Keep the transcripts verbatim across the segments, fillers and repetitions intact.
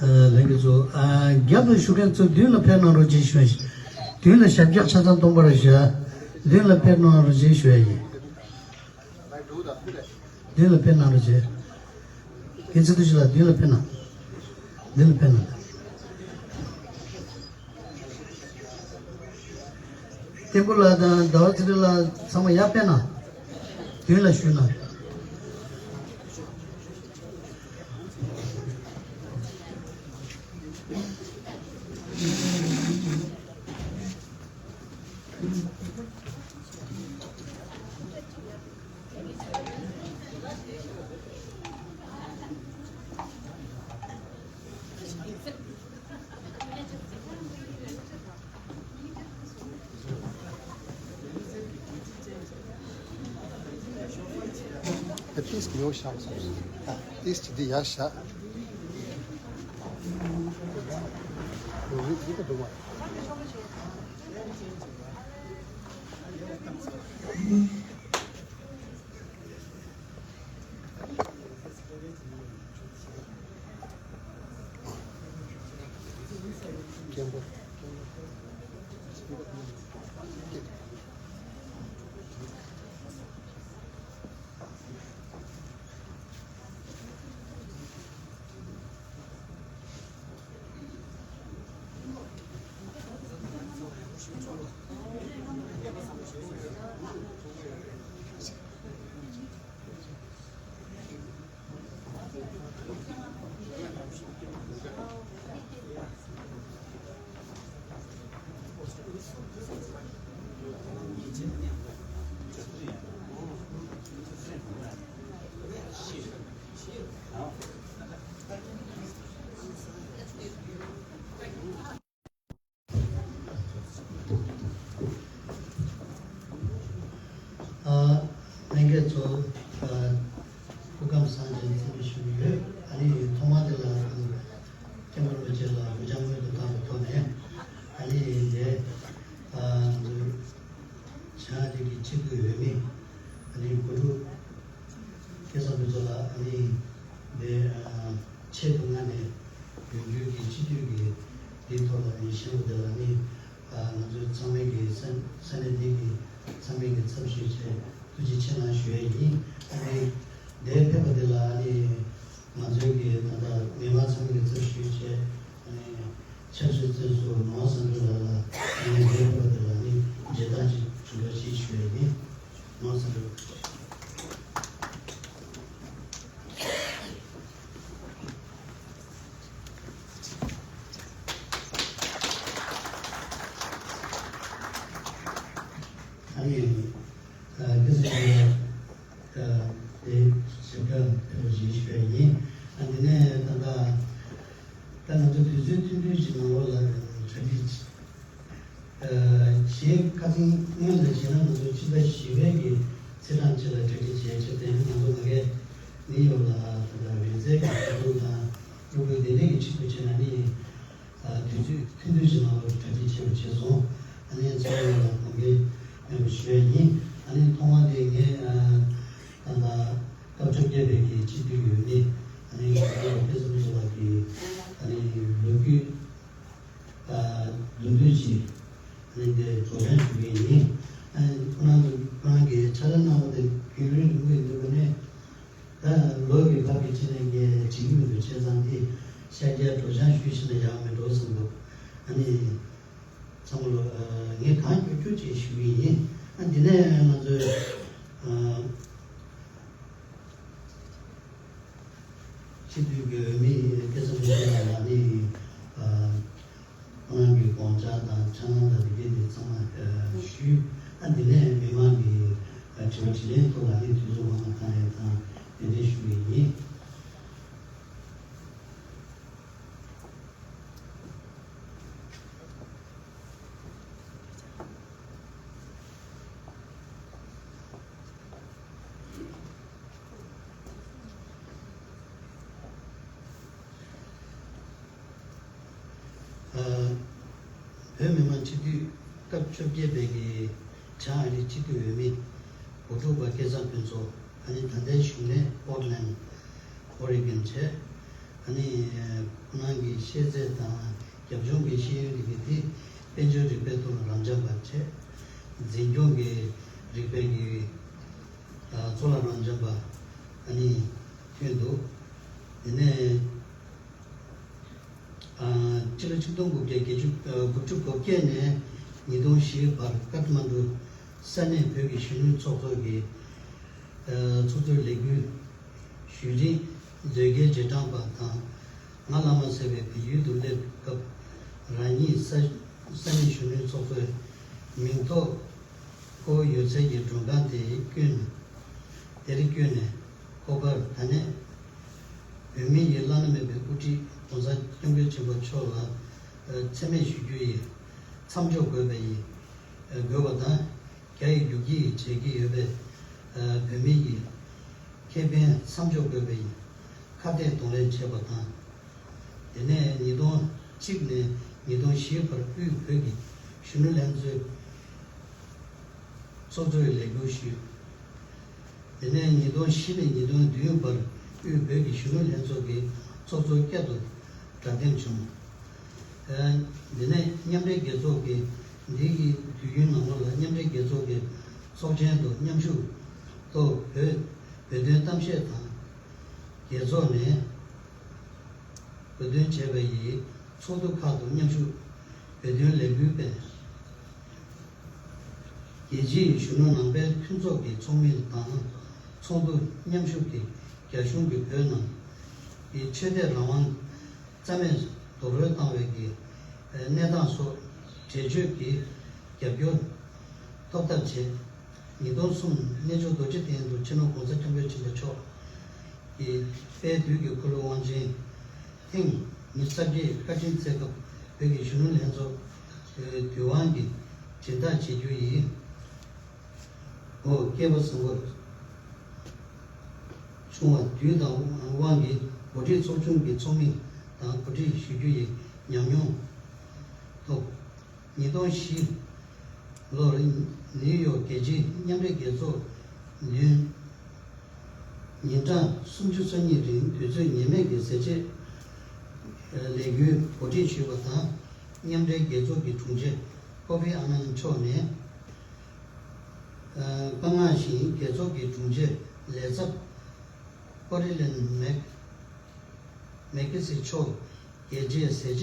ལྷན་རྒྱས་ཚོ། རྒྱབ་ཏུ་བཞུགས་མཁན་ཚོ་མདུན་ལ་ཕེབས་གནང་རོགས་གྱིས་ཞུ། མདུན་ལ་ཞབས་བཀྱག་ཆ་ཚང་སྟོང་པར་བཞག་མདུན་ལ་ཕེབས་གནང་རོགས་གྱིས་ཞུ་ཡ་ཡིན། མདུན་ལ་ཕེབས་གནང་རོགས་བྱེད། རྒན་ཚེ་ཐུབ་ཞིག་ལ་མདུན་ལ་ཕེབས་གནང་། མདུན་ལ་ཕེབས་གནང་། བསྟན་པོ་ལགས་དང་ཟླ་བ་ཚེ་རིང་ལགས་ཚང་མ་ཡར་ཕེབས་གནང་། མདུན་ལ་བཞུགས་གནང་། ཏིས་ཀྱི་ཡོ་ཤག་སོང་། ཏིས་ཀྱི་འདི་ཡར་བཞག་ཡོ་རིག་འདི་ག་འདུག་བ། ལྷན་རྒྱས་ཚོ། སྐུ་ཁམས་བཟང་ཞེས་འཚམས་འདྲི་ཞུ་གི་ཡོད། ཨ་ནི་ཐོག་མ་དེ་ལ་སྐྱབས་མགོན་རིན་པོ་ཆེ་ལ་གུས་ཕྱག་སྔོན་དུ་བཏང་བའི་ཐོག་ནས། ཨ་ནི་འདི་ང་ཚོའི་བྱང་ཨ་རི་གི་སྤྱི་འཐུས་འོས་མི་ཨ་ནི་དགུ་ཕྲུག་སྐལ་བཟང་ཕུན་ཚོགས་ལགས། ཨ་ནི་འདི་ཆེད་དུ་མངགས་ནས་ཡོང་རྒྱུའི་གི་སྤྱི་འཐུས་ཀྱི་འདིའི་ཐོག་ལ་ཨ་ནི་བཞེངས་པ་དེ་ལ་ཨ་ནི། ང་ཚོའི་ཚང་མས་ཀྱི་ས་ས་གནས་འདི་གི་ཚང་མས་ཀྱི་ཚབ་ཞུས་བྱས་ཐུགས་རྗེ་ཆེ་གནང་ཞུ་ཡས་ཡིན། ཨ་ནི་འདིར་ཕེབས་པ་འདི་ལ་ཨ་ནི་ང་ཚོའི་གི་ད་ལྟ་མི་མང་ཚང་མས་ཀྱི་ཚབ་ཞུས་བྱས། ཨ་ནི་ཕྱག་མཛོད་བཙུན་ཟུར་ནོར་བཟང་གྲུབ་ལགས་ལ་ཨ་ནི་འདིར་ཕེབས་པ་འདི་ལ་ཨ་ནི་མཇལ་དར་ཅིག་ཕུལ་རོགས་ཞེས་ཞུ་ཡས་ཡིན། ནོར་བཟང་གྲུབ། ཨ་ནི། ཨ། སྐུ་ཚེ་ཞབས་པད་བརྟན་པ་ཞིག་ཞུ་ཡ་ཡིན། ཨ། འདི་ནས་ད་ལྟ་ད་ང་ཚོ་དུས་ཚོད་ཐུང་ཐུང་ཞིག་ནང་ལོགས་ལ་གྲ་སྒྲིག་བྱེད། ཨ། གཞན་ཁ་སང་སྔོན་ལ་བྱས་ན་ང་ཚོ་ཕྱི་ཟླ་བཞི་པའི་གི་ཚེས་གྲངས་གཅིག་ལ་གྲ་སྒྲིག་བྱས་བྱས་ཏེ་ང་ཚོ་མ་གི་ནིའུ་ཡོག་ལ་ད་ལྟ་རོལ་རྩེད་ཀྱི་བར་སྟོང་དང་སློབ་ཕྲུག་དེ་འདྲས་ཀྱི་ཆེད་དུ་བྱས་ན་ནི། ཨ། དུས་ཚོད་ཐུང་ཐུང་ཞིག་ནང་ལ་གྲ་སྒྲིག་བྱས་པ་བྱས་སོང་། ཨ་ནི་ཚང་མ་ལ་དགོངས་འགལ་མེད་པ་ཞུ་ཡ་ཡིན། ཨ་ནི་ཐོག་མ་དེ་ངས་ ཨ་ནི་ལོ་རྒྱུས་ཨ་མདོར་བསྡུས་ཤིག་ཨ་ནི་འདི་སྒྲོག་སྦྱང་ཞུ་གི་ཡིན། ཨ་ཁོ་རང་ཁོ་རང་གིས་ཕྱག་ལས་གནང་བ་དེ་རྒྱུན་རིང་པོ་ཡིན་འདུག་ག་ནས། ད་ལོ་གི་བར་གྱི་ཆེད་ནས་ངས་བྲིས་ཀྱི་མི་འདུག་བྱས་ཙང་འདི་ཤར་རྒྱག་སྒྲོག་སྦྱང་ཞུས་ཕྱིན་ན་ཡག་མི་འགྲོ་བསམ་འདུག་ཨ་ནི་ཚང་མ་ལོ་ཨ་ངས་གང་མགྱོགས་མགྱོགས་ཅིག་ཞུ་གི་ཡིན། ཨ་འདི་ནས་ང་ཚོའི་ཨ་སྤྱི་འཐུས་ཀྱི་འོས་མི་སྐལ་བཟང་ཕུན་ཚོགས་ལགས་ལ་ནི་ཨ་ཁོང་རང་གི་དགོངས་འཆར་དང་འཆར་སྣང་དང་དེ་གའི་དེ་ཚང་མ་ཨ་ཞུས། ཨ་འདི་ནས་མི་མང་གི་ཨ་དྲི་བ་དྲིས་ལན་ཐོག་ལ་ནི་དུས་ཚོད་དབང་ལ་བཏང་ཡས་དང་དེ་འདྲ་ཞུ་གི་ཡིན། ཨ་བོད་མི་མང་སྤྱི་འཐུས་སྐབས་བཅོ་བརྒྱད་པའི་གི་བྱང་ཨ་རིའི་སྤྱི་འཐུས་འོས་མི་འགོ་ཁྲིད་པ་སྐལ་བཟང་ཕུན་ཚོགས། ཨ་ནི་ད་ལྟའི་བཞུགས་གནས་པོར་ལན་ཨོ་རི་གན་བྱས། ཨ་ནི་ཁོང་རང་གི་ཤེས་ཚད་དང་རྒྱབ་ལྗོངས་ཀྱི་ཤེས་ཡོན་རིག་པའི་དེ་དཔལ་འབྱོར་རིག་པའི་ཐོག་ལ་རབ་འབྱམས་པ་བྱས། འཛིན་སྐྱོང་གི་རིག་པའི་གི་ཨ་གཙོ་ལ་རབ་འབྱམས་པ་ཨ་ནི་ཐོན་འདུག་དེ་ནས་ཨ་སྤྱི་ལོ་ཆིག་སྟོང་དགུ་བརྒྱ་བརྒྱད་ཅུ་ཨ་དགུ་བཅུ་གོ་བརྒྱད་ནས་ཉིས་སྟོང་བཞི་བར་ཀཏ་མན་ཌུ་ས་གནས་བོད་ཀྱི་གཞོན་ནུ་ཚོགས་གཙོ་གི་ཨ་ཚོགས་གཙོའི་ལས་འགུལ་ཞུས་རིང་མཛོད་དགེའི་རྗེས་འབྲང་པ་དང་། ང་བླ་མ་ཟེར་བའི་བོད་ཡུལ་དུ་སླེབས་སྐབས་རང་ཉིད་ས་ས་གནས་གཞོན་ནུའི་ཚོགས་གཙོའི་མིང་ཐོག་ཁོ་བོ་ཡོད་ཚད་ཀྱི་མགྲོན་ཁང་དེ་བསྐྱོན་དེར་བསྐྱོན་ནས་ཁོ་པར་ད་ནས་བོད་མི་ཡི་བླ་ན་མེད་པའི་དབུ་ཁྲིད་༸གོང་ས་༸སྐྱབས་མགོན་ཆེན་པོ་མཆོག་ལ་མཚན་སྨད་ཞུ་རྒྱུ་ཡི་མཚམས་འཇོག་དགོས་པ་ཡི་དགོས་པ་དང་། རྒྱ་ཡི་རྒྱུག་ཁྱི་ཡིས་བྱེད་ཀྱི་ཡོད་པའི་བོད་མི་ཡི་ཁེ་ཕན་མཚམས་འཇོག་དགོས་པའི་ཁ་གཏད་གདོང་ལེན་བྱས་པ་དང་། དེ་ནས་ཉིས་སྟོང་གཅིག་ནས་ཉིས་སྟོང་བཞི་བར་དབུས་བོད་ཀྱི་གཞོན་ནུ་ལྷན་ཚོགས་ཚོགས་གཙོའི་ལས་འཁུར་ཞུས། དེ་ནས་ཉིས་སྟོང་བཞི་ནས་ཉིས་སྟོང་བདུན་བར་དབུས་བོད་ཀྱི་གཞོན་ནུ་ལྷན་ཚོགས་ཀྱི་ཚོགས་གཙོ་བསྐྱར་དུ་གྲ་འདེམས་བྱུང་། ཨ་འདི་ནས་མཉམ་འབྲེལ་རྒྱལ་ཚོགས་ཀྱི་འདི་ཡི་དུས་ཡུན་ནང་ལོགས་ལ་མཉམ་འབྲེལ་རྒྱལ་ཚོགས་ཀྱི་ཚོགས་ཆེན་དུ་མཉམ་ཞུགས་ཐོག་བོད་བོད་དོན་གཏམ་བཤད་དང་། རྒྱལ་ཚོགས་ནས་བོད་དོན་བྱས་པ་ཡི་ཚོགས་འདུ་ཁག་ཏུ་མཉམ་ཞུགས་བོད་དོན་ལས་འགུལ་སྤེལ། རྒྱལ་སྤྱིའི་གཞོན་ནུ་ནང་པའི་མཐུན་ཚོགས་ཀྱི་ཚོགས་མི་དང་ཚོགས་འདུ་མཉམ་ཞུགས་ཀྱིས་རྒྱ་གཞུང་གིས་བོད་ནང་གི་ཆོས་དད་རང་དབང་རྩ་མེད་རྡོག་རོལ་བཏང་བའི་གི་གནས་སྟངས་སོགས་འགྲེལ་བརྗོད་ཀྱིས་རྒྱབ་སྐྱོར་ཐོབ་ཐབས་བྱས། ཉིས་སྟོང་གསུམ་གནས་མཆོག་རྡོ་རྗེ་གདན་དུ་སྤྱི་ནོར་༸གོང་ས་༸སྐྱབས་མགོན་ཆེན་པོ་མཆོག་གི་དཔལ་དུས་ཀྱི་འཁོར་ལོའི་དབང་ཆེན་ཐེངས་ཉི་ཤུ་རྩ་བརྒྱད་བཀའ་དྲིན་སྩལ་སྐབས་བོད་ཀྱི་གཞོན་ནུ་ལྷན་ཚོགས་དུས་དབང་གིས་སྦྱིན་བདག་བྱེད་རྒྱུ་ཡིན། འོ་སྐལ་བ་བཟང་པོ་བྱུང་བ་དུས་དང་དབང་གིས་འགོ་ཁྲིད་ཚོགས་ཆུང་གི་ཚོགས་མི་དང་གོ་སྒྲིག་ཞུ་རྒྱུ་ཡི་ཉམས་མྱོང་ཐོབ། ཉིས་སྟོང་བཞི་ལོར་ནིའུ་ཡོག་རྒྱལ་སྤྱིའི་མཉམ་འབྲེལ་རྒྱལ་ཚོགས་ནུས་ཉིན་གྲངས་སུམ་ཅུ་སོ་གཉིས་རིང་དུས་ཚོད་ངེས་མེད་ཀྱི་ཟས་བཅད་ལས་འགུལ་གོ་སྒྲིག་ཞུས་པ་དང་། མཉམ་འབྲེལ་རྒྱལ་ཚོགས་ཀྱི་དྲུང་ཆེ་ཀོ་ཕི་ཨ་ནན་མཆོག་ནས། ཨ་བཀའ་མངགས་བཞིན་རྒྱལ་ཚོགས་ཀྱི་དྲུང་ཆེ་ལས་ཚབ་ཀོ་རི་ལེན་མེག་མེག་ཀེ་སི་མཆོག་རྒྱལ་སྤྱིའི་ཟས་བཅད་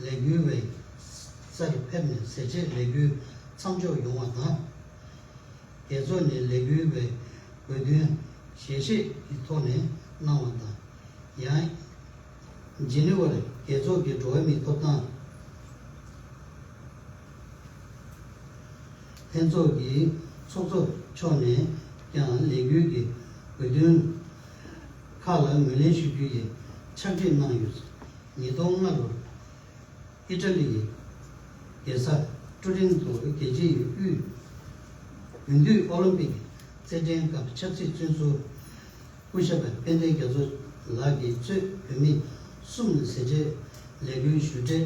ལས་འགུལ་བའི་སར་ཕེབས་ནས་ཟས་བཅད་ལས་འགུལ་མཚམས་འཇོག་ཡོང་བ་དང་། རྒྱལ་ཚོགས་ནས་ལས་འགུལ་བའི་དགོས་འདུན་ཞལ་བཞེས་ཀྱི་ཐོག་ནས་གནང་བ་དང་། ཡང་། ཇི་ནི་ཝར་རྒྱལ་ཚོགས་ཀྱི་འགྲོ་བ་མིའི་ཐོབ་ཐང་ལྷན་ཚོགས་ཀྱི་ཚོགས་གཙོ་མཆོག་ནས་ཀྱང་ལས་འགུལ་གྱི་དགོས་འདུན་ཁག་ལ་ངོས་ལེན་ཞུ་རྒྱུ་ཡི་ཕྱག་བྲིས་གནང་ཡོད། ཉིས་སྟོང་ལྔ་ལོར་ཨི་ཊ་ལིའི་རྒྱལ་ས་ཏུ་རིན་དུ་རྒྱལ་སྤྱིའི་དབུས་དགུན་དུས་ཨོ་ལིམ་པིག་རྩེད་འགྲན་སྐབས་ཆབ་སྲིད་བཙོན་ཟུར་སྐུ་ཞབས་དཔལ་ལྡན་རྒྱ་མཚོ་ལགས་ཀྱིས་གཙོས་བོད་མི་གསུམ་ཟས་བཅད་ལས་འགུལ་ཞུ་འབྲས།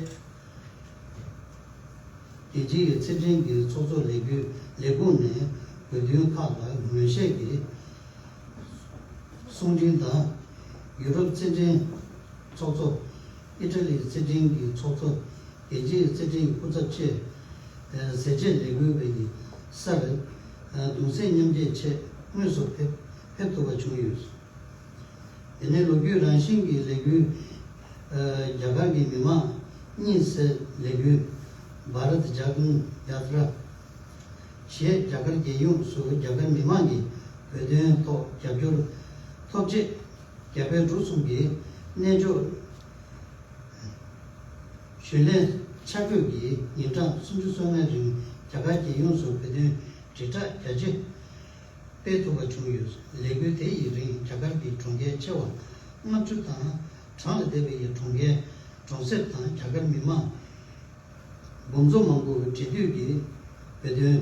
རྒྱལ་སྤྱིའི་རྩེད་འགྲན་གྱི་ཚོགས་གཙོ་ལས་འགུལ་ལས་ཁུངས་ནས་དགོས་འདུན་ཁག་ལ་ངོས་བཞེས་ཀྱིས་གསུང་འཕྲིན་དང་། ཡུ་རོབ་རྩེད་འགྲན་ ཚོགས་གཙོ། ཨི་ཊ་ལིའི་རྩེད་འགྲན་གྱི་ཚོགས་གཙོ། རྒྱལ་སྤྱིའི་རྩེད་འགྲན་གྱི་སྐུ་ཚབ་བཅས། ཟས་བཅད་ལས་འགུལ་བའི་སར་གདུང་སེམས་མཉམ་སྐྱེད་ཆེད་དངོས་སུ་ཕེབས་ཕེབས་ཐུབ་པ་བྱུང་ཡོད། དེ་ནས་ལོ་རྒྱུས་རང་བཞིན་གྱི་ལས་འགུལ། རྒྱ་གར་གྱི་མི་མང་གཉིད་སད་ལས་འགུལ། Bharat Jagan Yatra ཞེས་རྒྱ་གར་རྒྱལ་ཡོངས་སུ་རྒྱ་གར་མི་མང་གིས་བོད་དོན་ཐོག་རྒྱབ་སྐྱོར་ཐོབ་ཆེད། རྒྱ་བོད་འབྲུག་གསུམ་གྱི་གནས་མཆོག་ཞུས་ལེན་ཆ་བགོས་ཀྱིས་ཉིན་གྲངས་སུམ་ཅུ་སོ་ལྔའི་རིང་རྒྱ་གར་རྒྱལ་ཡོངས་སུ་བོད་དོན་དྲིལ་བསྒྲགས་རྒྱ་ཆེ་སྤེལ་ཐུབ་པ་བྱུང་ཡོད། ལས་འགུལ་དེ་ཡི་རིང་རྒྱ་གར་གྱི་གྲོང་ཁྱེར་ཆེ་བ་ལྔ་བཅུ་དང་གྲངས་ལས་འདས་པའི་གྲོང་ཁྱེར་གྲོང་གསེབ་དང་རྒྱ་གར་མི་མང་འབུམ་ཚོ་མང་པོས་འབྲེལ་མཐུད་ཀྱིས་བོད་དོན་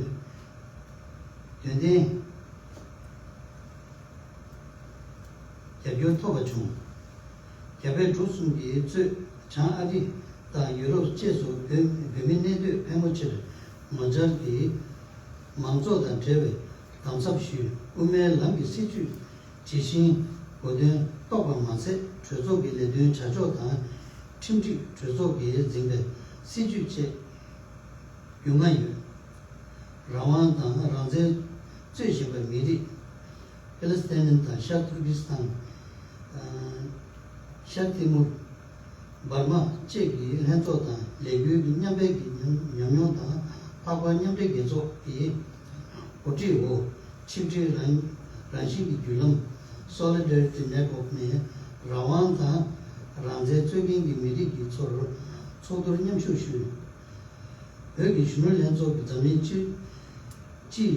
དོན་ལྡན་རྒྱབ་སྐྱོར་ཐོབ་པ་བྱུང་། རྒྱ་བལ་འབྲུག་གསུམ་གྱིས་གཙོས་བྱང་ཨ་རི་དང་ཡུ་རོབ་བཅས་སུ་བོད་བོད་མི་གནས་སྡོད་ཕལ་མོ་ཆེར་ངོ་བཅར་གྱིས་མང་ཚོགས་དང་འབྲེལ་བའི་དམ་ཟབ་ཞུས། དབུ་མའི་ལམ་གྱི་སྲིད་བྱུས་ཇི་བཞིན་གོ་དོན་རྟོགས་པ་མ་ཟད། གྲོས་ཚོགས་ཀྱི་ལས་དོན་བྱ་ཕྱོགས་དང་། ཁྲིམས་སྒྲིག་གྲོས་ཚོགས་ཀྱིས་འཛིན་པའི་སྲིད་བྱུས་བཅས་རྒྱུས་མངའ་ཡོད། རང་དབང་དང་རང་བཙན་རྩོད་བཞིན་པའི་མི་རིགས། ཕ་ལེ་སི་ཐན་དང་ཤར་ཏུར་ཀི་སི་ཐན། ཤར་ཏི་མུར། འབར་མ་བཅས་ཀྱི་ལྷན་ཚོགས་དང་ལས་འགུལ་གྱི་མཉམ་འབྲེལ་གྱི་ཉམས་མྱོང་དང་། ལྷག་པར་མཉམ་འབྲེལ་རྒྱལ་ཚོགས་ཀྱི་གོ་སྒྲིག་འོག་ཆིག་སྒྲིལ་རང་རང་བཞིན་གྱི་བརྒྱུད་ལམ་Solidarity Network ནས་རང་དབང་དང་རང་བཙན་རྩོད་མཁན་གྱི་མི་རིགས་ཀྱི་ཚོར་ཚོགས་འདུར་མཉམ་ཞུགས་ཞུས། བོད་ཀྱི་གཞོན་ནུ་ལྷན་ཚོགས་ཀྱི་འཛམ་གླིང་སྤྱི་སྤྱི་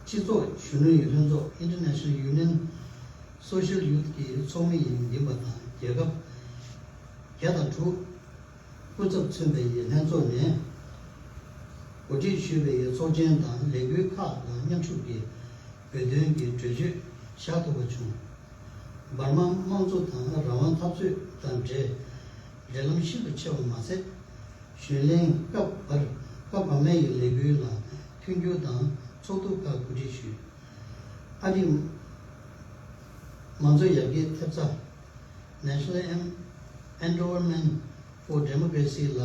སྤྱི་ཚོགས་གཞོན་ནུ་ཡི་ལྷན་ཚོགས་International Union Social Youth ཀྱི་ཚོགས་མི་ཡིན་ཡིན་པ་དང་། རྒྱལ་ཁབ་བརྒྱ་དང་དྲུག་སྐུ་ཚབ་མཚོན་པའི་ལྷན་ཚོགས་ནས་གོ་སྒྲིག་ཞུས་པའི་ཚོགས་ཆེན་དང་ལས་འགུལ་ཁག་ལ་མཉམ་ཞུགས་ཀྱིས་བོད་དོན་གྱི་གྲོས་ཆོད་བཞག་ཐུབ་པ་བྱུང་། འབར་མ་དམངས་གཙོ་དང་རང་དབང་འཐབ་རྩོད་དང་འབྲེལ་འབྲེལ་ལམ་ཤིན་ཏུ་ཆེ་བ་མ་ཟད། གཞོན་ལྷན་སྐབས་བར་སྐབས་བར་མའི་ལས་འགུལ་ལ་མཐུན་འགྱུར་དང་ཚོགས་འདུ་ཁག་གོ་སྒྲིག་ཞུས། ཨ་རིའི་མང་གཙོ་ཡར་རྒྱས་ཐེབས་རྩ་National Endowment for Democracy ལ་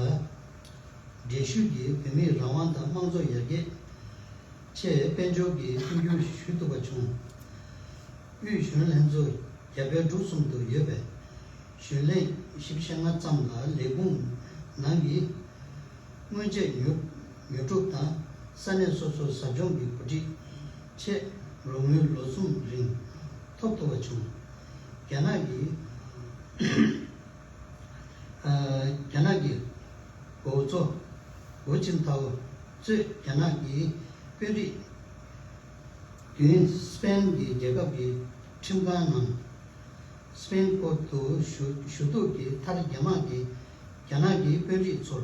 འགྲེལ་བཤད་ཀྱིས་བོད་མིའི་རང་དབང་དང་དམངས་གཙོ་ཡར་རྒྱས་ཆེད་དཔལ་འབྱོར་གྱི་མཐུན་འགྱུར་ཞུ་ཐུབ་པ་བྱུང་། དབུས་གཞོན་ལྷན་ཚོགས་རྒྱ་བལ་འབྲུག་གསུམ་དུ་ཡོད་པའི་གཞོན་ལྷན་བཞི་བཅུ་ཞེ་ལྔ་ཙམ་ལ་ལས་ཁུངས་ནང་གི་དངོས་ཆས་ཉོ་ཉོ་སྒྲུབ་དང་ས་གནས་སོ་སོའི་ཟབ་སྦྱོང་གི་གོ་སྒྲིག་ཆེད་རོགས་དངུལ་ལོ་གསུམ་རིང་ཐོབ་ཐུབ་པ་བྱུང་། རྒྱ་ནག་གི་རྒྱ་ནག་གི་འགོ་གཙོ་ཧུ་ཅིན་ཐའོ་གཙོས་རྒྱ་ནག་གི་དཔོན་རིགས་བདུན་སི་པེན་གྱི་རྒྱལ་ཁབ་ཀྱི་ཁྲིམས་ཁང་ནང་སི་པེན་ཁོ་ཐུ་ཞུ་ཞུ་གཏུག་གི་མཐར་རྒྱ་དམག་གིས་རྒྱ་ནག་གི་དཔོན་རིགས་ཚོར་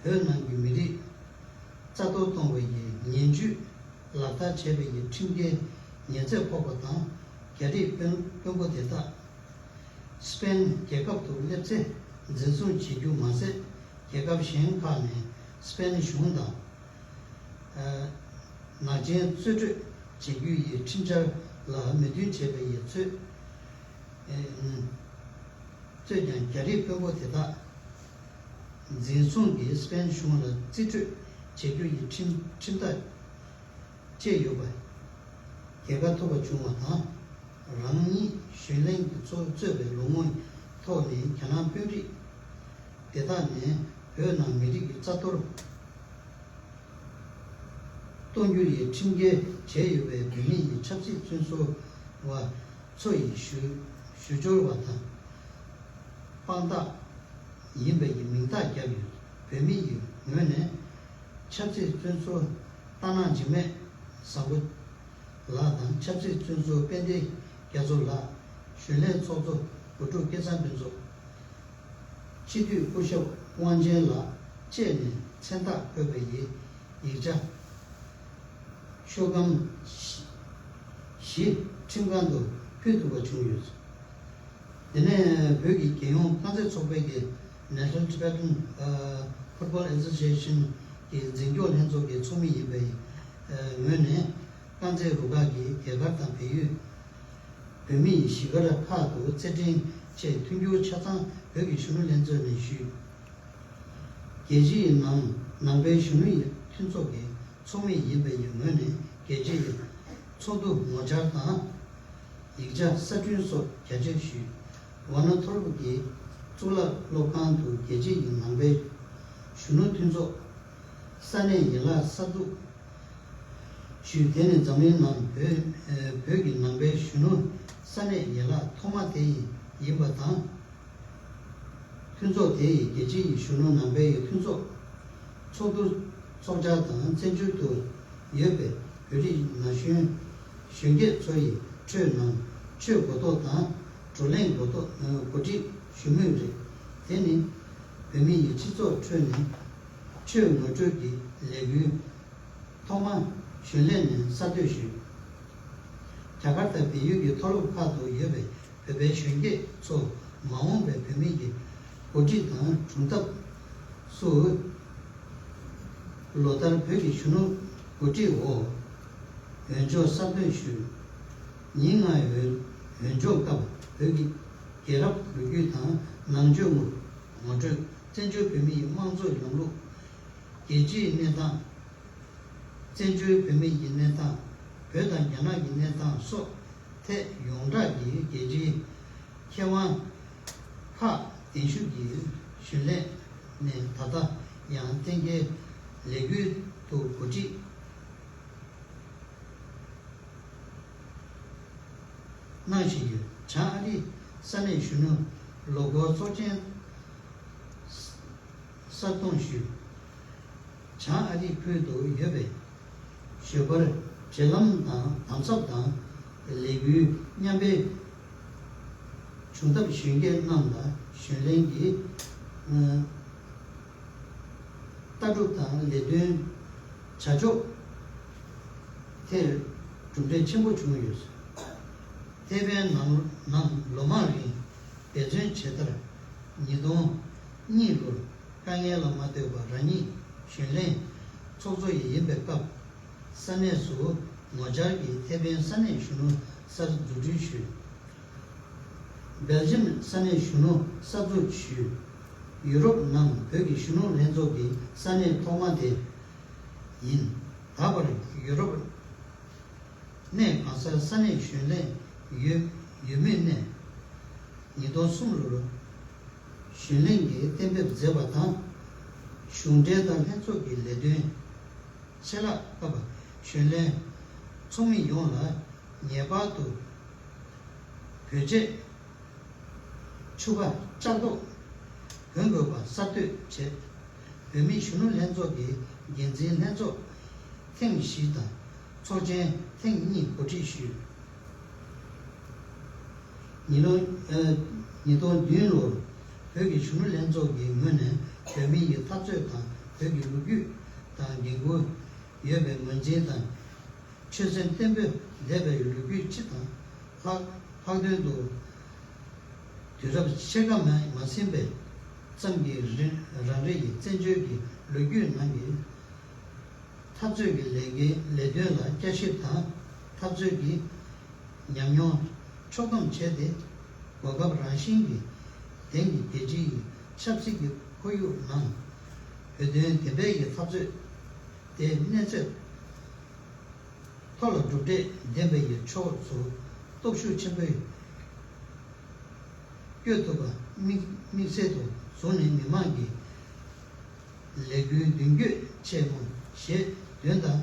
བོད་ནང་གི་མི་རིགས་རྩ་གཏོར་གཏོང་བའི་ཉེས་བཅུད་ལག་བསྟར་བྱས་པའི་ཁྲིམས་འགལ་ཉེས་ཚབས་ཕོག་པ་དང་། རྒྱ་རིགས་དཔོན་དཔོན་པོ་དེ་དག་སི་པེན་རྒྱལ་ཁབ་ཏུ་སླེབས་ཚེ་འཛིན་བཟུང་བྱེད་རྒྱུ་མ་ཟད། རྒྱལ་ཁབ་གཞན་ཁག་ནས་སི་པེན་གཞུང་དང་ནག་ཅན་རྩིས་སྤྲོད་བྱེད་རྒྱུ་ཡི་ཁྲིམས་འཆར་ལ་མོས་མཐུན་བྱས་པ་ཡིན་ཚུལ་ཚོས་ཀྱང་། རྒྱ་རིགས་དཔོན་པོ་དེ་དག་འཛིན་བཟུང་གིས་སི་པེན་གཞུང་ལ་རྩིས་སྤྲོད་བྱེད་རྒྱུ་ཡི་ཁྲིམས་ཁྲིམས་ཐག་བཅད་ཡོད་པ་རྒྱལ་ཁ་ཐོབ་པ་བྱུང་བ་དང་། རང་ཉིད་གཞོན་ལྷན་གྱི་ཚོགས་གཙོས་པའི་ལོ་ངོ་ཐོག་ནས་རྒྱ་ནག་དཔོན་རིགས་དེ་དག་ནས་བོད་ནང་མི་རིགས་ཀྱི་རྩ་གཏོར་གཏོང་རྒྱུ་ཡི་ཁྲིམས་འགལ་བྱས་ཡོད་པའི་བོད་མི་ཡི་ཆབ་སྲིད་བཙོན་ཟུར་བ་ཚོ་ཡི་ཞུ་ཞུ་སྦྱོར་བ་དང་དཔང་རྟགས་ཡིན་པའི་མིང་རྟགས་བརྒྱབ་ཡོད། བོད་མི་ཡི་ངོས་ནས་ཆབ་སྲིད་བཙོན་ཟུར་རྟ་ནག་འཇིགས་མེད་བཟང་པོ་ལགས་དང་། ཆབ་སྲིད་བཙོན་ཟུར་དཔལ་ལྡན་རྒྱ་མཚོ་ལགས། གཞོན་ལས་ཚོགས་གཙོ་བུ་ཕྲུག་སྐལ་བཟང་ཕུན་ཚོགས། སྤྱི་འཐུས་སྐུ་ཞབས་དབང་ཆེན་ལགས་བཅས་ནས་མཚན་རྟགས་འཁོད་པའི་ཡིག་ཡིག་ཆ་ཤོག་སྒམ་བཞི་ཁྲིམས་ཁང་དུ་ཕུལ་ཐུབ་པ་བྱུང་ཡོད། དེ་ནས་བོད་ཀྱི་རྒྱལ་ཡོངས་རྐང་རྩེད་ཚོགས་པའི་གི་National Tibetan Football Association གི་འཛིན་སྐྱོང་ལྷན་ཚོགས་ཀྱི་ཚོགས་མི་ཡིན་པའི་ངོས་ནས། རྐང་རྩེད་རུ་ཁག་གིས་རྒྱ་གར་དང་བལ་ཡུལ་བོད་མི་ཡི་གཞིས་སྒར་ཁག་ཏུ་རྩེད་འགྲན་ཆེད་མཐུན་འགྱུར་ཆ་ཚང་ བོད་ཀྱི་གཞོན་ནུ་ལྷན་ཚོགས་ནས་ཞུས། རྒྱལ་སྤྱིའི་ནང་ནང་པའི་གཞོན་ནུ་ཡི་མཐུན་ཚོགས་ཀྱི་ཚོགས་མི་ཡིན་པའི་ངོས་ནས། རྒྱལ་སྤྱི་ཡི་ཚོགས་འདུ་ངོ་བཅར་དང་། ཡིག་ཆ་གསར་སྐྲུན་སོགས་རྒྱ་ཆེར་ཞུས། ཝ་ན་ཐོར་བུ་གྱི་གཙུག་ལག་སློབ་ཁང་དུ་རྒྱལ་སྤྱི་ཡི་ནང་པའི་གཞོན་ནུ་མཐུན་ཚོགས། ས་གནས་ཡན་ལག་གསར་འཛུགས་ཞུས། དེ་ནི་འཛམ་གླིང་ནང་བོད་བོད་ཀྱི་ནང་པའི་གཞོན་ནུ་ས་གནས་ཡན་ལག་ཐོག་མ་དེ་ཡིན་པ་དང་། མཐུན་ཚོགས་དེ་ཡིས་རྒྱལ་སྤྱི་ཡི་གཞོན་ནུ་ནང་པའི་མཐུན་ཚོགས་ཚོགས་འདུ་ཚོགས་བཅར་དང་། བཙན་བྱོལ་དུ་ཡོད་པའི་བོད་རིགས་ན་གཞོན་གཞོན་སྐྱེས་ཚོ་ཡི་ཁྲོད་ནང་ཆོས་གོ་རྟོགས་དང་བགྲོ་གླེང་གོ་རྟོགས་གོ་སྒྲིག་ཞུ་མུས་རེད། དེ་ནི་བོད་མི་ཡི་སྤྱི་ཚོགས་ཁྲོད་ནས་ཆོས་ངོ་སྤྲོད་ཀྱི་ལས་འགུལ་ཐོག་མ་གཞོན་ལྷན་ནས་གསར་གཏོད་ཞུས། རྒྱ་གར་དང་བལ་ཡུལ་གྱི་མཐོ་སློབ་ཁག་ཏུ་ཡོད་པའི་བོད་པའི་གཞོན་སྐྱེས་ཚོ་མ་འོངས་པའི་བོད་མི་གི་འགོ་ཁྲིད་དང་སྒྲུང་གཏམ་སུ། ལོ་ལྟར་བོད་ཀྱི་གཞོན་ནུ་འགོ་ཁྲིད་འོག་འོས་སྦྱོར་གསར་འདོན་ཞུས། ཉིན་ལྔའི་འོས་འོས་སྦྱོར་སྐབས་བོད་ཀྱི་རྒྱལ་རབས་ལོ་རྒྱུས་དང་ནང་ཆོས་ངོ་ངོ་སྤྲོད། བཙན་བྱོལ་བོད་མི་ཡི་དམངས་གཙོའི་ལམ་ལུགས། རྒྱལ་སྤྱིའི་གནས་སྟངས། བཙན་བྱོལ་བོད་མི་ཡི་གནས་སྟངས། བོད་དང་རྒྱ་ནག་གི་གནས་སྟངས་སོགས་ཐད་ཡོངས་གྲགས་ཀྱི་རྒྱལ་སྤྱིའི་མཁས་དབང་ཁག་གདན་ཞུ་གིས་གཞོན་ལྷན་ནས་ད་ལྟ་ཡང་གཏན་འཁེལ་ལས་འགུལ་དུ་གོ་སྒྲིག་གནང་བཞིན་ཡོད། བྱང་ཨ་རིའི་ས་གནས་གཞོན་ནུ་ལོ་འཁོར་ཚོགས་ཆེན་གསར་གཏོད་ཞུས། བྱང་ཨ་རི་ཁུལ་དུ་ཡོད་པའི་ཞོལ་པར་བརྗེ་ལམ་དང་དམ་ཟབ་དང་ལས་འགུལ་མཉམ་སྤེལ་བྱུང་ཐབས་གཞོན་སྐྱེས་རྣམས་ལ་གཞོན་ལྷན་གྱིས་ལྟ་གྲུབ་དང་ལས་དོན་བྱ་ཕྱོགས་ཐད་གྲུབ་འབྲས་ཆེན་པོ་བྱུང་ཡོད། ཐེ་ཝན་ནང་ནང་ལོ་མང་རིང་འབད་བརྩོན་བྱས་མཐར་ཉིས་སྟོང་གཉིས་ལོར་དཀའ་ངལ་ལ་མ་ལྟོས་པར་རང་ཉིད་གཞོན་ལྷན་ཚོགས་གཙོ་ཡི་ཡིན་པའི་སྐབས། ས་གནས་སུ་ངོ་བཅར་གྱིས་ཐེ་ཝན་ས་གནས་གཞོན་ནུ་གསར་འཛུགས་སྐྲུན་ཞུས། སྦེལ་ཇམ་ས་གནས་གཞོན་ནུ་གསར་འཛུགས་ཞུས། ཡུ་རོབ་ནང་བོད་ཀྱི་གཞོན་ནུ་ལྷན་ཚོགས་ཀྱི་ས་གནས་ཐོག་མ་དེ་ཡིན། ད་བར་ཡུ་རོབ་གནས་གང་སར་ས་གནས་གཞོན་ལྷན་ཡོད་ཡོད་མུས་ནས། ཉིས་སྟོང་གསུམ་ལོར་གཞོན་ལྷན་གྱིས་གཏན་འབེབས་མཛད་པ་དང་། གཞུང་འབྲེལ་དང་ལྷན་ཚོགས་ཀྱི་ལས་དོན་ཆད་ལྷག་སྐབས་གཞོན་ལྷན་ཚོགས་མི་ཡོངས་ལ་ངེས་པར་དུ་བོད་ཆས་ཕྱུ་པ་ལྕགས་ཏོག་གྱོན་དགོས་པ་གསར་གཏོད་བྱས། བོད་མི་གཞོན་ནུ་ལྷན་ཚོགས་ཀྱི་འགན་འཛིན་ལྷན་ཚོགས་ཐེངས་བཞི་དང་ཚོགས་ཆེན་ཐེངས་གཉིས་གོ་སྒྲིག་ཞུས། ཉིས་སྟོང་ཨ་ཉིས་སྟོང་བདུན་ལོར་བོད་ཀྱི་གཞོན་ནུ་ལྷན་ཚོགས་ཀྱི་ངོས་ནས་བོད་མི་ཡི་འཐབ་རྩོད་དང་བོད་ཀྱི་ལོ་རྒྱུས་དང་འགན་འཁུར་ཡོད་པའི་ངོས་འཛིན་དང་། ཆོད་སེམས་བརྟན་པོས་འདས་པའི་ལོ་རྒྱུས་སྤྱི་དང་ལྷག་ལྷག་དོན་དུ། དུས་རབས་ཕྱེད་ཀ་མ་མ་ཟིན་པའི་ཙམ་གྱི་རིང་རང་རེ་ཡི་བཙན་བྱོལ་གྱི་ལོ་རྒྱུས་ནང་གི་འཐབ་རྩོད་ཀྱི་ལས་འགན་ལས་དོན་ལ་བསྐྱར་ཞིབ་དང་། འཐབ་རྩོད་ཀྱི་ཉམས་མྱོང་ཕྱོགས་བསྡོམས་བྱས་ཏེ། གོ་སྐབས་རང་བཞིན་གྱི་དེང་གི་རྒྱལ་སྤྱི་ཡི་ཆབ་སྲིད་ཀྱི་ཁོར་ཡུག་ནང་བོད་དོན་བདེན་པའི་ཡི་འཐབ་རྩོད་དེ་གནས་ཚད་མཐོ་ལ་གྲུབ་འབྲས་ལྡན་པ་ཡི་ཕྱོགས་སུ་སྟོབས་ཤུགས་ཆེན་པོས་བསྐྱོད་ཐུབ་པ་དམིགས་དམིགས་བསལ་དུ་བཟུང་ནས། མི་མང་གི་ལས་འགུལ་མདུན་སྐྱོད་ཆེན་མོ་ཞེས་འདོན་དང་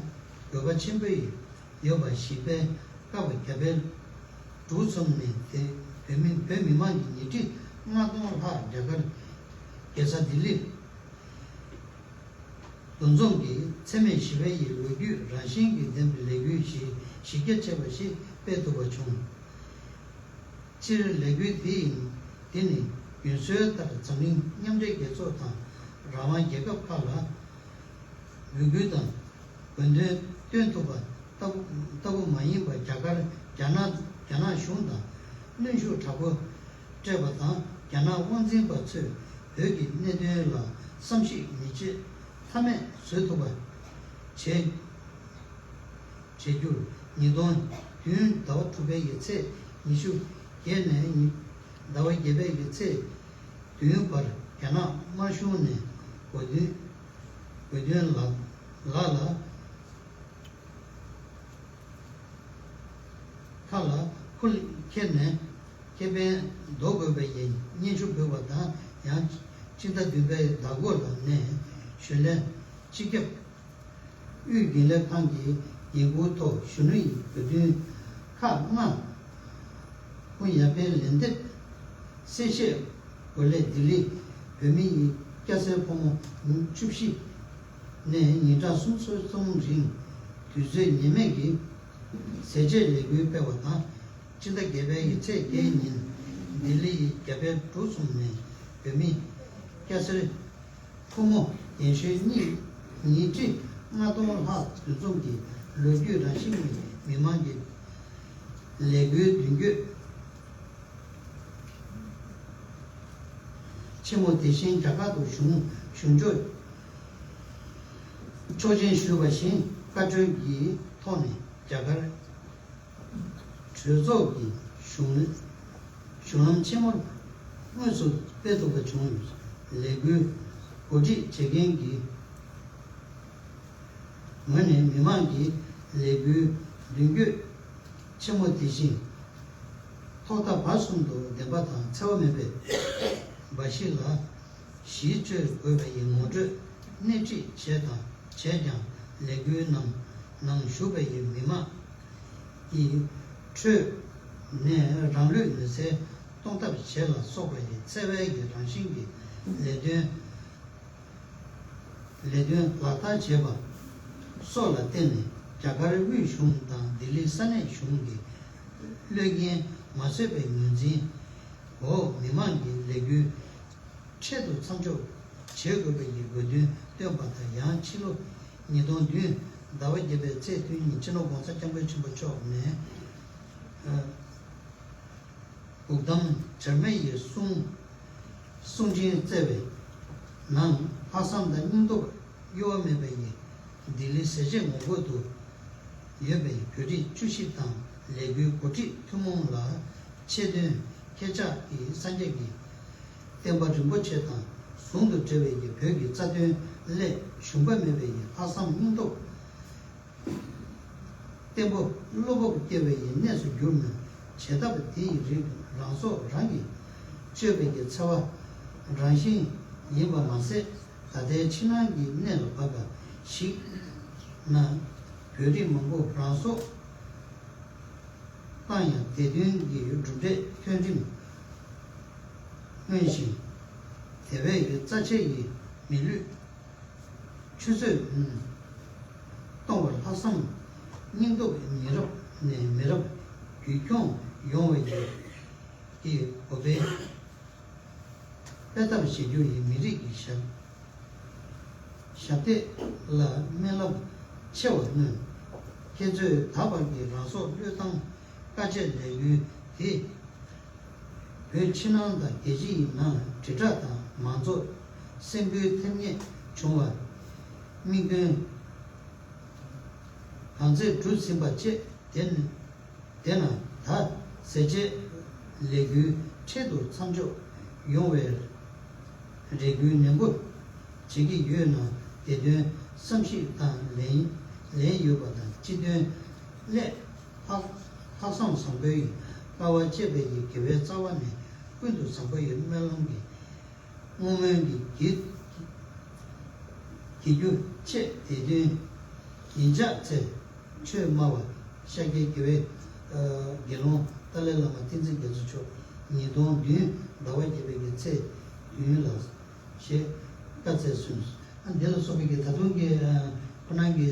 དགོས་པ་ཆེན་པོ་ཡི་ཡོད་པ་ཞིག་པའི་སྐབས། རྒྱ་བལ་འབྲུག་གསུམ་ནས་དེ་བོད་མི་བོད་མི་མང་གི་ཉིས་ཁྲི་ལྔ་སྟོང་ལྷག་རྒྱ་གར་རྒྱལ་ས་ལྡི་ལི་འདུ་འཛོམས་ཀྱིས་འཚེ་མེད་ཞི་བའི་ཡི་ལོ་རྒྱུས་རང་བཞིན་གྱིས་ལྡན་པའི་ལས་འགུལ་ཞིག་གཞི་རྒྱ་ཆེ་བ་ཞིག་སྤེལ་ཐུབ་པ་བྱུང་། སྤྱིར་ལས་འགུལ་འདི་ཡིན་འདི་ནི་རྒྱུན་སྲོལ་ལྟར་འཛམ་གླིང་མཉམ་འབྲེལ་རྒྱལ་ཚོགས་དང་རང་དབང་རྒྱལ་ཁབ་ཁག་ལ་འབོད་སྐུལ་དང་དགོས་འདུན་བཏོན་ཐུབ་པ་ལྟ་བུ་ལྟ་བུ་མ་ཡིན་པར། རྒྱ་གར་རྒྱ་ནག་རྒྱ་ནག་གཞུང་དང་གནོན་ཤུགས་དྲག་པོ་སྤྲད་པ་དང་། རྒྱ་ནག་དབང་འཛིན་པ་ཚོས་བོད་ཀྱི་གནད་དོན་ལ་བསམ་གཞིག་མི་བྱེད་ཐབས་མེད་བཟོ་ཐུབ་པ་བྱས། བྱེད་རྒྱུར། ཉིས་སྟོང་བདུན་ཟླ་བ་དྲུག་པའི་ཡི་ཚེས་ཉི་ཤུ་བརྒྱད་ནས་ཉི་ཟླ་བ་བརྒྱད་པའི་ཡི་ཚེས་ བདུན་བར་རྒྱ་ནག་དམར་གཞུང་ནས་དགོས་འདུན་དགོས་འདུན་ལགས་ལགས་ལ། ཁ་ལ་ཁུ་ཁྱེར་ནས་ཁེ་ཕན་འདོར་དགོས་པའི་སྙན་ཞུ་ཕུལ་བ་དང་། ཡང་སྤྱི་ཟླ་བདུན་པའི་ཟླ་འགོ་ལ་ནས་ཞུས་ལན་སྤྱི་ཁྱབ་དབུས་རྒྱུན་ལས་ཁང་གི་འགན་འཁུར་ཐོག་གཞོན་ནུ་ཡི་དགོས་འདུན་ཁག་ལྔ་ཁུངས་ཡར་འཕེན་ལན་འདེབས་གསལ་བཤད་འོག་ལས་ལྡི་ལི་བོད་མི་ཡི་སྐྱ་སེར་ཕོ་མོ་ཉིན་བཅུ་བཞི་ནས་ཉིན་གྲངས་སུམ་ཅུ་སོ་གསུམ་རིང་དུས་ཚོད་ངེས་མེད་ཀྱི་ཟས་བཅད་ལས་འགུལ་སྤེལ་བ་དང་། སྤྱི་ཟླ་བརྒྱད་པའི་ཚེས་བརྒྱད་ཉིན་ལྡི་ལི་ཡི་རྒྱ་བལ་འབྲུག་གསུམ་ནས་བོད་མི་སྐྱ་སེར་ཕོ་མོ་རྒན་གཞོན་གཉིས་ཉིས་ཁྲི་ལྔ་སྟོང་ལྷག་འདུ་འཛོམས་ཀྱིས་ལོ་རྒྱུས་རང་བཞིན་གྱི་མི་མང་གི་ལས་འགུལ་མདུན་སྐྱོད་ཆེན་མོ་དེ་བཞིན་རྒྱ་གར་དུ་གཞུང་གཞུང་ཕྱོགས་ཆོག་མཆན་ཞུས་པ་བཞིན་བཀའ་འཁྲོལ་གྱི་ཐོག་ནས་རྒྱ་གར་གྲོས་ཚོགས་ཀྱི་གཞུང་གཞུང་ལམ་ཆེན་མོར་དངོས་སུ་སྤེལ་ཐུབ་པ་བྱུང་ཡོད། ལས་འགུལ་གོ་སྒྲིག་བྱེད་མཁན་གྱི་ངོས་ནས་མི་མང་གི་ལས་འགུལ་མདུན་སྐྱོད་ཆེན་མོ་དེ་བཞིན་ཐོག་མཐའ་བར་གསུམ་དུ་བདེན་པ་དང་འཚེ་བ་མེད་པའི་འབའ་ཞིག་ལ་གཞི་བཅོལ་དགོས་པ་ཡི་ངོ་སྤྲོད་སྣེ་ཁྲིད་བྱས་དང་བྱས་ཀྱང་། ལས་འགུལ་ནང་ནང་ཞུགས་པ་ཡི་མི་མང་གི་ཁྲོད་ནས་རང་ལུས་མེར་སྲེག་གཏོང་ཐབས་བྱས་ལ་སོགས་པ་ཡི་འཚེ་བའི་གི་རང་བཞིན་གྱི་ལས་དོན་ལས་དོན་ལག་བསྟར་བྱས་པ་སོགས་ལ་བརྟེན་ནས་རྒྱ་གར་དབུས་གཞུང་དང་ལྡི་ལི་ས་གནས་གཞུང་གི་བློས་འགེལ་མ་བཟོད་པའི་ངོས་འཛིན་འོག་མི་མང་གི་ལས་འགུལ་འཕྲལ་དུ་མཚམས་འཇོག་བྱེད་དགོས་པའི་དགོས་འདུན་བཏོན་པ་དང་། ཡང་ཕྱི་ལོ་ཉིས་སྟོང་བདུན་ཟླ་བ་བརྒྱད་པའི་ཚེས་བདུན་ཉིན་སྤྱི་ནོར་༸གོང་ས་༸སྐྱབས་མགོན་ཆེན་པོ་མཆོག་ནས། ཨ། སྒུག་གདམས་བྱར་མེད་ཡི་གསུང་གསུང་ཆེན་བསྩལ་བའི་ནང་། ལྷག་བསམ་དང་སྙིང་སྟོབས་གཡོ་བ་མེད་པ་ཡིས་ལྡི་ལི་ཟས་བཅད་ངོ་རྒོལ་དུ་ཡོད་པའི་བོད་རིགས་བཅུ་བཞི་དང་ལས་འགུལ་འགོ་ཁྲིད་ཐུན་མོང་ལ་ཆེད་དོན་ཁྱེད་ཅག་གི་སངས་རྒྱས་ཀྱི་བསྟན་པ་རིན་པོ་ཆེ་དང་ཟུང་དུ་འབྲེལ་བའི་བོད་ཀྱི་རྩ་དོན་སླད་ཞུམ་པ་མེད་པའི་ལྷག་བསམ་སྙིང་སྟོབས། བརྟན་པོ་བློ་སྤོབས་སྐྱེ་བའི་གནས་སུ་གྱུར་ནས། བྱེད་ཐབས་དེ་ཡི་རིགས་རང་སྲོག་རང་གིས་གཅོད་པའི་གི་འཚེ་བ་རང་བཞིན་ཡིན་པ་མ་ཟད། ད་ལྟའི་ཕྱི་ནང་གི་གནས་ལ་བབ་པ་ཞིག་ན། བོད་རིགས་མང་པོ་རང་སྲོག་བཏང་ཡང་། དེ་དོན་གྱི་གྲུབ་འབྲས་ཁྱོན་རིམ་མངོན་ཞིང་། དེ་བས་ཀྱི་རྩ་ཆེ་ཡི་མི་ལུས་ཆུད་ཟོས་གཏོང་བར་ལྷག་བསམ་སྙིང་སྟོབས་མི་རབས་ནས་མི་རབས་རྒྱུན་འཁྱོངས་ཡོང་བའི་གི་གོ་སྤེལ་སྤེལ་ཐབས་བྱེད་རྒྱུ་ཡི་མི་རིགས་ཀྱི་ཞབས་ཞབས་སྟེགས་ལ་སྨོན་ལམ་ཆེ་བ་སྨོན། ཁྱེད་ཚོས་ད་བར་གྱི་རང་སྲོག་བློས་བཏང་དཀའ་སྤྱད་ལས་འགུལ་དེ། བོད་ཕྱི་ནང་དང་རྒྱལ་སྤྱི་ཡི་ནང་དྲིལ་བསྒྲགས་དང་མང་ཚོགས་སེམས་འགུལ་ཐེབས་ངེས་བྱུང་བར་དམིགས་འདུན་གང་ཚད་གྲུབ་ཟིན་པ་བཅས། དེ་ནི་དེ་ན་ད་ཟས་བཅད་ལས་འགུལ་འཕྲལ་དུ་མཚམས་འཇོག་ཡོང་བའི་རེ་སྐུལ་ནན་པོ་བྱེད་ཀྱི་ཡོད་ན། དེ་དོན་བསམ་གཞིག་དང་ལེན་ལེན་ཡོད་པ་དང་། སྤྱི་དོན་སླད་ལྷག་ལྷག་བསམ་བཟང་པོའི་དཀའ་བ་སྤྱད་པའི་དགེ་བའི་རྩ་བ་ནས་ཀུན་ཏུ་བཟང་པོ་ཡི་སྨོན་ལམ་གྱི་བསྔོ་སྨོན་གྱི་གྱི་གྱི་རྒྱུ་ཆེད། དེ་དོན་ཡིན་ཕྱག་འཚལ། ཆོས་སྨྲ་བ་ཤཱཀྱའི་དགེ་བའི་དགེ་སློང་ཏཱ་ལའི་བླ་མ་བསྟན་འཛིན་རྒྱ་མཚོ་མཆོག་ཉིས་སྟོང་བདུན་ཟླ་བ་བརྒྱད་པའི་གི་ཚེས་བདུན་ལ་ཞེས་བཀའ་སྩལ་གསུངས། ཨ། འདི་ལ་སོགས་པའི་གི་ད་དུང་གི་ཨ་ཁོ་རང་གི་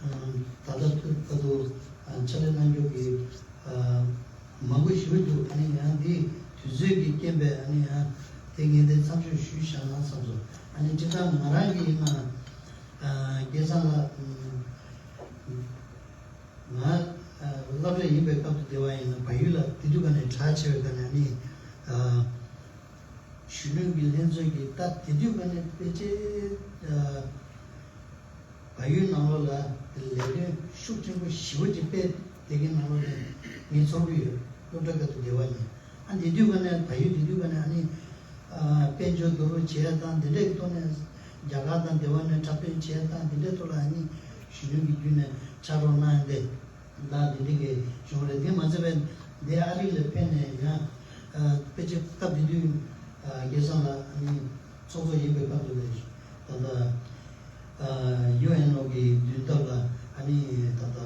ཨ་ད་ལྟ་ཐུག་ད་དུ་ཨ་ཕྱག་ལས་གནང་རྒྱུ་གི་ཨ་མང་པོ་ཞིག་འདུག་ཨ་ནི་ཡང་འདི་དུས་ཚོད་ཀྱི་རྐྱེན་པས་ཨ་ནི་ཡང་དེ་ངས་འདི་མཚམས་འཇོག་ཞུས་བཞག་ན་བསམ་སོང་། ཨ་ནི་སྤྱིར་བཏང་ང་རང་གི་ཡིན་ན་ཨ་སྐལ་བཟང་ལགས་ང་ཨ་སློབ་གྲྭ་ཡིན་པའི་སྐབས་དུ་དེ་བ་ཡིན་ན་བལ་ཡུལ་ལ་དེ་དུས་ག་ནས་གྲགས་ཆེ་བའི་ག་ནས་ཨ་ནི་ཨ་གཞོན་ནུ་གི་ལྷན་ཚོགས་ཀྱི་ད་དེ་དུས་ག་ནས་ཕལ་ཆེར་ཨ་བལ་ཡུལ་ནང་ལོགས་ལ་ལས་དོན་ཤུགས་ཆེན་པོ་ཞེ་པོ་ཅིག་སྤེལ་དེ་གའི་ནང་ལོགས་ནས་ངའི་ཚོར་གྱི་ཡོད། སློབ་གྲྭ་སྐབས་དུ་དེ་བ་ནས་ཨ་དེ་དུས་ག་ནས་བལ་ཡུལ་དེ་དུས་ག་ནས་ཨ་ནི་ དཔལ་འབྱོར་བསྡུ་རུབ་བྱས་དང་འདི་འདྲའི་ཐོག་ནས་རྒྱ་གར་དང་འབྲེལ་བ་ནས་འཁྲབ་སྟོན་བྱས་དང་འདི་འདྲའི་ཐོག་ལ་ཨ་ནི་གཞོན་ནུ་གི་བརྒྱུད་ནས་ཕྱག་རོགས་གནང་ཡ་དེ་ད་འདི་འདྲའི་གི་བྱུང་རེད། དེ་མ་ཚད་པའི་འདི་ཨ་རི་ལ་ཕེབས་ནས་ཡང་ཕལ་ཆེར་སྐབས་དེ་དུས་སྐལ་བཟང་ལགས་ཨ་ནི་ཚོགས་གཙོ་ཡིན་པའི་སྐབས་དེ་ལ་ད་ལྟ་ཡུ་ཨེན་ཨོ་གི་མདུན་ཐབས་ལ་ཨ་ནི་ད་ལྟ།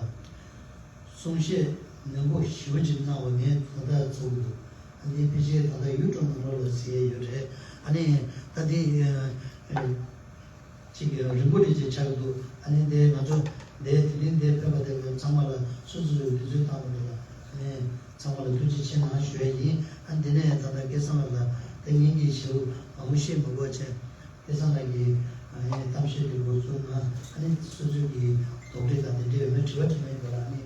གསུང་བཤད་ནན་པོ་ཞེ་པོ་ཅིག་གནང་བ་ངས་ད་ལྟ་ཚོར་གྱི་འདུག་ཨ་ནི་ཕལ་ཆེར་ད་ལྟ་ཡུ་ཊུབ་ནང་ལོགས་ལ་གཟིགས་ཡས་ཡོད་རེད། ཨ་ནི་ད་འདི་ཅིག་རིང་པོ་རེ་ཅིག་ཆགས་ཀྱི་འདུག་ཨ་ནི་འདི་ང་ཚོ་འདི་དེ་རིང་འདིར་ཕེབས་པ་དེ་ཚང་མ་ལ་སོ་སོ་སོའི་དུས་ཚོད་བཏང་བ་རེད་ལ་ཨ་ནི་ཚང་མ་ལ་ཐུགས་རྗེ་ཆེ་གནང་ཞུ་ཡས་ཡིན། ཨ་ནི་འདི་ནས་ད་ལྟ་སྐལ་བཟང་ལགས་ལ་དེ་ངེད་ཀྱིས་ཞེ་པོ་མང་པོ་བཤད་མི་དགོས་བྱས། སྐལ་བཟང་ལགས་ཀྱིས་ཨ་ནི་གཏམ་བཤད་དེ་འགོ་བཙུགས་ན་ཨ་ནི་སོ་སོའི་གི་དོགས་འདྲི་དང་དེ་འདྲའི་ཡོད་ན་དྲི་བ་དྲི་མཁན་ཡོད་པ་ལ་ཨ་ནི་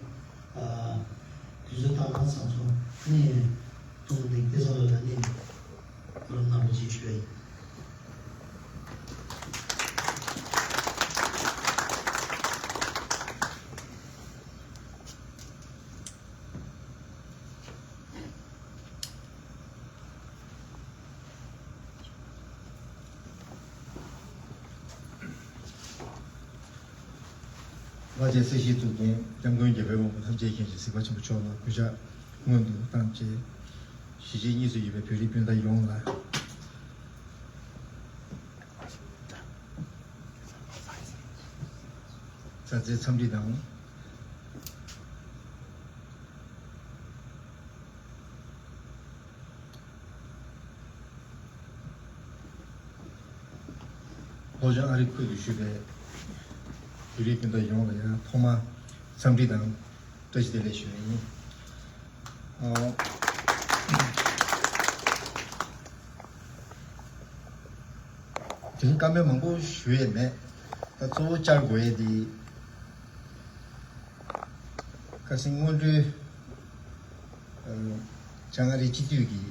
དུས་ཚོད་བཏང་གནང་བསམ་སོང་། ཨ་ནི་ཐུགས་འདི་སྐལ་བཟང་ལགས་ལ་ཨ་ནི་སློབ་གནང་རོགས་གྱིས་ཞུ་ཡ་ཡིན། ལྷ་རྗེ་སྲིད་ཞིའི་གཙུག་རྒྱན་སྐྱབས་མགོན་རྒྱལ་བའི་དབང་པོ་ཐམས་ཅད་མཁྱེན་ཅིང་གཟིགས་པ་ཆེན་པོ་མཆོག་ལ་གུས་ཕྱག་སྔོན་དུ་བཏང་བཅས། གཞིས་བྱེས་གཉིས་སུ་ཡོད་པའི་བོད་རིགས་སྤུན་ཟླ་ཡོངས་ལ། མཛའ་བརྩེའི་འཚམས་འདྲི་དང་། ལྷོ་ལྗོངས་ཨ་རི་ཁུལ་དུ་བཞུགས་པའི་བོད་རིགས་སྤུན་ཟླ་ཡོངས་ལ་ཡང་ཐོག་མར་འཚམས་འདྲི་དང་བཀྲ་ཤིས་བདེ་ལེགས་ཞུ་ཡ་ཡིན། ཨ། དེ་རིང་བཀའ་མོལ་མང་པོ་ཞུ་ཡས་མེད། ད་གཙོ་བོ་བཅར་དགོས་ཡས་དེ། ཁ་སང་སྔོན་འགྲོའི་བྱང་ཨ་རིའི་སྤྱི་འཐུས་ཀྱི་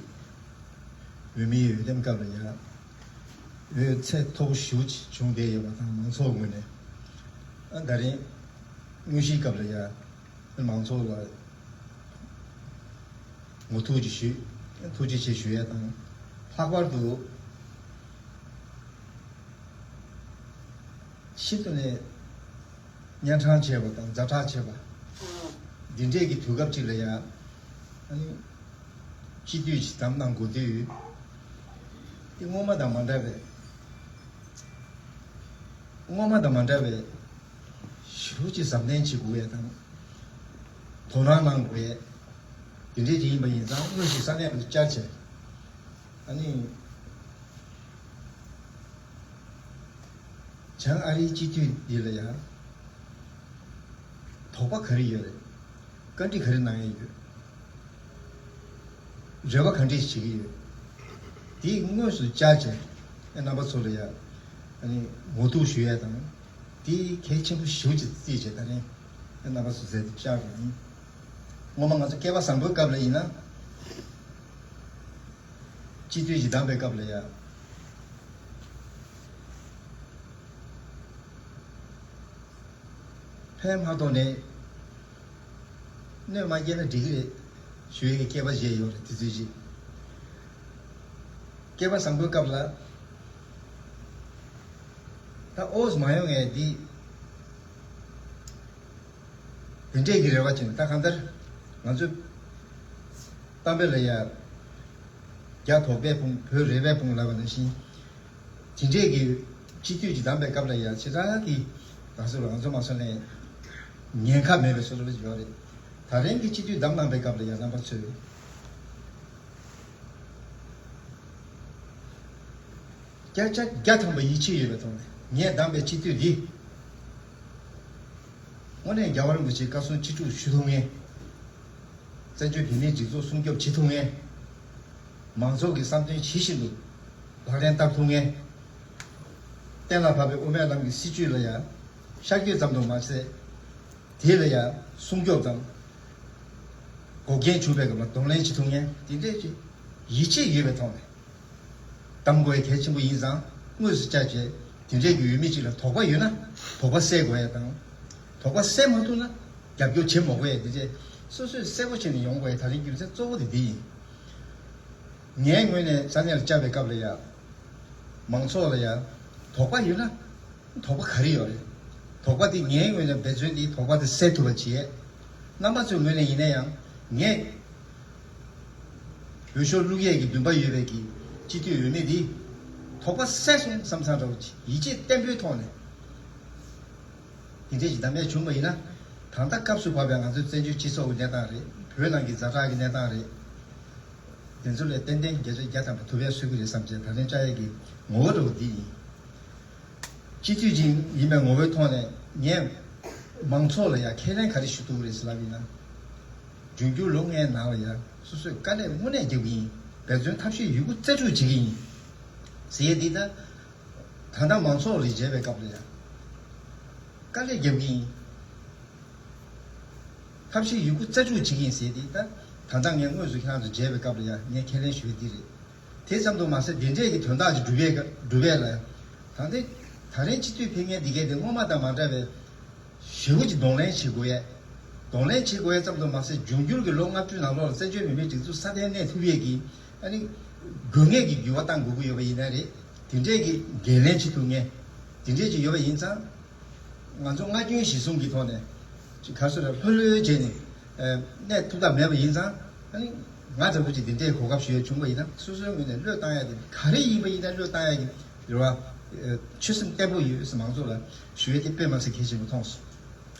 འོས་མིའི་འོས་འདེམས་སྐབས་ལ་ཡང་འོས་ཚད་མཐོ་པོ་ཞེ་པོ་ཅིག་བྱུང་བསྡད་ཡོད་པ་དང་། མང་ཚོགས་ངོས་ནས་ཨ་ད་རིང་དངོས་གཞིའི་སྐབས་ལ་ཡང་མང་ཚོགས་ལ་ངོ་ཐུག་ཅིག་ཞུ། ཐུགས་རྗེ་ཆེ་ཞུ་ཡས་དང་། ལྷག་པར་དུ་ཤིན་ཏུ་ནས་གཉན་འཕྲང་ཆེ་བ་དང་ཛ་དྲག་ཆེ་བ་འདི་འདྲས་ཀྱི་དུས་སྐབས་ཅིག་ལ་ཡང་ཨ་ནི་སྤྱི་འཐུས་ཅིག་བདམས་གནང་དགོས་དུས། དེ་སྔོན་མ་དང་མ་འདྲ་བའི་སྔོན་མ་དང་མ་འདྲ་བའི་ཞེ་པོ་ཅིག་གཟབ་ནན་བྱེད་དགོས་ཡས་དང་། དོ་སྣང་གནང་དགོས་ཡས་དེ་འདྲས་ཅིག་ཡིན་པ་ཡིན་ཙང་། དངོས་སུ་ས་གནས་ལ་བཅར་བྱས། ཨ་ནི་བྱང་ཨ་རིའི་སྤྱི་འཐུས་འདི་ལ་ཡང་དོགས་པ་ག་རེ་ཡོད་རེད། བཀའ་འདྲི་ག་རེ་གནང་ཡས་ཡོད། རེ་བ་ག་འདྲས་བྱེད་ཀྱི་ཡོད། དེ་དངོས་སུ་བཅར་བྱས་རྣམ་པ་ཚོ་ལ་ཡང་ཨ་ནི་ངོ་ཐུག་ཞུ་ཡས་དང་། དེ་གལ་ཆེན་པོ་ཞེ་པོ་ཅིག་བརྩིས་བྱས་ད་རིང་རྣམ་པ་ཚོ་མཛད་དེ་བཅར་བ་ཡིན། སྔོན་མ་ང་ཚོ་སྐལ་པ་བཟང་པོའི་སྐབས་ལ་ཡིན་ན། སྤྱི་འཐུས་ཀྱི་བདམས་པའི་སྐབས་ལ་ཡང་། ཕན་མ་ཐོགས་ནས་གནོད་མ་སྐྱེལ་ན་འགྲིག་གི་རེད་ཞུ་ཡས་ཀྱི་སྐལ་པ་བཞེས་ཡོད་རེད། དེ་ཚོའི་རྗེས་སྐལ་པ་བཟང་པོའི་སྐབས་ལ་ད་ཨོ་ཙི་མ་ཡོང་ངས་འདི། དེ་འདྲས་ཀྱི་རེ་བ་བྱས་ནས། ད་གང་ལྟར་ང་ཚོས་གཏམ་དཔེ་ལ་ཡ། རྒྱ་དོག་པས་ཕུང་བོད་རེ་བས་ཕུང་ལབ་པ་ནང་བཞིན། དེ་འདྲས་ཀྱི་སྤྱི་འཐུས་ཀྱི་བདམས་པའི་སྐབས་ལ་ཡ་ཞེ་དྲག་གི་ང་ཚོ་ང་ཚོ་མ་སོང་ནས་ཉེན་ཁ་མེད་པའི་བཟོ་འདྲ་ཅིག་ཡོད་རེད། ད་རིང་གི་སྤྱི་འཐུས་བདམས་གནང་པའི་སྐབས་ལ་ཡ་རྣམ་པ་ཚོས་བརྒྱ་ཆ་བརྒྱ་ཐམ་པ་ཡིད་ཆེས་ཡོད་པའི་ཐོག་ནས་ངས་བདམས་པའི་སྤྱི་འཐུས་འདི། དངོས་གནས་རྒྱལ་བ་རིན་པོ་ཆེའི་བཀའ་གསུང་ཅི་སྒྲུབ་ཞུ་ཐུབ་མཁན། བཙན་བྱོལ་བོད་མིའི་སྒྲིག་འཛུགས་སྲུང་སྐྱོབ་བྱེད་ཐུབ་མཁན། མང་ཚོགས་ཀྱི་བསམ་དོན་ཇི་བཞིན་དུ་ལག་ལེན་བསྟར་ཐུབ་མཁན། གཏན་ལ་ཕབ་པའི་དབུ་མའི་ལམ་གྱི་སྲིད་བྱུས་ལ་ཡང་ཤར་བསྐྱོད་ཙམ་དུ་མ་ཟད། དེ་ལ་ཡང་སྲུང་སྐྱོབ་དང་འགོག་རྐྱེན་བྱུང་བའི་སྐབས་ལ་གདོང་ལེན་བྱེད་ཐུབ་མཁན་དེ་འདྲས་ཀྱི་ཡིད་ཆེས་ཡོད་པའི་ཐོག་ནས། གཏམ་དགོས་གལ་ཆེན་པོ་ཡིན་ཙང་། དངོས་སུ་བཅར་བྱས་དེ་འདྲས་ཀྱི་འོས་མི་གཅིག་ལ་དོགས་པ་ཡོད་ན་དོགས་པ་སེལ་དགོས་ཡ་དང་། དོགས་པ་སེལ་མ་ཐུབ་ན་རྒྱབ་སྐྱོར་བྱེད་མ་དགོས་ཡ། དེ་བྱས་སོ་སོས་གསལ་པོ་བྱས་ནས་ཡོང་དགོས་ཡ། ད་རིང་རྒྱུ་མཚན་གཙོ་བོ་དེ་འདི་ཡིན། ངའི་ངོས་ནས་ས་གནས་ལ་བཅར་བའི་སྐབས་ལ་ཡ། མང་ཚོགས་ལ་ཡ། དོགས་པ་ཡོད་ན། དོགས་པ་ག་རེ་ཡོད་རེད། དོགས་པ་དེ་ངའི་ངོས་ནས་འབད་བརྩོན་དེ་དོགས་པ་དེ་སེལ་ཐུབ་པ་བྱེད། རྣམ་པ་ཚོའི་ངོས་ནས་ཡིན་ན་ཡང་། ངས། འོས་ཤོག་བླུག་ཡས་ཀྱི་འདུན་པ་ཡོད་པའི་གི་སྤྱི་འཐུས་འོས་མི་དེ། དོགས་པ་སེལ་སོང་བསམ་ཚང་འདྲ་བོ་ཅིག་ཡིད་ཆེས་བརྟན་པོའི་ཐོག་ནས། དེ་འདྲས་ཀྱི་གདམ་ག་བྱུང་བ་ཡིན་ན། ད་ལྟ་སྐབས་སུ་བབས་པའི་ང་ཚོའི་བཙན་བྱོལ་སྤྱི་ཚོགས་ཀྱི་གནས་སྟངས་རེད། བོད་ནང་གི་ཛ་དྲག་གི་གནས་སྟངས་རེད། དེ་ཚོ་ལས་ཏན་ཏན་བརྒྱ་ཆ་བརྒྱ་ཐམ་པ་ཐུབ་ཡས་བཟོ་གི་རེད་བསམ་བྱས་ད་ལན་བཅར་ཡས་ཀྱི་ངོ་བོ་འདྲ་བོ་འདི་ཡིན། སྤྱི་འཐུས་ཅིག་ཡིན་པའི་ངོ་བོའི་ཐོག་ནས་ངས་མང་ཚོགས་ལ་ཡང་ཁས་ལེན་ག་རེ་ཞུ་ཐུབ་ཀྱི་རེད་ཟེར་ལབ་ཡིན་ན། འབྱུང་འགྱུར་ལོ་ལྔའི་ནང་ལ་ཡང་སོ་སོས་དཀའ་ལས་དངོས་གནས་རྒྱབ་ཀྱི་ཡིན། འབད་བརྩོན་ཐབས་ཤེས་ཡོད་རྒུ་རྩལ་སྤྲུགས་བྱེད་ཀྱི་ཡིན། ཟེར་ཡས་འདི་ད། ད་ལྟ་མང་ཚོགས་རེ་མཇལ་བའི་སྐབས་ལ་ཡང་། དཀའ་ལས་རྒྱབ་ཀྱི་ཡིན། ཐབས་ཤེས་ཡོད་རྒུ་རྩལ་སྤྲུགས་བྱེད་ཀྱི་ཡིན་ཟེར་ཏེ་ད། ད་ལྟ་ངས་དངོས་སུ་ཁྱེད་རང་ཚོ་མཇལ་བའི་སྐབས་ལ་ཡང་ངས་ཁས་ལེན་ཞུ་ཡས་འདི་རེད། དེ་ཙམ་དུ་མ་ཟད་དེ་འདྲས་ཀྱི་དོན་དག་ཅིག་སྒྲུབ་ཡས་སྒྲུབ་ཡས་ལ། ད་ལྟ་ད་རིང་སྤྱི་འཐུས་ཕེབས་མཁན་འདི་གས་དེ་སྔོན་མ་དང་མ་འདྲ་བའི། ཞེ་པོ་ཅིག་གདོང་ལེན་བྱེད་དགོས་ཡས། གདོང་ལེན་བྱེད་དགོས་ཡས་ཙམ་དུ་མ་ཟད་འབྱུང་འགྱུར་གྱི་ལོ་ལྔ་བཅུ་ནང་ལོགས་ལ་བཙན་བྱོལ་བོད་མིའི་སྒྲིག་འཛུགས་སྲ་བརྟན་གནས་ཐུབ་ཡས་ཀྱི། ཨ་ནི། དགོས་ངེས་ཀྱི་འགྱུར་བ་གཏང་དགོས་ཀྱི་ཡོད་པ་ཡིན་ན་རེད། དེ་འདྲས་ཀྱི་འགན་ལེན་བྱེད་ཐུབ་མཁན། དེ་འདྲས་ཅིག་ཡོད་པ་ཡིན་ཙང་། ང་ཚོ་སྔ་རྒྱུན་གཞི་བཟུང་གི་ཐོག་ནས། ཅིག་ག་རེ་ཟེར་ལྷོད་ལྷོད་བྱས་ནས། ཨ། གནས་ཐུབ་ཐབས་མེད་པ་ཡིན་ཙང་། ཨ་ནི། ང་འདྲ་པོ་ཅིག་འདི་འདྲའི་གོ་སྐབས་ཞུ་ཡས་བྱུང་བ་ཡིན་ན་སོ་སོའི་ངོས་ནས་བློས་བཏང་ཡས་དེ་ག་རེ་ཡིན་པ་ཡིན་ན་བློས་བཏང་ཡས་ཀྱི་རེ་བ། ཨ། ཆོད་སེམས་བརྟན་པོ་ཡོད་ཟེར་མང་ཚོགས་ལ་ཞུ་ཡས་དེ་དཔེ་མ་སྲིད་གལ་ཆེན་པོ་མཐོང་སོང་།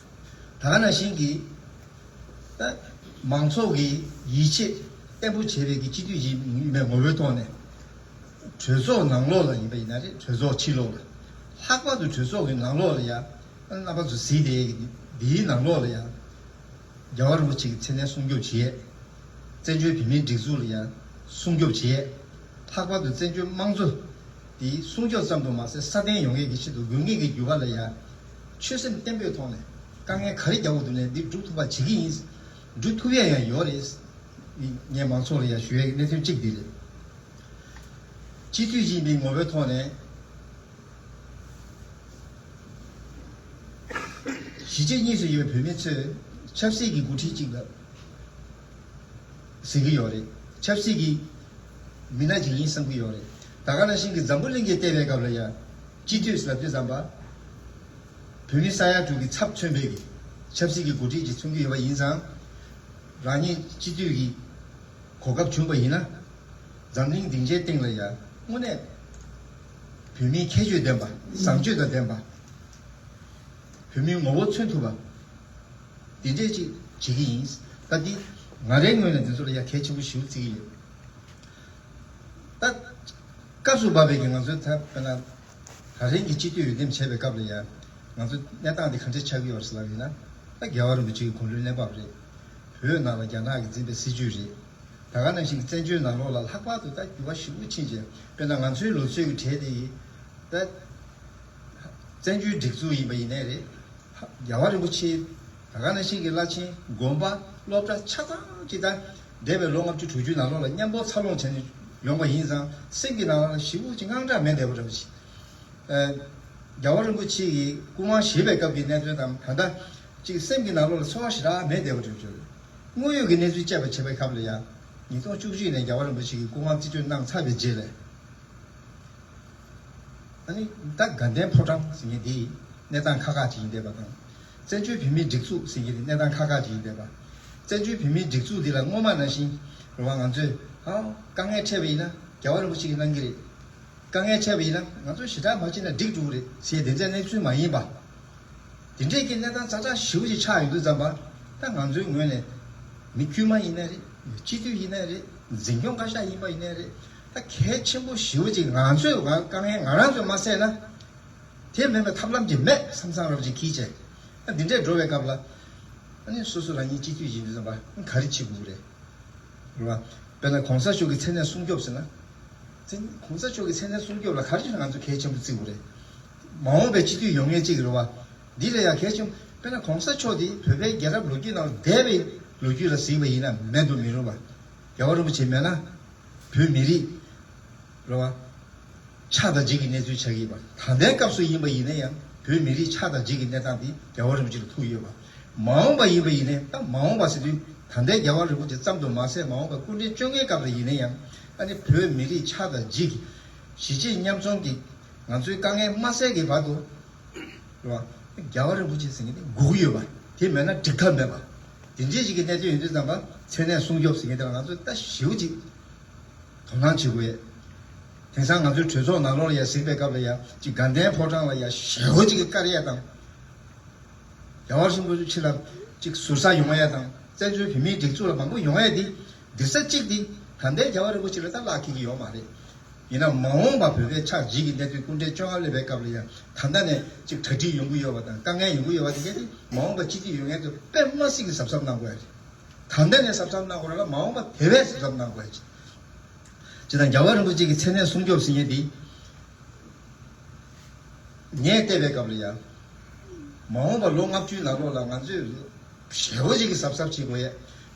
ད་ག་ནང་བཞིན་གྱི། ད། མང་ཚོགས་ཀྱི་ཡིད་ཆེས་བརྟན་པོ་བྱེད་པའི་གི་སྤྱི་འཐུས་ཡིན་པའི་ངོ་བོའི་ཐོག་ནས། གྲོས་ཚོགས་ནང་ལོགས་ལ་ཡིན་པ་ཡིན་ན་རེད། གྲོས་ཚོགས་ཕྱི་ལོགས་ལ། ལྷག་པར་དུ་གྲོས་ཚོགས་ཀྱི་ནང་ལོགས་ལ་ཡ། རྣམ་པ་ཚོ་གཟིགས་བསྡད་ཀྱི་འདིའི་ནང་ལོགས་ལ་ཡ། རྒྱལ་བ་རིན་པོ་ཆེ་གི་མཚན་གནས་སྲུང་སྐྱོབ་བྱེད་ཡས། བཙན་བྱོལ་བོད་མིའི་སྒྲིག་འཛུགས་ལ་ཡ། སྲུང་སྐྱོབ་བྱེད་ཡས། ལྷག་པར་དུ་བཙན་བྱོལ་དམངས་གཙོ་དེ་སྲུང་སྐྱོབ་ཙམ་དུ་མ་ཟད་སྲ་བརྟན་ཡོང་ཡས་ཀྱི་ཆེད་དུ་དགོས་ངེས་ཀྱི་འགྱུར་བ་ལ་ཡ། ཆོད་སེམས་བརྟན་པོའི་ཐོག་ནས་དཀའ་ངལ་ག་རེ་རྒྱག་དགོས་འདུག་ནས་འདི་སྒྲུབ་ཐུབ་པ་བྱེད་ཀྱི་ཡིན། སྒྲུབ་ཐུབ་ཡས་ཡང་ཡོད་རེད། ངས་མང་ཚོགས་ལ་ཡ་ཞུ་ཡས་ཀྱི་གནད་དོན་གཅིག་འདི་རེད། སྤྱི་འཐུས་ཡིན་པའི་ངོ་བོའི་ཐོག་ནས། གཞིས་བྱེས་གཉིས་སུ་ཡོད་པའི་བོད་མི་ཚོས་ཆབ་སྲིད་ཀྱི་འགོ་ཁྲིད་ཅིག་ལ་ཟེར་གྱི་ཡོད་རེད། ཆབ་སྲིད་ཀྱི་མི་སྣ་ཅིག་ཡིན་བསམ་གྱི་ཡོད་རེད། ད་ག་ནང་བཞིན་གྱི་འཛམ་བུ་གླིང་གིས་བལྟས་པའི་སྐབས་ལ་ཡང་སྤྱི་འཐུས་ལབ་དུས་ཙམ་པ། བོད་མི་ས་ཡ་དྲུག་གི་ཚབ་མཚོན་པའི་གི་ཆབ་སྲིད་ཀྱི་འགོ་ཁྲིད་ཅིག་མཚོན་གྱི་ཡོད་པ་ཡིན་ཙང་། རང་ཉིད་སྤྱི་འཐུས་ཀྱི་གོ་སྐབས་བྱུང་བ་ཡིན་ན། འཛམ་གླིང་སྡིངས་ཆའི་སྟེང་ལ་ཡང་དངོས་གནས་བོད་མིའི་ཁྱད་ཆོས་ལྡན་པ། བཟང་སྤྱོད་དང་ལྡན་པ། བོད་མིའི་ངོ་བོ་མཚོན་ཐུབ་པ། དེ་འདྲས་ཅིག་བྱེད་ཀྱི་ཡིན། ད་འདི་ང་རའི་ངོས་ནས་འདི་ཚོ་ལ་ཡང་གལ་ཆེན་པོ་ཞེ་པོ་བརྩི་གི་ཡོད། ད། སྐབས་སུ་བབས་པའི་གི་ང་ཚོའི་ད་དཔེར་ན། ད་རིང་གི་སྤྱི་འཐུས་འོས་འདེམས་བྱས་པའི་སྐབས་ལ་ཡང་། ང་ཚོ་གནས་སྟངས་འདི་ག་འདྲས་ཆགས་ཀྱི་ཡོད་རེད་ཟེར་ལབ་ཡིན་ན། ད་རྒྱལ་བ་རིན་པོ་ཆེ་གི་དགུང་ལོའི་གནས་བབ་རེད། བོད་ནང་ལ་རྒྱ་ནག་གིས་འཛིན་པའི་སྲིད་བྱུས་རེད། ད་ག་ནང་བཞིན་བཙན་བྱོལ་ནང་ལོགས་ལ་ལྷག་པར་དུ་ད་འགྱུར་བ་ཞེ་པོ་ཕྱིན་རྗེས་དཔེར་ན་ང་ཚོའི་ལོ་ཚོད་ཀྱི་གྲས་དེ་ཡིས་ད། བཙན་བྱོལ་སྒྲིག་འཛུགས་ཡིན་པ་ཡིན་ནའི་རེད། རྒྱལ་བ་རིན་པོ་ཆེ། ད་ག་ནང་བཞིན་གྱི་བླ་ཆེན་དགོན་པ་སློབ་གྲྭ་ཆ་ཚང་གཅིག་ད། འདས་པའི་ལོ་ལྔ་བཅུ་དྲུག་ཅུ་ནང་ལོགས་ལ་མཉམ་པོ་འཚར་ལོངས་བྱས་ནས་ཡོང་བ་ཡིན་ཙང་སེམས་ཀྱི་ནང་ལ་ཞེ་པོ་ཅིག་དངངས་སྐྲག་མེད་བསྡད་པ་འདྲ་པོ་ཅིག་ཨ། རྒྱལ་བ་རིན་པོ་ཆེ་ཡི་སྐུ་དབང་བཞེས་པའི་སྐབས་ཀྱི་གནས་ཚུལ་དང་ད་ལྟ་ཅིག་སེམས་ཀྱི་ནང་ལོགས་ལ་ཚོར་བ་ཞེ་དྲག་མེད་བསྡད་པ་འདྲ་པོ་ཅིག་དངོས་ཡོད་ཀྱི་གནས་ཚུལ་དཔྱད་པ་བྱེད་པའི་སྐབས་ལ་ཡང་ཉིས་སྟོང་བཅུ་གཅིག་ནས་རྒྱལ་བ་རིན་པོ་ཆེ་གི་སྐུ་དབང་རྩིས་སྤྲོད་གནང་ཚར་བའི་རྗེས་ལ། ཨ་ནི་ད་དགའ་ལྡན་ཕོ་བྲང་ཟེར་མཁན་དེ་གནས་སྟངས་ཁག་ཁག་ཅིག་ཡིན་བསྡད་པ་དང་། བཙན་བྱོལ་བོད་མིའི་སྒྲིག་འཛུགས་ཟེར་མཁན་དེ་གནས་སྟངས་ཁག་ཁག་ཅིག་ཡིན་བསྡད་པ། བཙན་བྱོལ་བོད་མིའི་སྒྲིག་འཛུགས་འདི་ལ་སྔོན་མ་ནང་བཞིན་རེད་བ། ང་ཚོས་ཨ། དཀའ་ངལ་འཕྲད་པ་ཡིན་ན་རྒྱལ་བ་རིན་པོ་ཆེ་གིས་གནང་གི་རེད། དཀའ་ངལ་འཕྲད་པ་ཡིན་ན་ང་ཚོས་ཞེ་དྲག་མ་བྱས་ན་འགྲིག་འགྲོ་གི་རེད་ཟེར་དེ་འདྲའི་གནས་ཚུལ་མ་ཡིན་པ། དེ་འདྲས་ཀྱི་གནས་སྟངས་ཛ་དྲག་ཞེ་པོ་ཅིག་ཆགས་ཡོང་དུས་ཙམ་པ། ད་ང་ཚོའི་ངོས་ནས་མི་དཀྱུས་མ་ཡིན་ནའི་རེད། སྤྱི་འཐུས་ཡིན་ནའི་རེད། འཛིན་སྐྱོང་བཀའ་ཤག་ཡིན་པ་ཡིན་ནའི་རེད། ད་གལ་ཆེན་པོ་ཞེ་པོ་ཅིག་ང་ཚོས་དཀའ་ངལ་ང་རང་ཚོས་མ་སེལ་ན། དེ་མེད་པའི་ཐབས་ལམ་ཅིག་མེད་བསམ་བསམ་རབ་ཅིག་འཁྱེར་བྱས། ད་འདི་འདྲས་འགྲོ་བའི་སྐབས་ལ། ཨ་ནི་སོ་སོ་རང་ཉིད་སྤྱི་འཐུས་ཡིན་དུས་ཙམ་པ་ག་རེ་བྱེད་དགོས་རེད། རེད་བ། དཔེར་ན་གོང་ས་མཆོག་གི་མཚན་གནས་སྲུང་སྐྱོབ་ཟེར་ན། མཚན་གོང་ས་མཆོག་གི་མཚན་གནས་སྲུང་སྐྱོབ་ལ་ག་རེ་བྱས་ན་ང་ཚོ་གལ་ཆེན་པོ་བརྩི་དགོས་རེད། མ་འོངས་པའི་སྤྱི་འཐུས་ཡོང་མཁན་གཅིག་རེད་བ། འདི་ལ་ཡང་གལ་ཆེན་པོ་དཔེར་ན་གོང་ས་མཆོག་དེ་བོད་པའི་རྒྱལ་རབས་ལོ་རྒྱུས་ནང་འདས་པའི་ལོ་རྒྱུས་ལ་གཟིགས་པ་ཡིན་ན་མེད་དུ་མི་རུང་བ། རྒྱལ་བ་རིན་པོ་ཆེ་མེད་ན། བོད་མི་རིགས། རེད་བ། ཆགས་དང་འཇིག་གི་གནས་ཚུལ་ཆགས་ཀྱི་ཡོད་པ། ད་ལྟའི་སྐབས་སུ་ཡིན་པ་ཡིན་ན་ཡང་བོད་མི་རིགས་ཆགས་དང་འཇིག་གི་གནས་སྟངས་འདི་རྒྱལ་བ་རིན་པོ་ཆེ་ལ་ཐུག་ཡོད་པ། མ་འོངས་པ་ཡིན་པ་ཡིན་ནའི་ད་མ་འོངས་པ་ཟེར་དུས་ད་ལྟའི་རྒྱལ་བ་རིན་པོ་ཆེ་ཙམ་དུ་མ་ཟད་མ་འོངས་པའི་སྐུ་ཕྲེང་བཅོ་ལྔའི་སྐབས་ལ་ཡིན་ན་ཡང་། ཨ་ནི་བོད་མི་རིགས་ཆགས་དང་འཇིག་གི་གཞིས་བྱེས་མཉམ་འཛོམས་ཀྱི་ང་ཚོའི་དཀའ་ངལ་མ་སེལ་གྱི་བར་དུ། རེད་བ། རྒྱལ་བ་རིན་པོ་ཆེ་ཟེར་མཁན་དེ་སྒུག་གི་ཡོད་པ། དེ་མེད་ན་འགྲིག་ཐབས་མེད་པ། དེ་འདྲའི་ཞིག་གི་གནད་དོན་ཡིན་དུས་ཙམ་པ་མཚན་གནས་སྲུང་སྐྱོབ་ཟེར་མཁན་དེ་ལ་ང་ཚོས་ད་ཞེ་པོ་ཅིག་དོ་སྣང་བྱེད་དགོས་ཡས། དེང་སང་ང་ཚོའི་གྲོས་ཚོགས་ནང་ལོགས་ལ་ཡ་གཟིགས་པའི་སྐབས་ལ་ཡ་ཅིག་དགའ་ལྡན་ཕོ་བྲང་ལ་ཡ་ཞེ་པོ་ཅིག་གི་བཀར་ཡས་དང་། རྒྱལ་བ་རིན་པོ་ཆེ་ལ་ཅིག་ཟུར་ཟ་ཡོང་ཡས་དང་བཙན་བྱོལ་བོད་མིའི་སྒྲིག་འཛུགས་ལ་མང་པོ་ཡོང་ཡས་དེ། འདི་ས་གཅིག་དེ་ད་ལྟའི་རྒྱལ་བ་རིན་པོ་ཆེ་ལ་ད་བརླག་འཁེལ་གྱི་ཡོད་མ་རེད། ཡིན་ན་མ་འོངས་པ་བོད་པའི་ཆགས་འཇིག་གི་གནད་དོན་སྐུ་ཕྲེང་བཅོ་ལྔ་སླེབས་པའི་སྐབས་ལ་ཡང་ད་ལྟ་ནས་ཅིག་གྲ་སྒྲིག་ཡོང་གི་ཡོད་པ་དང་དཀའ་ངལ་ཡོང་གི་ཡོད་པ་དེ་གས་དེ་མ་འོངས་པ་སྤྱི་འཐུས་ཡོང་མཁན་ཚོ་དཔེ་མ་སྲིད་ཀྱི་གཟབ་གཟབ་གནང་དགོས་ཡ་རེད། ད་ལྟ་ནས་གཟབ་གཟབ་གནང་དགོས་ར་ལ་མ་འོངས་པ་དེ་བས་གཟབ་གཟབ་གནང་དགོས་ཡ་ཅིག་ཅེས་དང་རྒྱལ་བ་རིན་པོ་ཆེ་གི་མཚན་གནས་སྲུང་སྐྱོབ་ཟེར་མཁན་དེ། ངས་བལྟས་པའི་སྐབས་ལ་ཡང་། མ་འོངས་པ་ལོ་ལྔ་བཅུའི་ནང་ལོགས་ལ་ང་ཚོས་ཞེ་པོ་ཅིག་གི་གཟབ་གཟབ་བྱེད་དགོས་ཡས།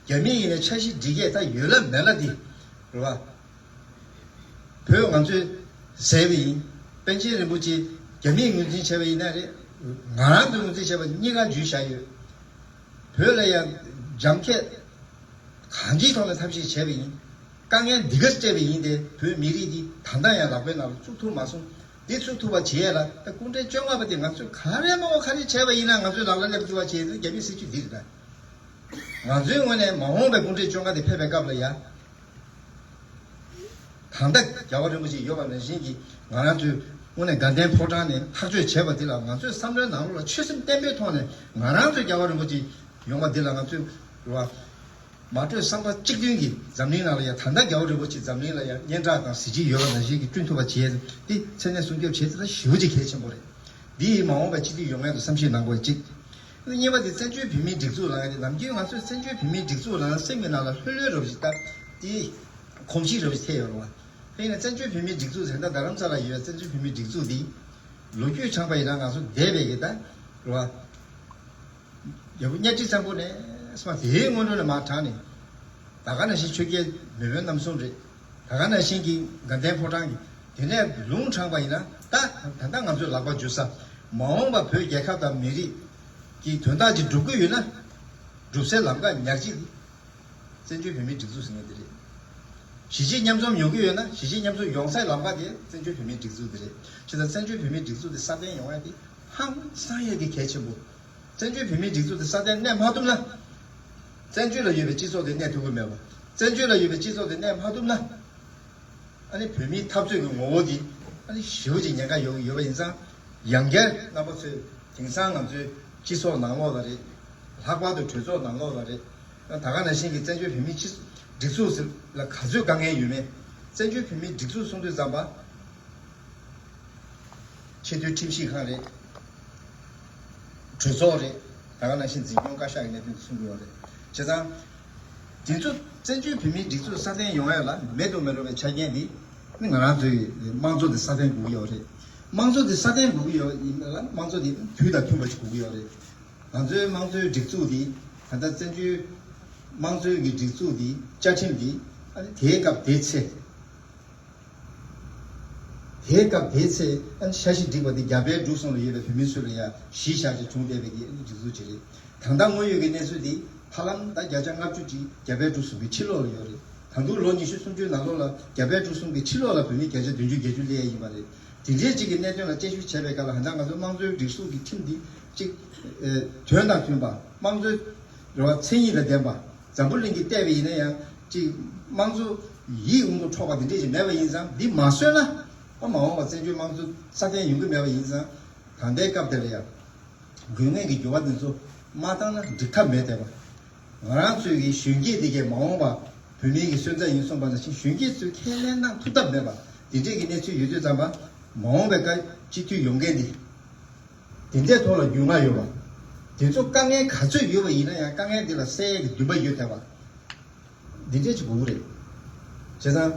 རྒྱ་མི་ཡིན་ནའི་འཆར་གཞི་སྒྲིག་ཡས་ད་ཡོད་ལ་མེད་ལ་འདི། རེད་བ། བོད་ང་ཚོས་ཟས་པ་ཡིན། པཎ་ཆེན་རིན་པོ་ཆེ་རྒྱ་མིས་ངོས་འཛིན་བྱས་པ་ཡིན་ན་རེད། ང་རང་ཚོས་ངོས་འཛིན་བྱས་པ་གཉིས་ཀ་འཇུས་བཞག་ཡོད། བོད་ལ་ཡང་འཇམ་ཁྱད་གང་ཅིའི་ཐོག་ནས་ཐབས་ཤེས་བྱས་པ་ཡིན། དཀའ་ངལ་འདི་ག་སྤྲད་པ་ཡིན་ཏེ་བོད་མི་རིགས་འདི་ད་ལྟ་ཡང་ལག་པའི་ནང་ལ་བཙུགས་ཐུབ་མ་སོང་། འདི་བཙུགས་ཐུབ་པ་བྱེད་ཡས་ལ་ད་སྐུ་ཕྲེང་བཅོ་ལྔ་པ་དེ་ང་ཚོས་ག་རེ་མ་འོ་ག་རེ་བྱས་པ་ཡིན་ན་ང་ཚོའི་ལག་ལ་སླེབས་ཐུབ་པ་བྱེད་ཡས་དེ་རྒྱ་མིའི་སྲིད་ཇུས་འདི་རེད་ད། ང་ཚོའི་ངོས་ནས་མ་འོངས་པའི་སྐུ་ཕྲེང་བཅོ་ལྔ་དེ་ཕེབས་པའི་སྐབས་ལ་ཡ། གང་ལྟར་རྒྱལ་བ་རིན་པོ་ཆེ་ཡོད་པ་ནང་བཞིན་གྱི་ང་རང་ཚོའི་དངོས་གནས་དགའ་ལྡན་ཕོ་བྲང་ནས་ཐག་གཅོད་བྱས་པ་འདི་ལ་ང་ཚོའི་བསམ་བློའི་ནང་ལོགས་ལ་ཆོད་སེམས་བརྟན་པོའི་ཐོག་ནས་ང་རང་ཚོའི་རྒྱལ་བ་རིན་པོ་ཆེ་ཡོང་བ་འདི་ལ་ང་ཚོས་རེད་བ། མ་གྲོས་བསམ་པ་གཅིག་མཐུན་གྱིས་འཛམ་གླིང་ནང་ལ་ཡང་ད་ལྟ་རྒྱལ་བ་རིན་པོ་ཆེ་འཛམ་གླིང་ལ་ཡང་སྙན་གྲགས་དང་གཟི་བརྗིད་ཡོད་པ་ནང་བཞིན་གྱི་བསྐྲུན་ཐུབ་པ་བྱས་ཏེ་མཚན་གནས་སྲུང་སྐྱོབ་བྱས་ཏེ་ད་ཞེ་པོ་ཅིག་གལ་ཆེན་པོ་རེད། འདི་ཡིས་མ་འོངས་པ་སྤྱི་འཐུས་ཡོང་མཁན་དུ་བསམ་ཤེས་གནང་དགོས་གཅིག་གཉིས་པ་དེ་བཙན་བྱོལ་བོད་མིའི་སྒྲིག་འཛུགས་ལ་ཡང་དེ་ནམ་རྒྱུན་ང་ཚོས་བཙན་བྱོལ་བོད་མིའི་སྒྲིག་འཛུགས་ལ་ཡང་སེམས་ཀྱི་ནང་ལ་ལྷོད་ལྷོད་རབ་ཞིག་ལྟ་དེ་གོམས་གཤིས་རབ་ཞིག་ཐེབས་ཡོད་རེད་བ། དེ་ཡིན་ན་བཙན་བྱོལ་བོད་མིའི་སྒྲིག་འཛུགས་ཟེར་ན་རྡ་རམ་ས་ལ་ཡོད་བཙན་བྱོལ་བོད་མིའི་སྒྲིག་འཛུགས་འདི་ལོ་རྒྱུས་ཆགས་པ་ཡིན་ན་ང་ཚོ་འདས་པའི་གི་ད་རེད་བ། རྒྱལ་པོ་གཉའ་ཁྲི་བཙན་པོ་ནས་སྨ་དེའི་སྔོན་འགྲོ་ནས་མར་དྲངས་ནས་ད་ག་ནང་བཞིན་ཆོས་རྒྱལ་མེས་དབོན་རྣམ་གསུམ་རེད། ད་ག་ནང་བཞིན་གྱི་དགའ་ལྡན་ཕོ་བྲང་གི་དེ་ནས་ལུང་དྲངས་པ་ཡིན་ན་ད་ད་ལྟ་ང་ཚོའི་ལག་པ་འཇུ་ས་མ་འོངས་པ་བོད་རྒྱལ་ཁབ་དང་མི་རིགས་ཀྱི་དོན་དག་ཅིག་སྒྲུབ་ཀྱི་ཡོད་ན་སྒྲུབ་སའི་ལམ་ཁ་ཉག་གཅིག་བཙན་བྱོལ་བོད་མིའི་སྒྲིག་འཛུགས་ཟེར་མཁན་དེ་རེད། གཞིས་བྱེས་མཉམ་འཛོམས་ཡོང་གི་ཡོད་ན་གཞིས་བྱེས་མཉམ་འཛོམས་ཡོང་སའི་ལམ་ཁ་དེ་བཙན་བྱོལ་བོད་མིའི་སྒྲིག་འཛུགས་དེ་རེད། བྱས་ཙང་བཙན་བྱོལ་བོད་མིའི་སྒྲིག་འཛུགས་དེ་སྲ་བརྟན་ཡོང་ཡ་དེ་ཧང་སང་ཡ་གི་གལ་ཆེན་པོ། བཙན་བྱོལ་བོད་མིའི་སྒྲིག་འཛུགས་དེ་སྲ་བརྟན་གནས་མ་ཐུབ་ན། བཙན་བྱོལ་ལ་ཡོད་པའི་སྤྱི་ཚོགས་དེ་གནས་ཐུབ་ཀྱི་མེད་པ། བཙན་བྱོལ་ལ་ཡོད་པའི་སྤྱི་ཚོགས་དེ་གནས་མ་ཐུབ་ན། ཨ་ནི་བོད་མིའི་འཐབ་རྩོད་ཀྱི་ངོ་བོ་དེ་ཨ་ནི་ཞེ་པོ་ཅིག་ཉེན་ཁ་ཡོད་ཡོད་པ་ཡིན་ཙང་། ཡང་བསྐྱར་རྣམ་པ་ཚོས་དེང་སང་ང་ཚོའི་སྤྱི་ཚོགས་ནང་ལོགས་ལ་རེད། ལྷག་པར་དུ་གྲོས་ཚོགས་ནང་ལོགས་ལ་རེད། ད་ག་ནང་བཞིན་གྱི་བཙན་བྱོལ་བོད་མིའི་སྤྱི་སྒྲིག་འཛུགས་ཟེར་ལ་ག་ཚོད་དཀའ་ངལ་ཡོད་མེད། བཙན་བྱོལ་བོད་མིའི་སྒྲིག་འཛུགས་གསུང་དུས་ཙམ་པ། ཆེས་མཐོའི་ཁྲིམས་ཞིབ་ཁང་རེད། གྲོས་ཚོགས་རེད། ད་ག་ནང་བཞིན་འཛིན་སྐྱོང་བཀའ་ཤག་གི་གནད་དོན་དུ་གསུང་གི་ཡོད་རེད། བྱས་ཙང་། དེ་ཚོ་བཙན་བྱོལ་བོད་མིའི་སྒྲིག་འཛུགས་སྲ་བརྟན་ཡོང་ཡ་ལ་མེད་དུ་མི་རུང་བའི་ཆ་རྐྱེན་འདི་ནི་ང་རང་ཚོའི་དམངས་གཙོ་འདི་སྲ་བརྟན་དགོས་ཀྱི་ཡོད་རེད། དམངས་གཙོ་འདི་སྲ་བརྟན་དགོས་ཀྱི་ཡོད་ཡིན་ན་ལ་དམངས་གཙོ་འདི་དུས་དང་མཐུན་པ་ཞིག་དགོས་ཀྱི་ཡོད་རེད། ང་ཚོའི་དམངས་གཙོའི་སྒྲིག་འཛུགས་འདི་ད་ལྟ་བཙན་བྱོལ་དམངས་གཙོའི་གི་སྒྲིག་འཛུགས་འདི་བཅའ་ཁྲིམས་འདི་ཨ་ནི་དེའི་སྐབས་དེའི་ཚེ། དེའི་སྐབས་དེའི་ཚེ་ཨ་ནི་འཆར་གཞི་བསྒྲིགས་པ་དེ་རྒྱ་བལ་འབྲུག་གསུམ་ལ་ཡོད་པའི་བོད་མི་ཚོ་ལ་ཡང་གཞི་བཞག་ཅིག་བྱུང་བསྡད་པའི་གི་ཨ་ནི་སྒྲིག་འཛུགས་ཅིག་རེད། ད་ལྟ་དངོས་ཡོད་ཀྱི་གནས་ཚུལ་དེ་ཧ་ལམ་ད་བརྒྱ་ཆ་ལྔ་བཅུ་ཅིག་རྒྱ་བལ་འབྲུག་གསུམ་གྱི་ཕྱི་ལོགས་ལ་ཡོད་རེད། ད་དུང་ལོ་ཉི་ཤུ་སུམ་ཅུའི་ནང་ལོགས་ལ་རྒྱ་བལ་འབྲུག་གསུམ་གྱི་ཕྱི་ལོགས་ལ་བོད་མི་བརྒྱ་ཆ་བདུན་ཅུ་བརྒྱད་ཅུ་སླེབས་ཡ་ཡིན་པ་རེད། དེ་འདྲའི་ཅིག་གི་གནད་དོན་ལ་དཔྱད་ཞིབ་བྱས་པའི་སྐབས་ལ་ད་ལྟ་ང་ཚོ་དམངས་གཙོའི་སྒྲིག་འཛུགས་ཀྱི་ཁྲིམས་འདི་ཅིག་ཨེ་དོན་དང་མཐུན་པ་དམངས་གཙོའི་རེ་བ་མཚན་ཉིད་དང་ལྡན་པ། འཛམ་བུ་གླིང་གིས་བལྟས་པ་ཡིན་ན་ཡང་ཅིག་དམངས་གཙོ་ཡིད་འོང་དུ་འཕྲོག་པ་འདི་འདྲས་ཅིག་མེད་པ་ཡིན་ཙང་འདི་མ་བཟོས་ན་ཨ་མ་འོངས་པ་བཙན་བྱོལ་དམངས་གཙོ་སྲ་བརྟན་ཡོང་གི་མེད་པ་ཡིན་ཙང་། ད་ལྟའི་སྐབས་དེ་ལ་ཡང་དགོས་ངེས་ཀྱི་འགྱུར་བ་འདི་ཚོ་མ་བཏང་ན་འགྲིག་ཐབས་མེད་བསྡད་པ། ང་རང་ཚོའི་གི་གཞོན་སྐྱེས་འདི་གས་མ་འོངས་པ་བོད་མིའི་གི་སོན་རྩ་ཡིན་གསུངས་པ་ནང་བཞིན་གཞོན་སྐྱེས་ཚོས་ཁས་ལེན་གནང་ཐུབ་ཐབས་མེད་པ་འདི་འདྲས་ཀྱི་གནས་ཚུལ་ཡོད་དུས་ཙམ་པ་མ་འོངས་པའི་སྐབས་སྤྱི་འཐུས་ཡོང་མཁན་འདི། དེ་འདྲའི་ཐོག་ལ་རྒྱུས་མངའ་ཡོད་པ། དེ་ཚོ་དཀའ་ངལ་ག་ཚོད་ཡོད་པ་ཡིན་ན་ཡང་དཀའ་ངལ་འདི་ལ་སེལ་ཡས་ཀྱི་འདུན་པ་ཡོད་བསྡད་པ། འདི་འདྲས་ཅིག་དགོས་ཀྱི་རེད། བྱས་ཙང་།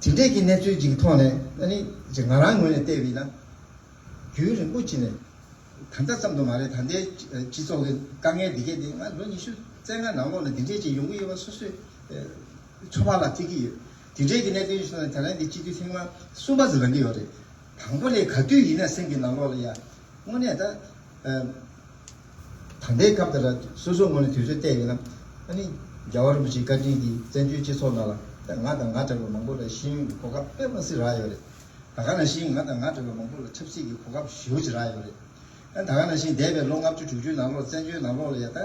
དེ་འདྲས་ཀྱི་གནས་ཚུལ་ཅིག་གི་ཐོག་ནས་ཨ་ནི་ཅིག་ང་རང་ངོས་ནས་བལྟས་པ་ཡིན་ན། རྒྱུན་རིང་པོ་ཅིག་ནས། ད་ལྟ་ཙམ་དུ་མ་རེད། ད་ལྟའི་སྤྱི་ཚོགས་ཀྱི་དཀའ་ངལ་འདི་གས་དེ་ང་ལོ་ཉི་ཤུ་རྩ་ལྔ་ནང་ལོགས་ནས་འདི་འདྲས་ཅིག་ཡོང་གི་ཡོད་པ་སོ་སོས་ཚོར་བ་ལ་ཐེབས་ཀྱི་ཡོད། དེ་འདྲས་ཀྱི་གནད་དོན་ཞིག་ནས་ད་ལན་འདི་སྤྱི་འཐུས་ཐེངས་མ་གསུམ་པ་ཙམ་ལངས་ཀྱི་ཡོད་རེད། དང་པོ་ནས་ག་དུས་ཡིན་ན་སེམས་ཀྱི་ནང་ལོགས་ལ་ཡ། དངོས་གནས་ད། ད་ལྟའི་སྐབས་དེ་ལ་སོ་སོ་ངོས་ནས་དུས་ཚོད་བལྟས་ཡིན་ན། ཨ་ནི། རྒྱལ་བ་རིན་པོ་ཆེའི་བཀའ་དྲིན་གྱིས་བཙན་བྱོལ་སྤྱི་ཚོགས་ནང་ལ་ ང་དང་ང་འདྲ་བ་མང་པོ་ལ་ཤེས་ཡོན་གྱི་གོ་སྐབས་དཔེ་མ་སྲིད་རག་ཡོད་རེད། ད་ག་ནང་བཞིན་ང་དང་ང་འདྲ་བ་མང་པོ་ལ་ཆབ་སྲིད་ཀྱི་གོ་སྐབས་ཞེ་པོ་ཅིག་རག་ཡོད་རེད། ཨ་ད་ག་ནང་བཞིན་འདས་པའི་ལོ་ལྔ་བཅུ་དྲུག་ཅུའི་ནང་ལོགས་བཙན་བྱོལ་ནང་ལོགས་ལ་ཡ་ད་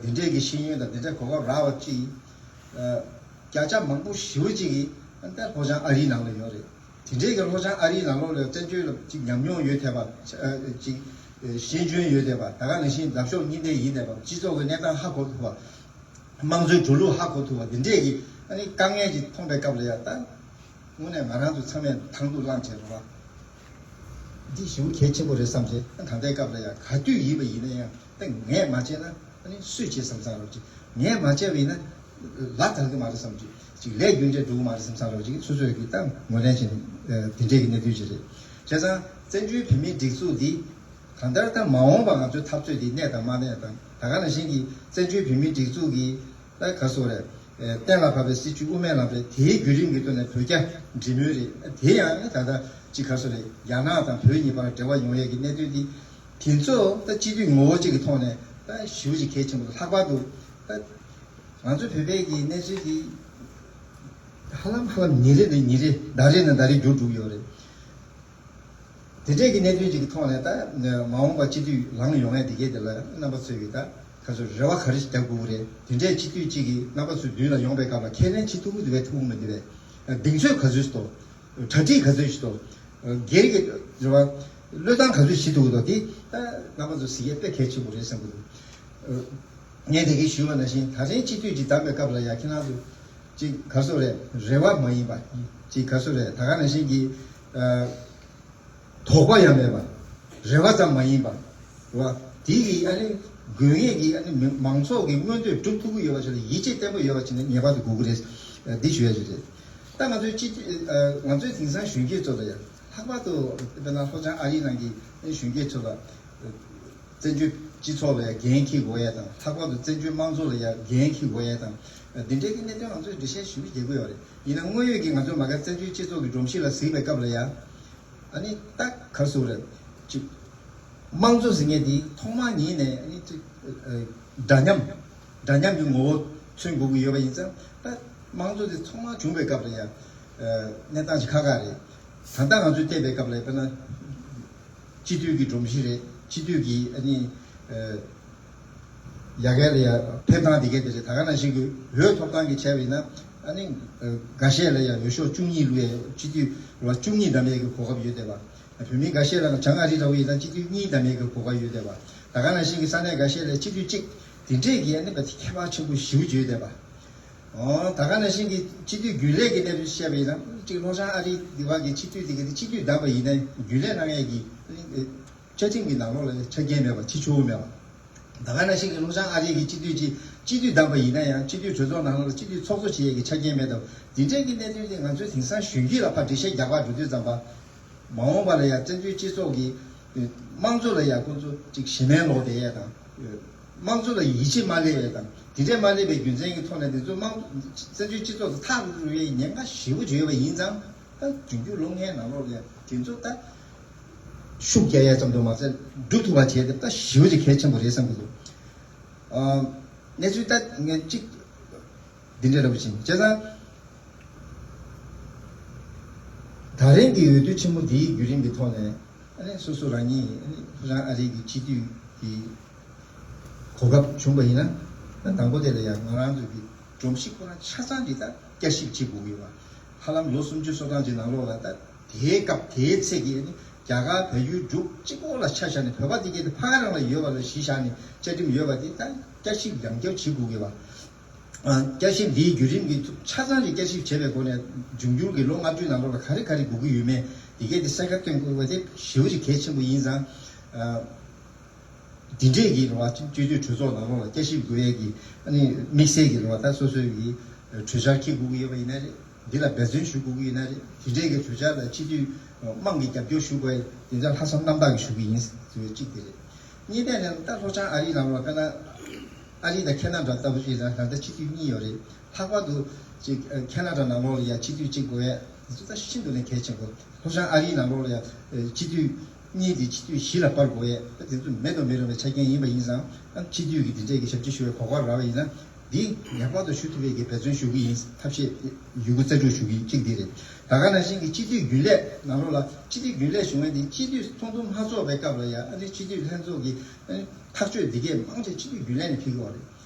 འདི་འདྲས་ཀྱི་ཤེས་ཡོན་དང་འདི་འདྲས་གོ་སྐབས་རག་པ་ཅིག་བརྒྱ་ཆ་མང་པོ་ཞེ་པོ་ཅིག་གིས་ད་ལྷོ་བྱང་ཨ་རིའི་ནང་ལ་ཡོད་རེད། དེ་འདྲའི་གི་ལྷོ་བྱང་ཨ་རིའི་ནང་ལོགས་ལ་བཙན་བྱོལ་ལ་ཅིག་ཉམས་མྱོང་ཡོད་བསྡད་པ། ཅིག་ཤེས་འཇོན་ཡོད་བསྡད་པ། ད་ག་ནང་བཞིན་འདབ་གཤོག་གཉིས་ལྡན་ཡིན་བསྡད་པ། སྤྱི་ཚོགས་ཀྱི་གནས་སྟངས་ཧ་གོ་ཐུབ་པ། དམངས་གཙོའི་འགྲོ་ལུགས་ཧ་གོ་ཐུབ་པ། དེ་འདྲས་ཀྱི་ཨ་ནི་དཀའ་ངལ་ཅིག་མཐོང་པའི་སྐབས་ལ་ཡ་ད། དངོས་གནས་ང་རང་ཚོ་ཚང་མས་ཐང་དུ་བླངས་བྱས་རོགས། འདི་ཞེ་པོ་གལ་ཆེན་པོ་རེད་བསམ་བྱས། ད་ལྟའི་སྐབས་ལ་ཡང་ག་དུས་ཡིན་པ་ཡིན་ན་ཡང་ད་ངས་མ་བྱས་ན་ཨ་ནི་སུས་བྱེད་བསམ་བསམ་རོགས་ཅིག་ངས་མ་བྱས་པ་ཡིན་ན་ལ་དར་གི་མ་རེད་བསམ་ཅིག་ཅིག་ལས་རྒྱུ་འབྲས་འགྲོ་གི་མ་རེད་བསམ་བསམ་རོགས་ཅིག་སོ་སོས་ཀྱི་ད་ངོས་ལེན་བྱས་ནས་དེ་འདྲས་ཀྱི་གནས་ཚུལ་ཅིག་རེད། བྱས་ཙང་བཙན་བྱོལ་བོད་མིའི་སྒྲིག་འཛུགས་འདི་གང་ལྟར་ད་མ་འོངས་པ་ང་ཚོའི་འཐབ་རྩོད་འདི་གནས་དང་མ་གནས་དང་། ད་ག་ནང་བཞིན་གྱི་བཙན་བྱོལ་བོད་མིའི་སྒྲིག་འཛུགས་ཀྱི་ད་ག་སོ་རེད། གཏན་ལ་ཕབ་པའི་སྲིད་བྱུས་དབུ་མའི་ལམ་རེད། དེའི་བརྒྱུད་རིམ་གྱི་ཐོག་ནས་བོད་རྒྱ་འབྲེལ་མོལ་རེད། དེ་ཡང་ད་ལྟ་ཅིག་ག་སོ་རེད། རྒྱ་ནག་དང་བོད་གཉིས་བར་འབྲེལ་བ་ཡོང་ཡས་ཀྱི་གནད་དོན་འདི་དེ་ཚོ་ད་སྤྱི་འཐུས་ངོ་བོ་གཅིག་གི་ཐོག་ནས་ད་ཞེ་པོ་ཅིག་གལ་ཆེན་པོ་རེད། ལྷག་པར་དུ་ད་ང་ཚོ་བོད་པའི་གི་གནས་ཚུལ་འདི་ཧ་ལམ་ཧ་ལམ་ཉིན་རེ་ནས་ཉིན་རེ་ཟླ་རེ་ནས་ཟླ་རེ་འགྱུར་འགྲོ་གི་ཡོད་རེད། དེ་འདྲས་ཀྱི་གནད་དོན་ཅིག་གི་ཐོག་ནས་ད་མ་འོངས་པ་སྤྱི་འཐུས་ལངས་ཡོང་ཡས་དེ་གས་དེ་ལ་རྣམ་པ་ཚོས་ཀྱི་ད་ག་ཚོད་རེ་བ་ག་རེ་ཞིག་རྒྱག་དགོས་ཀྱི་རེད། དེ་འདྲས་སྤྱི་འཐུས་གཅིག་གིས་རྣམ་པ་ཚོའི་མདུན་ལ་ཡོང་པའི་སྐབས་ལ་ཁས་ལེན་བྱེད་ཐུབ་ཀྱི་འདུག་པས་ཐུབ་ཀྱི་མི་འདུག་པས། གདེང་ཚོད་ག་ཚོད་ཞིག་འདུག་གྲ་སྒྲིག་ག་ཚོད་ཞིག་འདུག་སྒེར་གྱི་རེ་བ་བློས་བཏང་ག་ཚོད་ཞིག་འདུག་འདུག་དེ་ད་རྣམ་པ་ཚོ་གཟིགས་ཡས་དཔེ་གལ་ཆེན་པོ་རེད་བསམ་གྱི་འདུག་ངས་དེ་གས་ཞུས་པ་ནང་བཞིན་ད་ཐེངས་སྤྱི་འཐུས་ཅིག་བདམས་པའི་སྐབས་ལ་ཡ་ཁྱེད་རང་ཚོ་ཅིག་ག་ཚོད་རེད། རེ་བ་མ་ཡིན་པ་ཅིག་ག་ཚོད་རེད། ད་ག་ནང་བཞིན་གྱི་ཨ། དོགས་པ་ཡང་མེད་པ། རེ་བ་ཙམ་མ་ཡིན་པ། རེད་བ། དེ་གི་ཨ་ནི་དགོས་ངེས་ཀྱི་ཨ་ནི་མི་མང་ཚོགས་ཀྱི་མངོན་འདོད་སྒྲུབ་ཐུབ་ཀྱི་ཡོད་པ་ཞིག་ལ་ཡིད་ཆེས་བརྟན་པོ་ཡོད་པ་ཞིག་ནི་ངེས་པར་དུ་དགོས་ཀྱི་རེད། འདི་ཞུ་ཡ་ཞིག་རེད། ད་ང་ཚོའི་སྤྱི་འཐུས་ང་ཚོའི་དེང་སང་གཞོན་སྐྱེས་ཚོ་ལ་ཡང་ལྷག་པར་དུ་དཔེར་ན་ལྷོ་བྱང་ཨ་རིའི་ནང་གི་གཞོན་སྐྱེས་ཚོ་ལ། བཙན་བྱོལ་སྤྱི་ཚོགས་ལ་ཡང་འགན་འཁྱེར་དགོས་ཡས་དང་། ལྷག་པར་དུ་བཙན་བྱོལ་དམངས་གཙོ་ལ་ཡང་འགན་འཁྱེར་དགོས་ཡས་དང་། འདི་འདྲའི་གི་གནད་དོན་ང་ཚོས་འགྲེལ་བཤད་ཞུ་རྒྱུ་དགོས་ཡོད་རེད། ཡིན་ན་དངོས་ཡོད་ཀྱི་ང་ཚོ་མ་ག་བཙན་བྱོལ་སྤྱི་ཚོགས་ཀྱི་སྒྲོམ་གཞི་ལ་གཟིགས་པའི་སྐབས་ལ་ཡང་། ཨ་ནི་ད་ག་སུ་རེད། ཅིག་དམངས་གཙོ་ཟེར་མཁན་དེ་ཐོག་མ་ཉིད་ནས་ཨ་ནི་ཅིག་འདྲ་མཉམ། འདྲ་མཉམ་གྱི་ངོ་བོ་མཚོན་དགོས་ཀྱི་ཡོད་པ་ཡིན་ཙང་། ད་དམངས་གཙོ་དེ་ཐོག་མ་བྱུང་བའི་སྐབས་ལ་ཡང་གནས་སྟངས་ཅིག་ཁག་ཁག་རེད། ད་ལྟ་ང་ཚོས་བལྟས་པའི་སྐབས་ལ་དཔེར་ན། སྤྱི་འཐུས་ཀྱི་སྒྲོམ་གཞི་རེད། སྤྱི་འཐུས་ཀྱི་ཨ་ནི། ཡ་གི་ལ་ཡ་ཕེབས་སྟངས་དེ་གས་དེ་རེད། ད་ག་ནང་བཞིན་གྱི་འོས་ཐོབ་ཐང་གི་ཆ་བྱས་ན་ཨ་ནི། འགའ་ཤས་ལ་ཡ་འོས་ཤོག་བཅུ་གཉིས་བླུགས་ཡས་སྤྱི་འཐུས་ར་བཅུ་གཉིས་བདམས་ཡས་ཀྱི་གོ་སྐབས་ཡོད་བསྡད་པ། བོད་མི་འགའ་ཤས་ལ་བྱང་ཨ་རི་འདྲ་བོ་ཡིན་ན་སྤྱི་འཐུས་གཉིས་བདམས་ཡས་ཀྱི་གོ་སྐབས་ཡོད་བསྡད་པ། ད་ག་ནང་བཞིན་གྱི་ས་གནས་འགའ་ཤས་ལ་སྤྱི་འཐུས་གཅིག་དེ་འདྲས་ཀྱི་ཨ་ནི་ཁྱད་པར་ཆེན་པོ་ཞེ་པོ་ཅིག་ཡོད་བསྡད་པ། ཨོ། ད་ག་ནང་བཞིན་གྱི་སྤྱི་འཐུས་རྒྱུན་ལས་ཀྱི་གནས་ཚུལ་བཤད་པ་ཡིན་ན། གཅིག་ལྷོ་བྱང་ཨ་རི་འདི་བ་གི་སྤྱི་འཐུས་དེ་ག་དེ་སྤྱི་འཐུས་བདམས་པ་ཡིན་ན་རྒྱུན་ལས་གནང་ཡས་ཀྱི་བཅའ་ཁྲིམས་ཀྱི་ནང་ལོགས་ལ་ཆ་རྐྱེན་མེད་པ། བྱེད་ཆོག་གི་མེད་པ། ད་ག་ནང་བཞིན་གྱི་ལྷོ་བྱང་ཨ་རི་གི་སྤྱི་འཐུས་ཀྱི་སྤྱི་འཐུས་བདམས་པ་ཡིན་ན་ཡང་སྤྱི་འཐུས་གྲོས་ཚོགས་ནང་ལོགས་ལ་སྤྱི་འཐུས་ཚོགས་གཙོ་བྱེད་ཡས་ཀྱི་ཆ་རྐྱེན་མེད་དམ། འདི་འདྲའི་གི་གནད་དོན་དེ་ང་ཚོས་དེང་སང་གཞོན་སྐྱེས་ལ་ཕར་འགྲེལ་བཤད་རྒྱག་པར་འགྲོ་དུས་ཙམ་པ། མ་འོངས་པ་ལ་ཡང་བཙན་བྱོལ་སྤྱི་ཚོགས་ཀྱི་དམངས་གཙོ་ལ་ཡང་ཁོང་ཚོ་ཅིག་གཞི་མེད་ལོག་བསྡད་ཡས་དང་། དམངས་གཙོ་ལ་ཡིད་ཆེས་མ་སླེབས་ཡས་དང་། དེ་འདྲས་མ་སླེབས་པའི་རྒྱུ་མཚན་གྱི་ཐོག་ནས་དེ་ཚོ་དམངས་བཙན་བྱོལ་སྤྱི་ཚོགས་སུ་ཐག་རིང་རུ་བའི་ཉེན་ཁ་ཞེ་པོ་ཅིག་ཡོད་པ་ཡིན་ཙང་། ད་འབྱུང་འགྱུར་ལོ་ལྔའི་ནང་ལོགས་ལ་ཡང་དེ་ཚོ་ད་ཤུགས་རྒྱག་ཡས་ཙམ་དུ་མ་ཟད་སྒྲུབ་ཐུབ་པ་བྱས་ཏེ་ད་ཞེ་པོ་ཅིག་གལ་ཆེན་པོ་རེད་བསམ་གྱི་འདུག་ཨ། གནས་ཚུལ་ད་ངས་གཅིག་འདི་འདྲ་རེད་པ་ཅིང་བྱས་ཙང་། ད་རིང་གི་འོས་བསྡུ་ཆེན་མོ་འདིའི་བརྒྱུད་རིམ་གྱི་ཐོག་ནས་ཨ་ནི་སོ་སོ་རང་ཉིད་ཨ་ནི་ལྷོ་བྱང་ཨ་རི་གི་སྤྱི་འཐུས་ཀྱི་གོ་སྐབས་བྱུང་པ་ཡིན་ན། ཨ་དང་པོ་དེ་ལ་ཡང་ང་རང་ཚོ་གི་སྒྲོམ་གཞི་ཁོ་རང་ཆ་ཚང་གི་ད་བསྐྱར་ཞིབ་བྱེད་དགོས་ཀྱི་ཡོད་པ། ཧ་ལམ་ལོ་སུམ་ཅུ་སོ་གྲངས་ཀྱི་ནང་ལོགས་ལ་ད་དེའི་སྐབས་དེའི་ཚེ་གི་ཨ་ནི་རྒྱ་གར་བལ་ཡུལ་འབྲུག་གཅིག་པོ་ལ་ཆ་བཞག་ནས། བོད་པ་དེ་གས་དེ་ཕ་ག་རང་ལ་ཡོད་པ་ལ་གཞི་བཞག་ནས་བཅའ་ཁྲིམས་ཡོད་པ་དེ་ད་བསྐྱར་ཞིབ་ཡང་བསྐྱར་བྱེད་དགོས་ཀྱི་ཡོད་པ། ཨ། བསྐྱར་ཞིབ་འདིའི་བརྒྱུད་རིམ་གྱི་ཐོག་ཆ་ཚང་གི་བསྐྱར་ཞིབ་བྱས་པའི་སྒོ་ནས་འབྱུང་འགྱུར་གྱི་ལོ་ལྔ་བཅུའི་ནང་ལོགས་ལ་ག་རེ་ག་རེ་དགོས་ཀྱི་ཡོད་མེད་དེ་གས་དེ་གསལ་ཁ་སྟོན་དགོས་པ་དེ་ཞེ་པོ་ཅིག་གལ་ཆེན་པོ་ཡིན་ཙང་། ཨ། འདི་འདྲས་ཀྱི་རེད་བ། སྤྱི་འཐུས་གྲོས་ཚོགས་ནང་ལོགས་ལ་བསྐྱར་ཞིབ་དགོས་ཡས་ཀྱི་ཨ་ནི་དམིགས་བསལ་གྱི་རེད་བ། ད་སོ་སོའི་གི་གྲོས་འཆར་འཁྱེར་དགོས་ཀྱི་ཡོད་པ་ཡིན་ན་རེད། འདི་ལ་འབད་བརྩོན་ཞུ་དགོས་ཀྱི་ཡིན་ན་རེད། དེ་འདྲས་ཀྱི་གྲོས་འཆར་ལ་སྤྱི་འཐུས་དམངས་ཀྱི་རྒྱབ་སྐྱོར་ཞུ་དགོས་ཡས་དེ་ཚོ་ལྷག་བསམ་རྣམ་དག་གིས་ཞུ་གི་ཡིན་ཟེར་བའི་གཅིག་དེ་རེད། གཉིས་ནས་ནི་ད་ལྷོ་བྱང་ཨ་རིའི་ནང་ལོགས་དཔེར་ན་ཨ་རི་དང་ཁེ་ན་ཌ་ལྟ་བུ་ཞིག་ལ་ད་ལྟ་སྤྱི་འཐུས་གཉིས་ཡོད་རེད། ལྷག་པར་དུ་ཅིག་ཁེ་ན་ཌ་ནང་ལོགས་ལ་ཡ་སྤྱི་འཐུས་གཅིག་དགོས་ཡས་དེ་ཚོ་ད་ཤིན་ཏུ་ནས་གལ་ཆེན་པོ། ལྷོ་བྱང་ཨ་རིའི་ནང་ལོགས་ལ་ཡ་སྤྱི་འཐུས་གཉིས་དེ་སྤྱི་འཐུས་བཞི་ལ་སྤར་དགོས་ཡས་ད་དེ་ཚོ་མེད་དུ་མི་རུང་བའི་ཆ་རྐྱེན་ཡིན་པ་ཡིན་ཙང་། ཨ་སྤྱི་འཐུས་ཀྱི་དེ་འདྲས་ཀྱི་ཞབས་ཕྱི་ཞུ་བའི་གོ་སྐབས་རག་པ་ཡིན་ན། འདི་ངེས་པར་དུ་ཞུ་ཐུབ་པའི་གི་འབད་བརྩོན་ཞུ་གི་ཡིན། ཐབས་ཤེས་ཡོད་རྒུ་རྩལ་སྤྲུགས་ཞུ་གི་གཅིག་འདི་རེད། ད་ག་ནང་བཞིན་གྱི་སྤྱི་འཐུས་རྒྱུན་ལས་ནང་ལོགས་ལ་སྤྱི་འཐུས་རྒྱུན་ལས་བྱུང་བ་འདི་སྤྱི་འཐུས་ཚོགས་འདུ་མ་ཚོགས་པའི་སྐབས་ལ་ཡང་ཨ་ནི་སྤྱི་འཐུས་ལྷན་ཚོགས་ཀྱི་ཨ་ནི་ཐག་གཅོད་འདི་གས་མང་ཆེ་སྤྱི་འཐུས་རྒྱུན་ལས་ནས་ཕེབས་ཀྱི་ཡོད་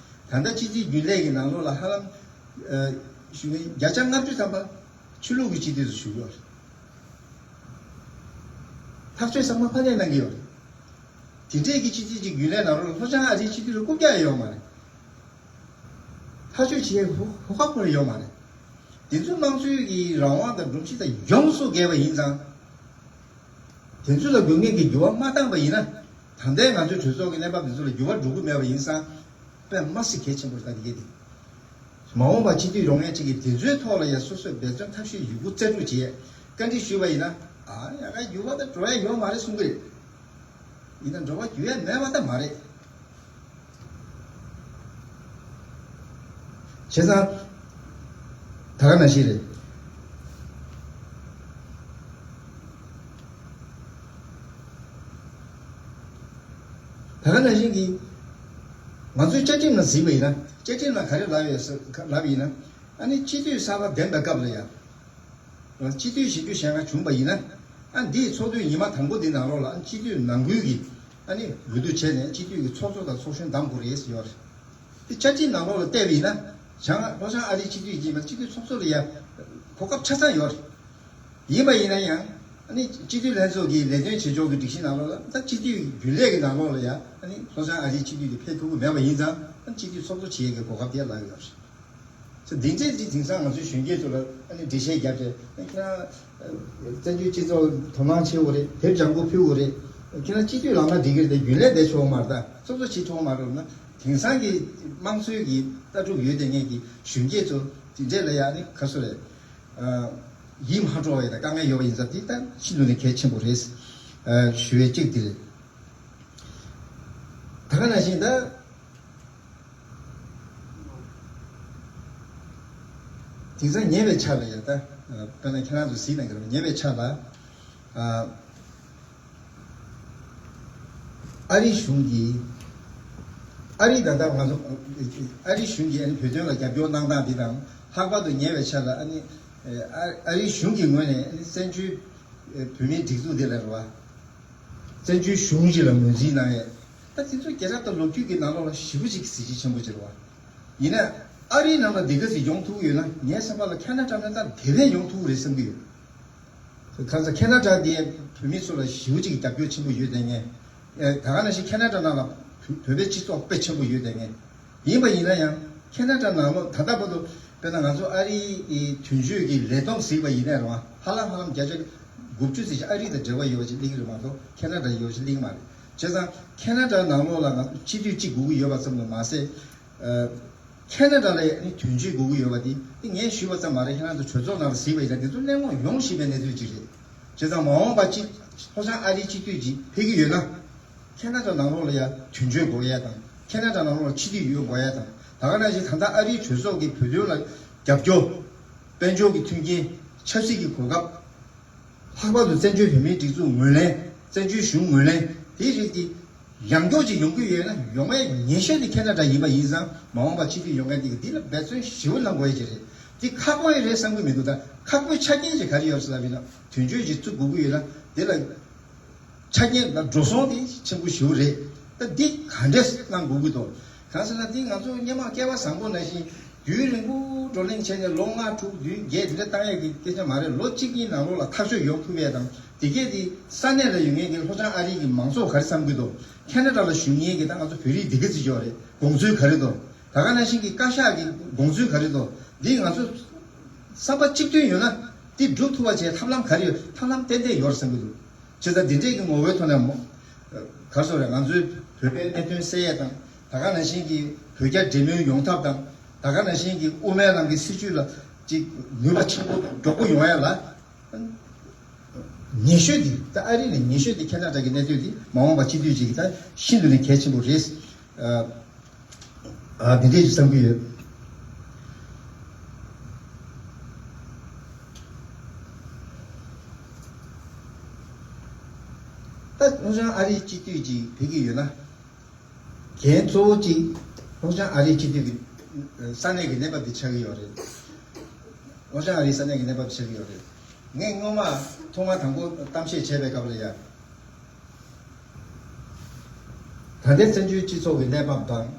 རེད། ད་ལྟ་སྤྱི་འཐུས་རྒྱུན་ལས་ཀྱི་ནང་ལོགས་ལ་ཧ་ལམ་ཨ་ཞུ་གི་བརྒྱ་ཆ་ལྔ་བཅུ་ཐམ་པ་ཆོས་ལུགས་ཀྱི་སྤྱི་འཐུས་སུ་ཞུགས་ཡོད་རེད། ཐག་གཅོད་ཚང་མ་ཕར་ནས་གནང་གི་ཡོད་རེད། དེ་འདྲས་ཀྱི་སྤྱི་འཐུས་ཀྱི་རྒྱུན་ལས་ནང་ལོགས་ལ་ལྷོ་བྱང་ཨ་རིའི་སྤྱི་འཐུས་ལ་རྐུབ་བཀྱག་ཡོད་མ་རེད། ཐག་གཅོད་བྱེད་ཡས་ཧུ་ཧུ་ཁ་ཁོ་ར་ཡོད་མ་རེད། དེ་ཚོའི་དམངས་གཙོའི་གི་རང་དབང་དང་སྒྲོམ་གཞི་དང་ཡོངས་སུ་འགལ་བ་ཡིན་ཙང་། དེ་ཚོ་ལ་དགོས་ངེས་ཀྱི་འགྱུར་བ་མ་བཏང་པ་ཡིན་ན། ད་ལྟའི་ང་ཚོའི་གྲོས་ཚོགས་ཀྱི་གནས་བབ་དེ་ཚོ་ལ་འགྱུར་བ་འགྲོ་གི་མེད་པ་ཡིན་ཙང་། དཔེ་མ་སྲིད་གལ་ཆེན་པོ་རེད་ད་དེ་གས་དེ། མ་འོངས་པ་སྤྱི་འཐུས་ཡོང་མཁན་གཅིག་གིས་དེ་ཚོའི་ཐོག་ལ་ཡང་སོ་སོས་འབད་བརྩོན་ཐབས་ཤེས་ཡོད་རྒུ་རྩལ་སྤྲུགས་བྱེད་ཡས་བཀའ་འདྲི་ཞུས་པ་ཡིན་ན། ཨ་ཡ་ག་འགྱུར་བ་ད་འགྲོ་ཡ་ཡོད་མ་རེད་གསུང་གི་རེད། ཡིན་ན་འགྲོ་བ་འགྱུར་ཡ་མེད་པ་ད་མ་རེད། བྱས་ཙང་། ད་ག་ནང་བཞིན་རེད། ད་ག་ནང་བཞིན་གྱི། ང་ཚོའི་བཅའ་ཁྲིམས་ནང་གཟིགས་པ་ཡིན་ན་བཅའ་ཁྲིམས་ནང་ག་རེ་ལབ་ཡོད་ཟེར་ལབ་ཡིན་ན། ཨ་ནི་སྤྱི་འཐུས་གསར་པ་འདེམས་པའི་སྐབས་ལ་ཡང་། སྤྱི་འཐུས་བཞི་བཅུ་ཞེ་ལྔ་བྱུང་བ་ཡིན་ན། ཨ་འདིའི་ཚོགས་དུས་ཉི་མ་དང་པོ་འདི་ནང་ལོགས་ལ་ཨ་སྤྱི་འཐུས་ནང་ཁུལ་གྱི་ཨ་ནི་འོས་བསྡུ་བྱས་ནས་སྤྱི་འཐུས་ཀྱི་ཚོགས་གཙོ་དང་ཚོགས་གཞོན་བདམས་དགོས་རེད་ཟེར་ཡོད་རེད། དེ་བཅའ་ཁྲིམས་ནང་ལོགས་ལ་བལྟས་པ་ཡིན་ན། བྱང་ལྷོ་བྱང་ཨ་རིའི་སྤྱི་འཐུས་ཀྱི་མ་སྤྱི་འཐུས་ཚོགས་གཙོ་ལ་ཡང་གོ་སྐབས་ཆ་ཚང་ཡོད་རེད། ཡིན་པ་ཡིན་ན་ཡང་ཨ་ནི་སྤྱི་འཐུས་ལྷན་ཚོགས་ཀྱི་ལས་དོན་བྱེད་ཕྱོགས་ཀྱི་སྒྲིག་གཞི་ནང་ལོགས་ལ་ད་སྤྱི་འཐུས་རྒྱུན་ལས་ཀྱི་ནང་ལོགས་ལ་ཡང་ཨ་ནི་ལྷོ་བྱང་ཨ་རིའི་སྤྱི་འཐུས་དེ་ཕེབས་ཐུབ་ཀྱི་མེད་པ་ཡིན་ཙང་ཨ་ནི་སྤྱི་འཐུས་ཚོགས་གཙོ་བྱེད་ཡས་ཀྱི་གོ་སྐབས་དེ་ལ་ཡོད་རེད། ཚེ་འདི་འདྲས་ཅིག་དེང་སང་ང་ཚོའི་གཞོན་སྐྱེས་ཚོ་ལ་ཨ་ནི་འགྲེལ་བཤད་བརྒྱབ་བྱས་ཁྱེད་རང་བཙན་བྱོལ་སྤྱི་ཚོགས་དོ་སྣང་བྱེད་དགོས་རེད། དེབ་ལྗང་ཁུ་ཕུལ་དགོས་རེད། ཁྱེད་རང་སྤྱི་འཐུས་ལངས་ན་འགྲིག་གི་རེད་དེ་རྒྱུན་ལས་བསྡད་ཆོག་མ་རེད་ད་ཚོགས་གཙོ་བྱེད་ཆོག་མ་རེད་ན། དེང་སང་གི་དམངས་གཙོའི་གི་ལྟ་གྲུབ་ཡོད་དེ་ངེད་ཀྱི་གཞོན་སྐྱེས་ཚོ་དེ་འདྲས་ལ་ཡ་ནི་ཁ་སོ་རེད། ཡིད་མ་འཕྲོག་པའི་དང་དཀའ་ངལ་ཡོད་པ་ཡིན་ཙང་དེ་ལྟར་ཤིན་ཏུ་ནས་གལ་ཆེན་པོ་རེད། ཞུ་བའི་གཅིག་དེ་རེད། ད་ག་ནང་བཞིན་ད། དེང་སང་ཉེ་བའི་ཆར་ལ་ཡ་ད། དཔེར་ན་ཁྱེད་རང་ཚོ་གཟིགས་གནང་གི་རེད་ཉེ་བའི་ཆར་ལ། ཨ་རིའི་གཞུང་གིས། ཨ་རིའི་ད་ལྟ་ང་ཚོ། ཨ་རིའི་གཞུང་གིས་ཨ་ནི་བོད་དོན་ལ་རྒྱབ་སྐྱོར་གནང་སྟངས་འདི་དང་ལྷག་པར་དུ་ཉེ་བའི་ཆར་ལ་ཨ་ནི། ཨ་རིའི་གཞུང་གི་ངོས་ནས་ཨ་ནི་བཙན་བྱོལ་བོད་མིའི་སྒྲིག་འཛུགས་འདི་ལ་རེད་བ། བཙན་བྱོལ་གཞུང་ཞིག་ལ་ངོས་འཛིན་གནང་ཡས། ད་དེ་ཚོ་རྒྱལ་རབས་དང་ལོ་རྒྱུས་ཀྱི་ནང་ལོགས་ལ་ཞེ་པོ་ཅིག་གཟི་བརྗིད་ཆེན་པོ་ཅིག་རེད་བ། ཡིན་ན། ཨ་རིའི་ནང་ལ་འདི་ག་ཟིག་ཡོང་ཐུབ་ཀྱི་ཡོད་ན་ངའི་བསམ་པ་ལ་ཁེ་ན་ཌ་ནང་ད་དེ་བས་ཡོང་ཐུབ་ཀྱི་རེད་བསམ་གྱི་ཡོད། གང་ཟག་ཁེ་ན་ཌ་དེ་བོད་མི་ཚོ་ལ་ཞེ་པོ་ཅིག་རྒྱབ་སྐྱོར་ཆེན་པོ་ཡོད་དེ་ངས། ད་ག་ནང་བཞིན་ཁེ་ན་ཌ་ནང་ལ་བོད་པའི་སྤྱི་ཚོགས་དཔེ་ཆེན་པོ་ཡོད་དེ་ངས། ཡིན་པ་ཡིན་ན་ཡང་ཁེ་ན་ཌ་ནང་ལོགས་ད་ལྟ་བར་དུ་དཔེར་ན་ང་ཚོ་ཨ་རིའི་དོན་གཅོད་ཀྱི་ལས་བསྡོམས་གཟིགས་པ་ཡིན་ན་རུང་ཧ་ལམ་ཧ་ལམ་བརྒྱ་ཆ་དགུ་བཅུ་ཙམ་ཞིག་ཨ་རི་དང་འབྲེལ་བ་ཡོད་པ་ཞིག་གླེང་གི་རེད་མ་གཏོགས་ཁེ་ན་ཌ་ཡོད་པ་ཞིག་གླེང་གི་མ་རེད། བྱས་ཙང་ཁེ་ན་ཌ་ནང་ལོགས་ལ་ང་ཚོ་སྤྱི་འཐུས་གཅིག་དགོས་ཀྱི་ཡོད་པ་ཙམ་དུ་མ་ཟད། ཁེ་ན་ཌ་ལ་ཡང་དོན་གཅོད་དགོས་ཀྱི་ཡོད་པ་དེ་ངས་ཞུས་པ་ཙམ་མ་རེད། ཁྱེད་རང་ཚོ་གྲོས་ཚོགས་ནང་ལ་གཟིགས་པ་ཡིན་ན་དེ་ཚོ་གླེང་སློང་ཡོང་བཞིན་པའི་གནས་ཚུལ་ཅིག་རེད། བྱས་ཙང་མ་འོངས་པ་སྤྱི་ལྷོ་བྱང་ཨ་རིའི་སྤྱི་འཐུས་ཅིག་ཕེབས་ཀྱི་ཡོད་ན། ཁེ་ན་ཌ་ནང་ལོགས་ལ་ཡང་དོན་གཅོད་དགོས་ཡ་དང་ཁེ་ན་ཌ་ནང་ལོགས་ལ་སྤྱི་འཐུས་ཡོད་དགོས་ཡ་དང་ད་ག་ནང་བཞིན་ད་ལྟ་ཨ་རིའི་གྲོས་ཚོགས་ཀྱི་བོད་དོན་ལ་རྒྱབ་སྐྱོར། དཔལ་འབྱོར་གྱི་མཐུན་རྐྱེན། ཆབ་སྲིད་ཀྱི་གོ་སྐབས། ལྷག་པར་དུ་བཙན་བྱོལ་བོད་མིའི་སྒྲིག་འཛུགས་ངོས་ལེན། བཙན་བྱོལ་གཞུང་ངོས་ལེན། དེའི་རིགས་ཀྱི་ཡང་སྐྱོར་ཅིག་ཡོང་གི་ཡོད་ན་ཡོང་བའི་ངེས་ཤེས་དེ་ཁེ་ན་ཌ་ཡིན་པ་ཡིན་ཙང་མ་འོངས་པ་སྤྱི་འཐུས་ཡོང་མཁན་དེ་གི་འདི་ལ་འབད་བརྩོན་ཞེ་པོ་གནང་དགོས་ཡ་ཅིག་རེད། འདི་ཁག་པོ་ཡི་རེད་བསམ་གི་མི་འདུག་ད་ཁག་པོའི་ཆ་རྐྱེན་ཅིག་ག་རེ་ཡོད་ཟེར་ལབ་ཡིན་ན་དོན་གཅོད་ཅིག་བཙུགས་དགོས་ཀྱི་ཡོད་ན་དེ་ལ། ཆ་རྐྱེན་དང་འགྲོ་སོང་དེ་ཆེན་པོ་ཞེ་པོ་རེད། ད་འདི་ག་འདྲས་གནང་དགོས་ཀྱི་འདུག་གང་ཟེར་ན་འདི་ང་ཚོ་སྔོན་མ་སྐལ་བ་བཟང་པོ་ནང་བཞིན་རྒྱུན་རིང་པོ་བགྲོ་གླེང་བྱས་ནས་ལོ་ལྔ་དྲུག་བདུན་བརྒྱད་འདི་འདྲ་བཏང་ཡས་ཀྱི་སྐད་ཆ་མ་རེད། ལོ་གཅིག་གཉིས་ནང་ལོགས་ལ་ཐག་གཅོད་ཡོང་ཐུབ་ཡས་དང་དེ་གས་དེ་ས་གནས་ལ་ཡོད་མཁན་གྱི་ལྷོ་བྱང་ཨ་རི་གི་མང་ཚོགས་ག་རེ་བསམ་གྱི་འདུག་ཁེ་ན་ཌ་ལ་བཞུགས་མཁན་གྱི་ད་ང་ཚོ་བོད་རིགས་འདི་ག་ཚོད་ཡོད་རེད། དགོངས་ཚུལ་ག་རེ་འདུག་ད་ག་ནང་བཞིན་གྱི་བཀའ་ཤག་གི་དགོངས་ཚུལ་ག་རེ་འདུག་འདི་ང་ཚོ་བསམ་པ་གཅིག་མཐུན་ཡོད་ན་འདི་སྒྲུབ་ཐུབ་པ་བྱས་ཐབས་ལམ་ག་རེ་ཡོད། ཐབས་ལམ་ཏན་ཏན་ཡོད་རེད་བསམ་གྱི་འདུག་བྱས་ཙང་འདི་འདྲས་ཀྱི་ངོ་བོའི་ཐོག་ནས་མོ། ག་རེ་ཟེར་རེད། ང་ཚོའི་བོད་པའི་གནད་དོན་སེལ་ཡས་དང་ད་ག་ནང་བཞིན་གྱི་བོད་རྒྱ་འབྲེལ་མོལ་ཡོང་ཐབས་དང་ད་ག་ནང་བཞིན་གྱི་དབུ་མའི་ལམ་གྱི་སྲིད་བྱུས་ལ་ཅིག་ནུས་པ་ཆེན་པོ་མགྱོགས་པོ་ཡོང་ཡ་ལ། ཉེ་ཤོས་འདི་ད་ཨ་རི་ནས་ཉེ་ཤོས་འདི་ཁེ་ན་ཌ་གི་གནད་དོན་འདི་མ་འོངས་པ་སྤྱི་འཐུས་ཅིག་གི་ད་ཤིན་ཏུ་ནས་གལ་ཆེན་པོ་རེད། ཨ། ཨ། འདི་འདྲས་ཀྱི་བསམ་གྱི་ཡོད། ད་ལྷོ་བྱང་ཨ་རིའི་སྤྱི་འཐུས་ཀྱིས་ཕེབས་ཀྱི་ཡོད་ན། འགན་གཙོ་བོ་གཅིག་ལྷོ་བྱང་ཨ་རིའི་སྤྱི་འཐུས་ཀྱི་ ས་གནས་ཀྱི་གནས་བབ་དེ་ཆགས་ཀྱི་ཡོད་རེད། ལྷོ་བྱང་ཨ་རིའི་ས་གནས་ཀྱི་གནས་བབ་ཆགས་ཀྱི་ཡོད་རེད། ངས་སྔོན་མ་ཐོག་མ་དང་པོ་གཏམ་བཤད་བྱས་པའི་སྐབས་ལ་ཡ། ད་ལྟའི་བཙན་བྱོལ་སྤྱི་ཚོགས་ཀྱི་གནས་བབ་དང་།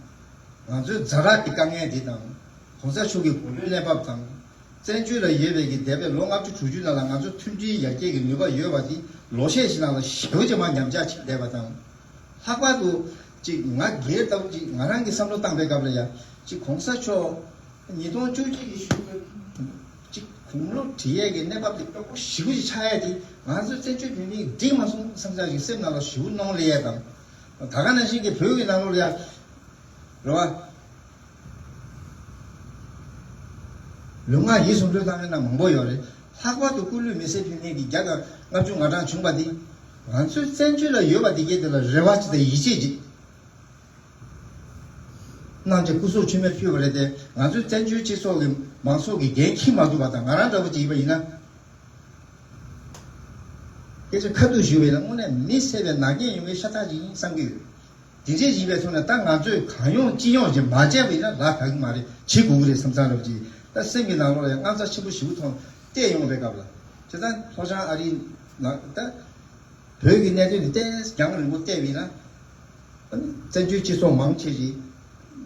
ང་ཚོའི་ཛ་དྲག་གི་དཀའ་ངལ་འདི་དང་། གོང་ས་མཆོག་གི་དགུང་ལོའི་གནས་བབ་དང་། བཙན་བྱོལ་ལ་ཡོད་པའི་གི་འདས་པའི་ལོ་ལྔ་བཅུ་དྲུག་ཅུ་ནང་ལ་ང་ཚོ་མཐུན་སྒྲིལ་ཡར་རྒྱས་ཀྱི་ནུས་པ་ཡོད་པ་འདི་ལོ་ཤས་ཤིག་ནང་ལ་ཞེ་པོ་ཅིག་མར་ཉམས་ཆག་ཕྱིན་བསྡད་པ་དང་། ལྷག་པར་དུ་ཅིག་ང་སྒེར་ལྟ་བུ་ཅིག་ང་རང་གི་བསམ་བློ་བཏང་པའི་སྐབས་ལ་ཡ། ཅིག་གོང་ས་མཆོག་ཉིས་སྟོང་བཅུ་གཅིག་གི་གཞུག་གུ་ཅིག་དགུང་ལོ་བགྲེས་ཡས་ཀྱི་གནས་བབ་དེ་སྐྱོ་པོ་ཞེ་པོ་ཅིག་ཆགས་ཡས་དེ་ང་ཚོ་བཙན་བྱོལ་བོད་མིས་འགྲིག་མ་སོང་བསམ་ས་ཅིག་སེམས་ནང་ལ་ཞེ་པོ་གནོང་སླེབས་ཡས་དང་། ད་ག་ནང་བཞིན་གྱི་བོད་ཀྱི་ནང་ལོགས་ལ་ཡ། རེད་བ། ལུས་ངག་ཡིད་གསུམ་གྲོལ་བཏང་མཁན་མང་པོ་ཡོད་རེད། ལྷག་པར་དུ་སྐུ་ལུས་མེ་སྲེག་ཕུལ་མཁན་གྱི་བརྒྱ་དང་ལྔ་བཅུ་ང་གྲངས་བྱུང་བ་འདི། ང་ཚོའི་བཙན་བྱོལ་ལ་ཡོད་པ་འདི་གས་དེ་ལ་རེ་བ་ཅིག་དང་ཡིད་ཆེས་ཅིག་གནང་བྱས་སྐུ་གཟུགས་མཆོད་མེར་ཕུལ་བ་རེད་དེ། ང་ཚོའི་བཙན་བྱོལ་སྤྱི་ཚོགས་ཀྱི་མང་ཚོགས་ཀྱི་འགན་འཁྱེར་མ་ཐུབ་པ་དང་། ང་རང་འདྲ་པོ་ཅིག་ཡིན་པ་ཡིན་ན། སྐད་ཆ་ཁ་ཐུག་ཞུས་པ་ཡིན་ན། དངོས་གནས་མི་བསད་པའི་ནག་ཉེས་ཡོང་མཁན་ཤ་སྟག་ཅིག་ཡིན་བསམ་གྱི་ཡོད། དེ་འདྲས་ཡིན་པའི་ཐོག་ནས་ད་ང་ཚོས་གང་ཡོང་ཅི་ཡོང་ཅིག་མ་བྱས་པ་ཡིན་ན་ལས་ཀ་གི་མ་རེད། བྱེད་དགོས་ཀྱི་རེད་བསམ་བསམ་འདྲ་པོ་ཅིག་ད་སེམས་ཀྱི་ནང་ལོགས་ལ་ཡང་དངངས་འཚབ་ཆེན་པོ་ཞེ་པོ་ཐོག་བལྟས་ཡོང་བའི་སྐབས་ལ། བྱས་ཙང་ལྷོ་བྱང་ཨ་རིའི་ནང་ད་བོད་ཀྱི་གནད་དོན་དེ་ཏོག་ཙམ་རྒྱང་རིང་པོ་བལྟས་པ་ཡིན་ན། བཙན་བྱོལ་སྤྱི་ཚོགས་མང་ཆེ་ཞིག་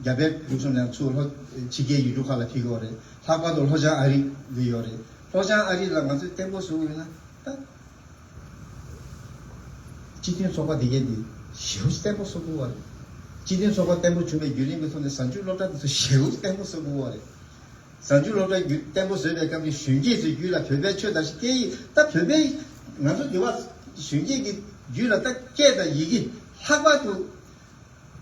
རྒྱ་བལ་འབྲུག་གསུམ་ནས་ཚུར་ལྷོ་ཕྱི་རྒྱལ་ཡུལ་གྲུ་ཁག་ལ་ཕེབས་ཀྱི་ཡོད་རེད། ལྷག་པར་དུ་ལྷོ་བྱང་ཨ་རི་ལ་ཡོད་རེད། ལྷོ་བྱང་ཨ་རི་ལ་ང་ཚོས་བརྟན་པོ་བཟོ་དགོས་ཡོད་ན་ད། སྤྱི་མཐུན་ཚོགས་པ་དེ་གས་འདི་ཞེ་པོ་བརྟན་པོ་བཟོ་དགོས་པ་རེད། སྤྱི་མཐུན་ཚོགས་པ་བརྟན་པོ་བྱུང་བའི་བརྒྱུད་རིམ་གྱི་ཐོག་ནས་གཟའ་མཇུག་སློབ་གྲྭ་དེ་ཚོ་ཞེ་པོ་བརྟན་པོ་བཟོ་དགོས་པ་རེད། གཟའ་མཇུག་སློབ་གྲྭ་བརྒྱུད་བརྟན་པོ་བཟོས་པའི་སྐབས་ནས་གཞོན་སྐྱེས་ཚོའི་རྒྱུད་ལ་བོད་པའི་ཆོས་དང་སྐད་ཡིག་ད་བོད་པའི་ང་ཚོ་འདི་བ་གཞོན་སྐྱེས་ཀྱི་རྒྱུད་ལ་ད་སྐད་དང་ཡི་གེ་ལྷག་པར་དུ་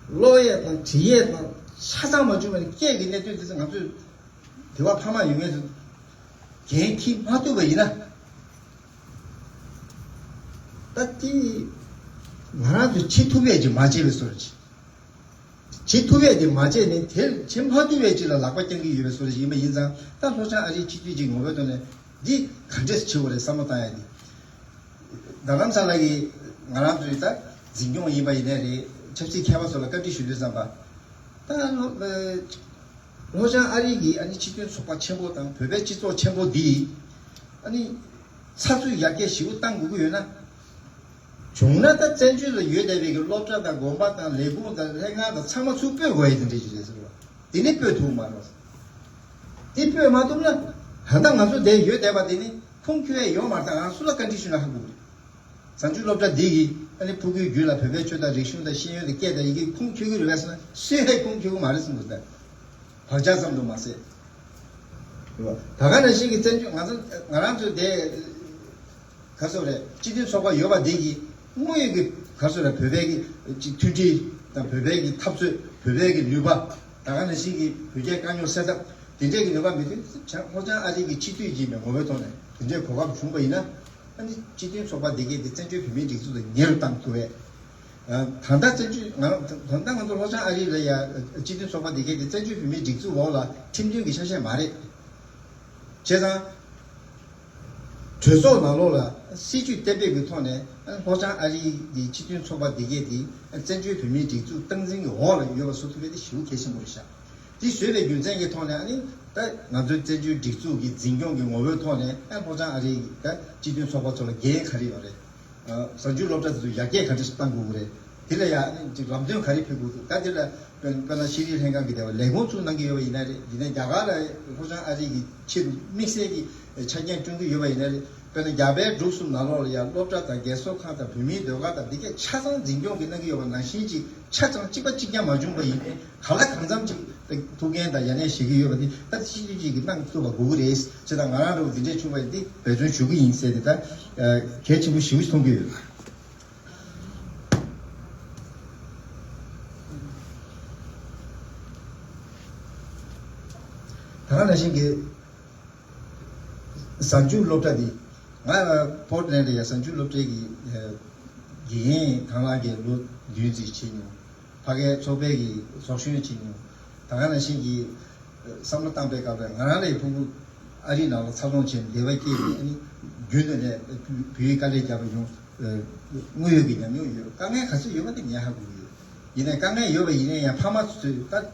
ཀློག་ཡས་དང་འབྲི་ཡས་དང་ཆ་ཚང་མ་བྱུང་བ་ནས་སྐད་ཀྱི་གནད་དོན་དེ་ཚོ་ང་ཚོས་དེ་བ་ཕ་མ་ཡོད་མཁན་ཚོ་འགན་འཁྱེར་མ་ཐུབ་པ་ཡིན་ན། ད་དེ་ང་རང་ཚོས་བྱེད་ཐུབ་ཡས་ཅིག་མ་བྱས་པའི་བཟོ་འདྲ་ཅིག་བྱེད་ཐུབ་ཡས་དེ་མ་བྱས་ནས་དེར་བྱེད་མ་ཐུབ་ཡས་ཅིག་ལ་ལག་པ་བརྐྱང་གི་ཡོད་པའི་བཟོ་འདྲ་ཅིག་ཡིན་པ་ཡིན་ཙང་། ད་ལྷོ་བྱང་ཨ་རིའི་སྤྱི་འཐུས་ཀྱི་ངོ་བོའི་ཐོག་ནས་འདི་ག་འདྲས་བྱེད་དགོས་རེད་བསམ་བློ་བཏང་ཡས་དེ། རྡ་རམ་ས་ལ་གི་ང་རང་ཚོའི་ད་འཛིན་སྐྱོང་ཡིན་པ་ཡིན་ནའི་རེད། ཆབ་སྲིད་མཁས་པ་ཚོ་ལ་བཀའ་འདྲི་ཞུ་དུས་ཙམ་པ། ད་ལྷོ་ལྷོ་བྱང་ཨ་རི་གི་ཨ་ནི་སྤྱི་མཐུན་ཚོགས་པ་ཆེན་པོ་དང་བོད་པའི་སྤྱི་ཚོགས་ཆེན་པོ་འདི་ཨ་ནི་ཚགས་ཚུད་ཡར་རྒྱས་ཞེ་པོ་གཏང་དགོས་ཀྱི་ཡོད་ན། བྱུང་ན་ད་བཙན་བྱོལ་ལ་ཡོད་བསྡད་པའི་གི་སློབ་གྲྭ་དང་དགོན་པ་དང་ལས་ཁུངས་དང་ལྷན་ཁང་དང་ཚང་མ་ཚུར་སྤོས་དགོས་ཡ་དེ་འདྲ་ཞིག་རེད་ཟེར་བ། དེ་ནི་སྤོས་ཐུབ་མ་རེད། དེ་སྤོས་མ་ཐུབ་ན་ད་ལྟ་ང་ཚོ་འདིར་ཡོད་བསྡད་པ་དེ་ནི་ཁུངས་འཁྱོལ་ཡ་ཡོད་མ་རེད། ད་ང་སུ་ལ་བཀའ་འདྲི་ཞུ་ན་ཧ་གོ་གི་རེད། གཟའ་མཇུག་སློབ་གྲྭ་འདི་གིས་ཨ་ནི་ཕྲུ་གུའི་རྒྱུད་ལ་བོད་པའི་ཆོས་དང་རིག་གཞུང་དང་ཤེས་ཡོན་དང་སྐད་དང་ཡི་གེ་ཁུངས་འཁྱོལ་གི་རེད་པས་ཟེར་ན་སུས་ཧ་ཁུངས་འཁྱོལ་གི་མ་རེད་གསུངས་འདུག་ད་བར་ཆད་ཙམ་དུ་མ་ཟད། རེད་བ། ད་ག་ནང་བཞིན་གྱི་བཙན་བྱོལ་ང་ཚོ་ང་རང་ཚོའི་དེ་ག་ཚོད་རེད། སྤྱི་མཐུན་ཚོགས་པ་ཡོད་པ་འདི་གིས་དངོས་ཡོད་ཀྱི་ག་ཚོད་རེད། བོད་པའི་གི་ཅིག་མཐུན་སྒྲིལ་དང་བོད་པའི་གི་འཐབ་རྩོད། བོད་པའི་གི་ནུས་པ། ད་ག་ནང་བཞིན་གྱི་བོད་རྒྱའི་དཀའ་རྙོག་སེལ་ཐབས་དེ་འདྲའི་གི་ནུས་པ་མེད་དུས་ལྷོ་བྱང་ཨ་རི་གི་སྤྱི་འཐུས་ཀྱི་མི་ངོ་བོའི་ཐོག་ནས་དེ་འདྲའི་གོ་སྐབས་བྱུང་བ་ཡིན་ན། ཨ་ནི་སྤྱི་མཐུན་ཚོགས་པ་འདི་གས་དེ་བཙན་བྱོལ་བོད་མིའི་སྒྲིག་འཛུགས་དང་ཉེ་རུ་བཏང་ཐུབ་པས། ད་ལྟ་བཙན་བྱོལ་ང་རང་ད་ལྟ་ང་ཚོ་ལྷོ་བྱང་ཨ་རི་ལ་ཡ་སྤྱི་མཐུན་ཚོགས་པ་འདི་གས་དེ་བཙན་བྱོལ་བོད་མིའི་སྒྲིག་འཛུགས་འོག་ལ་ཁྲིམས་མཐུན་གྱི་ཆ་ཤས་མ་རེད། བྱས་ཙང་། གྲོས་ཚོགས་ནང་ལོགས་ལ་སྲིད་ཇུས་གཏན་འབེབས་ཀྱི་ཐོག་ནས་ལྷོ་བྱང་ཨ་རི་གི་སྤྱི་མཐུན་ཚོགས་པ་འདི་གས་དེ་བཙན་བྱོལ་བོད་མིའི་སྒྲིག་འཛུགས་སྟངས་འཛིན་གྱི་འོག་ལ་ཡོད་པ་བཟོ་ཐུབ་པ་དེ་ཞེ་པོ་གལ་ཆེན་པོ་རེད་ཤག་དེ་བཟོས་པའི་རྒྱུ་མཚན་གྱི་ཐོག་ནས་ཨ་ནི་ད་ང་ཚོའི་བཙན་བྱོལ་སྒྲིག་འཛུགས་ཀྱི་འཛིན་སྐྱོང་གི་ངོ་བོའི་ཐོག་ནས་ཨ་ལྷོ་བྱང་ཨ་རི་གི་ད་སྤྱི་མཐུན་ཚོགས་པ་ཚོ་ལ་འགན་ག་རེ་ཡོད་རེད། གཟའ་མཇུག་སློབ་གྲྭ་དེ་ཚོ་ཡར་རྒྱས་ག་འདྲ་ཞིག་གཏང་དགོས་ཀྱི་རེད། དེ་ལ་ཡང་ཅིག་ལམ་སྟོན་ག་རེ་ཕུལ་དགོས་འདུག་ད་དེ་ལ་དཔེར་དཔེར་ན་ཤེས་རིག་ལྷན་ཁང་གི་དེ་བ་ལས་ཁུངས་ཚུར་གནང་གི་ཡོད་པ་ཡིན་ན་རེད། ཡིན་ན་རྒྱ་གར་ལ་ལྷོ་བྱང་ཨ་རི་གི་ཆེད་དུ་དམིགས་བསལ་གྱི་ཆ་རྐྱེན་བསྐྲུན་གྱི་ཡོད་པ་ཡིན་ན་རེད། དཔེར་ན་རྒྱ་བལ་འབྲུག་གསུམ་ནང་ལོགས་ལ་ཡང་སློབ་གྲྭ་དང་རྒས་གསོ་ཁང་དང་བོད་མིའི་སྡོད་སྒར་དང་འདི་གས་ཆ་ཚང་འཛིན་སྐྱོང་གི་གནང་གི་ཡོད་པ་ནང་བཞིན་ཅིག་ཆ་ཚང་གཅིག་པ་གཅིག་རྐྱང་མ་བྱུང་པ་ཡིན་ནའི་ག་ལ་གང་འཚམ་ཅིག་ཐུགས་འགན་དང་ཡ་ལན་བཞེས་ཀྱི་ཡོད་པ་འདི་ད་ཅི་ཅི་ཅིག་གིས་གནང་ཐུབ་པ་དགོས་ཀྱི་རེད། ཅེས་དང་ང་རང་འདྲ་བོ་འདི་འདྲས་བྱུང་བ་ཡིན་ཏེ་འབད་བརྩོན་ཞུ་གི་ཡིན་ཟེར་ཏེ་ད་གལ་ཆེན་པོ་ཞེ་པོ་ཞིག་མཐོང་གི་ཡོད། ད་ག་ནང་བཞིན་གྱི་གཟའ་མཇུག་སློབ་གྲྭ་འདི་ང་ཕོར་ཊི་ལེན་ཌི་ལ་ཡ་གཟའ་མཇུག་སློབ་གྲྭའི་གི་དགེ་རྒན་དང་བླངས་ཀྱི་ལོ་བདུན་ཙམ་བྱས་མྱོང་། ཕ་གིའི་ཚོགས་པའི་གི་ཚོགས་གཞོན་བྱས་མྱོང་། ད་ག་ནང་བཞིན་གྱི་བསམ་བློ་བཏང་པའི་སྐབས་ལ་ང་རང་ལའི་ཕྲུ་གུ་ཨ་རིའི་ནང་ལ་འཚར་ལོངས་བྱས་ནས་བདེ་བ་སྐྱེས་ནས་ཨ་ནི་རྒྱུན་དུ་ནས་བོད་ཡིག་དཀའ་ལས་བརྒྱབ་པ་ཡོང་། དངོས་ཡོད་ཀྱི་ཉམས་མྱོང་ཡོད། དཀའ་ངལ་ག་ཚོད་ཡོད་པ་དེ་ངས་ཧ་གོ་གི་ཡོད། ཡིན་ནའི་དཀའ་ངལ་ཡོད་པ་ཡིན་ནའི་ཡང་ཕ་མ་ཚོས་ད་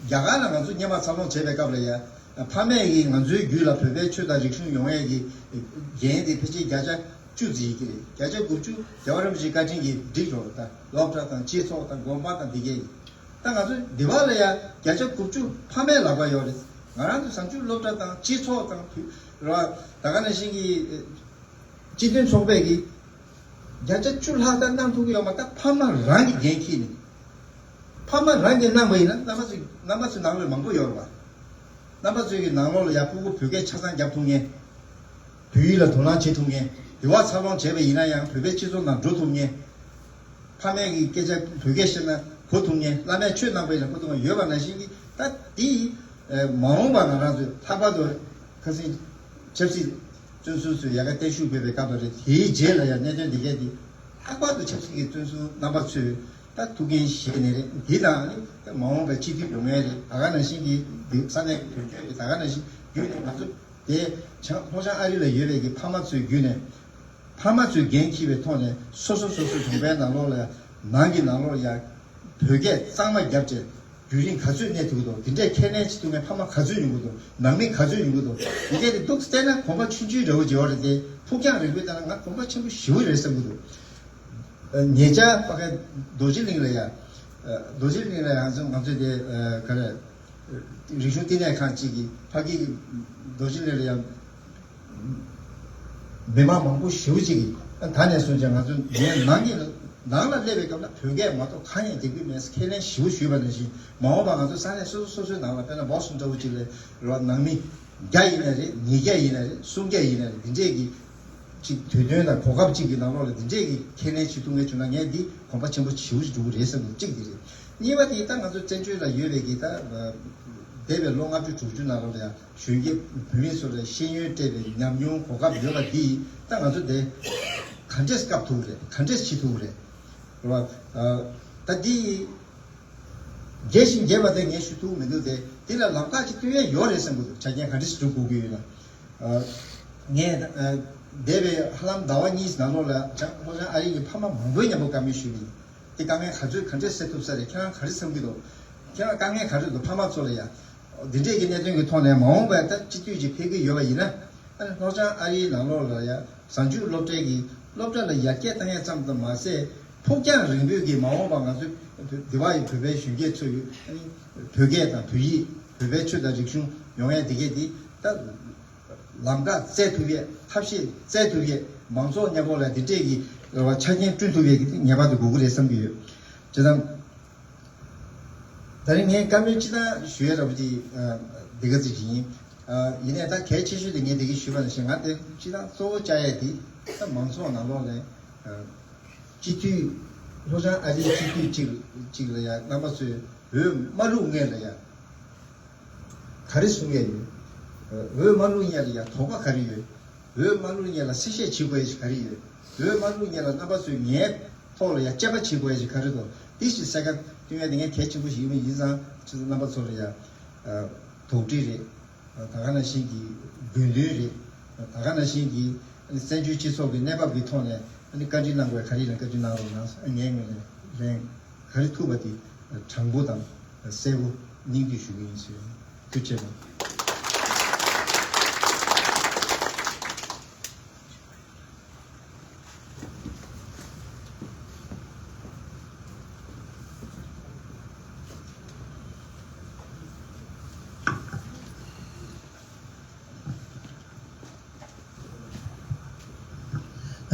རྒྱ་གར་ལ་ང་ཚོ་སྔོན་མ་འཚར་ལོངས་བྱས་པའི་སྐབས་ལ་ཡ། ཕ་མས་ཀྱིས་ང་ཚོའི་རྒྱུད་ལ་བོད་པའི་ཆོས་དང་རིག་གཞུང་ཡོང་ཡས་ཀྱི་འགན་དེ་ཕལ་ཆེར་བརྒྱ་ཆ་བཅུ་ཙམ་ཡིན་གྱི་རེད། བརྒྱ་ཆ་དགུ་བཅུ་རྒྱལ་བ་རིན་པོ་ཆེའི་བཀའ་དྲིན་གྱིས་འགྲིག་འགྲོ་རེད། ད་སློབ་གྲྭ་དང་སྤྱི་ཚོགས་དང་དགོན་པ་དང་འདི་གས་ཀྱི། ད་ང་ཚོ་འདི་བ་ལ་ཡ་བརྒྱ་ཆ་དགུ་བཅུ་ཕ་མའི་ལག་པ་ཡོད་རེད། ང་རང་ཚོ་བཟང་སྤྱོད་སློབ་གྲྭ་དང་སྤྱི་ཚོགས་དང་བུ་ར་ད་ག་ནང་བཞིན་གྱི་སྤྱི་མཐུན་ཚོགས་པས་ཀྱི་བརྒྱ་ཆ་བཅུ་ལྷག་ཙམ་གནང་ཐུབ་ཀྱི་ཡོད་མ་རེད། ད་ཕ་མ་རང་གིས་འགན་འཁྱེར་ནས། ཕ་མ་རང་གིས་གནང་པ་ཡིན་ན་རྣམ་པ་ཚོ་རྣམ་པ་ཚོའི་ནང་ལོགས་མང་པོ་ཡོད་རེད་པ། རྣམ་པ་ཚོའི་གི་ནང་ལོགས་ལ་ཡ་ཕྲུ་གུ་བོད་སྐད་ཆ་ཚང་རྒྱབ་ཐུབ་མཁན། བོད་ཡིག་ལ་དོ་སྣང་བྱེད་ཐུབ་མཁན། འདི་བ་འཚར་ལོངས་བྱས་པ་ཡིན་ན་ཡང་བོད་པའི་སྤྱི་ཚོགས་ནང་འགྲོ་ཐུབ་མཁན། ཕ་མས་ཀྱི་སྐད་ཆ་བོད་སྐད་བཤད་ན་གོ་ཐུབ་མཁན། བླ་མས་ཆོས་གནང་པ་ཡིན་ན་གོ་ཐུབ་མཁན་ཡོད་པ་ནང་བཞིན་གྱི། ད་འདི་མ་འོངས་པ་ང་རང་ཚོས་ལྷག་པར་དུ་ཁ་སང་ཆབ་སྲིད་བཙོན་ཟུར་ཚོས་ཡ་ག་བརྟན་བཞུགས་ཕེབས་པའི་སྐབས་དང་རེད། དེའི་རྗེས་ལ་ཡང་གནད་དོན་འདི་གས་འདི་ལྷག་པར་དུ་ཆབ་སྲིད་ཀྱི་བཙོན་ཟུར་རྣམ་པ་ཚོས་ད་ཐུགས་འགན་བཞེས་ནས་རེད། འདི་དང་ནི་ད་མ་འོངས་པའི་སྤྱི་འཐུས་ཡོང་ངེས་རེད། ད་ག་ནང་བཞིན་གྱི་འདི་ས་གནས་ཀྱི་དོན་གཅོད་ཀྱི་ད་ག་ནང་བཞིན་བརྒྱུད་ནས་ང་ཚོ་དེ་བྱང་ལྷོ་བྱང་ཨ་རི་ལ་ཡོད་པའི་གི་ཕ་མ་ཚོའི་བརྒྱུད་ནས། ཕ་མ་ཚོས་འགན་འཁྱེར་བའི་ཐོག་ནས་སོ་སོ་སོ་སོའི་གྲོང་པའི་ནང་ལོགས་ལ་ནང་གི་ནང་ལོགས་ལ་ཡ་བོད་སྐད་གཙང་མ་བརྒྱབ་བྱས་རྒྱུན་རིང་ག་ཚོད་གནས་ཐུབ་ཀྱི་འདུག་འདི་འདྲའི་ཁས་ལེན་བྱེད་ཐུབ་མཁན་ཕ་མ་ག་ཚོད་ཡོང་གི་འདུག་ནང་མི་ག་ཚོད་ཡོང་གི་འདུག་འདི་གས་དེ་འདུག་བལྟས་ན་གོམ་པ་ཆུང་ཆུང་འདྲ་བོ་ཅིག་ཡོད་རེད་དེ། ཕུགས་རྒྱང་རིང་པོའི་ལྟར་ང་གོམ་པ་ཆེན་པོ་ཞེ་པོ་རེད་བསམ་གྱི་འདུག་ཉེ་ཆར་ཕ་གི་རྡོ་རྗེ་གླིང་ལ་ཡ། རྡོ་རྗེ་གླིང་ལ་ཡ་ང་ཚོ་ང་ཚོ་དེ་ག་རེ། རིག་གཞུང་བསྟི་གནས་ཁང་གཅིག་གིས་ཕ་གི་རྡོ་རྗེ་གླིང་ལ་ཡ། མི་མང་མང་པོ་ཞེ་པོ་ཅིག་གིས་ད་ནས་བཟུང་ཀྱང་ང་ཚོ་ངའི་ནང་གི་ནང་ལ་སླེབས་པའི་སྐབས་ལ་བོད་སྐད་མ་གཏོགས་གང་ཡང་འགྲིག་གི་མེད་ཁས་ལེན་ཞེ་པོ་ཞུས་པ་ནང་བཞིན། མ་འོངས་པ་ང་ཚོ་ས་གནས་སོ་སོ་སོ་སོའི་ནང་ལ་དཔེར་ན་བོ་སི་ཊོན་འདྲ་བོ་ཅིག་ལ་རོ་ནང་མི་བརྒྱ་ཡིན་ན་རེད། ཉིས་བརྒྱ་ཡིན་ན་རེད། སུམ་བརྒྱ་ཡིན་ན་རེད། འདི་འདྲས་ཀྱི་ཅིག་དུས་སྟོན་དང་གོ་སྐབས་ཅིག་གི་ནང་ལོགས་ལ་འདི་འདྲས་ཀྱི་ཁས་ལེན་བྱེད་ཐུབ་མཁན་བྱུང་ན་ངས་འདི་གོམ་པ་ཆེན་པོ་ཞེ་པོ་ཞིག་འགྲོ་གི་རེད་བསམ་གྱི། གཅིག་འདི་རེད། གཉིས་པ་དེ་ད་ང་ཚོ་བཙན་བྱོལ་ལ་ཡོད་པའི་གི་ད་འདས་པའི་ལོ་ལྔ་བཅུ་དྲུག་ཅུ་ནང་ལོགས་ལ་ཡང་གཞོན་སྐྱེས་བོད་མི་ཚོ་ལ་ཤེས་ཡོན་སྤྲད་པའི་ཉམས་མྱོང་གོ་སྐབས་ཡོད་པ་འདི་ད་ང་ཚོ་དེ་ག་འདྲས་བཀབ་ཐུབ་རེད། ག་འདྲས་བྱེད་ཐུབ་རེད། རེད་བ། ད་འདི་རྒྱས་ཤིང་རྒྱས་པ་དེ་ངས་ཞུ་ཐུབ་མི་འདུག་དེ་འདི་ལ་ལམ་ཁ་ཅིག་སྟོན་ཡས་ཡོད་རེད་བསམ་གི་འདུག་ཆ་རྐྱེན་ག་འདྲས་སྒྲུབ་དགོས་ཀྱི་ཡོད་ན། ངས་འདས་པའི་ཧ་ལམ་ཟླ་བ་གཉིས་ནང་ལོགས་ལ་བྱང་ལྷོ་བྱང་ཨ་རི་གི་ཕ་མ་མང་པོའི་མཉམ་པོ་བཀའ་མོལ་ཞུས་པ་ཡིན། དེ་དཀའ་ངལ་ག་ཚོད་ག་འདྲས་སེལ་ཐུབ་ས་རེད། ཁྱེད་རང་ག་རེ་བསམ་གྱི་འདུག་ཁྱེད་རང་དཀའ་ངལ་ག་རེ་འདུག་ཕ་མ་ཚོ་ལ་ཡ། འདི་འདྲས་ཀྱི་གནད་དོན་གྱི་ཐོག་ནས་མ་འོངས་པར་ད་སྤྱི་འཐུས་ཀྱི་ཕེབས་ཀྱི་ཡོད་པ་ཡིན་ན། ཨ་ནི་ལྷོ་བྱང་ཨ་རིའི་ནང་ལོགས་ལ་ཡ་གཟའ་མཇུག་སློབ་གྲྭའི་གི་སློབ་གྲྭ་ལ་ཡར་རྒྱས་བཏང་ཡས་ཙམ་དུ་མ་ཟད། ཕུགས་རྒྱང་རིང་པོའི་གི་མ་འོངས་པ་ང་ཚོ་འདི་བ་ཡི་བོད་པའི་གཞོན་སྐྱེས་ཚོ་ཡོད། ཨ་ནི་བོད་སྐད་དང་བོད་ཡིག་བོད་པའི་ཆོས་དང་རིག་གཞུང་ཡོང་ཡས་འདི་གས་འདི་ད། ལམ་ཁ་བཙལ་ཐུབ་ཡས། ཐབས་ཤེས་བཙལ་ཐུབ་ཡས། མང་ཚོགས་མཉམ་པོ་ལ་འདི་འདྲས་ཀྱི་ཆ་རྐྱེན་བསྐྲུན་ཐུབ་ཡས་ཀྱི་ངེས་པར་དུ་དགོས་ཀྱི་རེད་བསམ་གྱི་ཡོད། བྱས་ཙང་། ད་རིང་ངས་བཀའ་མོལ་སྤྱི་བཏང་ཞུ་ཡས་འདྲ་པོ་ཅིག་འདི་ག་ཅིག་ཡིན། ཡིན་ནའི་ད་གལ་ཆེ་ཤོས་དེ་ངས་འདི་ག་ཞུས་པ་ནང་བཞིན་ང་དེ་སྤྱི་བཏང་གཙོ་བོ་བཅའ་ཡས་དེ་ད་མང་ཚོགས་ནང་ལོགས་ལ་སྤྱི་འཐུས་ལྷོ་བྱང་ཨ་རིའི་སྤྱི་འཐུས་གཅིག་གཅིག་ལ་ཡ་རྣམ་པ་ཚོས་འོས་མ་བླུགས་སྔོན་ལ་ཡ། ག་རེ་གསུང་ཡས་ཡོད། འོས་མ་བླུགས་སྔོན་ལ་ཡ་དོགས་པ་ག་རེ་ཡོད། འོས་མ་བླུགས་སྔོན་ལ་གསལ་བཤད་བྱེད་དགོས་ཡས་ཞིག་ག་རེ་ཡོད། འོས་མ་བླུགས་སྔོན་ལ་རྣམ་པ་ཚོས་ངའི་ཐོག་ལ་ཡ་དཔྱད་པ་བྱེད་དགོས་ཡས་ཞིག་ག་རེ་འདུག་འདི་ཞིག་གསལ་ཁ་སྟོན་ཡས་དེ་ངས་གལ་ཆེན་པོ་ཞིག་ཡིན་པ་ཡིན་ཙང་ཁྱེད་ཚོ་རྣམ་པ་ཚོ་ལ་ཡ་དོགས་འདྲི་རེད། ད་ག་ནང་བཞིན་གྱི་དགོས་འདུན་རེད། ད་ག་ནང་བཞིན་གྱི་བཙན་བྱོལ་སྤྱི་ཚོགས་ཀྱི་གནས་བབ་ཀྱི་ཐོག་ནས་བཀའ་འདྲི་གནང་དགོས་ག་རེ་ཡིན་ན་བཀའ་འདྲི་གནང་རོགས་གནང་། ངའི་ངོས་ནས་ལན། ག་རེ་ཐུབ་པ་དེ་དྲང་པོ་དང་གསལ་པོ་སྙིང་བསྡུས་ཞུ་གི་ཡིན་ཟེར། ཐུགས་རྗེ་ཆེ།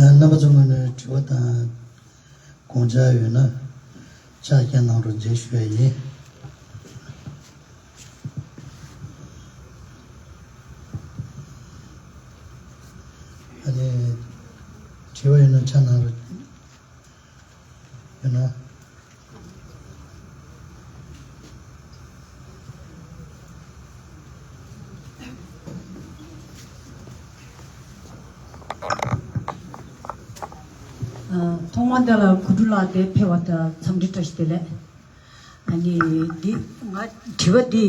རྣམ་པ་ཚོ་ངོས་ནས་དྲི་བ་དང་དགོངས་འཆར་ཡོད་ན་ཕྱག་སྐྱེལ་གནང་རོགས་མཛད་ཞུ་ཡ་ཡིན། ཨ་ནི་དྲི་བ་ཡོད་ན་ཕྱག་གནང་རོགས་ཡོད་ན། ཐོག་མ་དེ་ལ་གུ་དྲུ་ལགས་དེ་ཕེབས་པ་དང་འཚམས་འདྲི་བཀྲ་ཤིས་བདེ་ལེགས། ཨ་ནི་འདི་ང་དྲི་བ་འདི་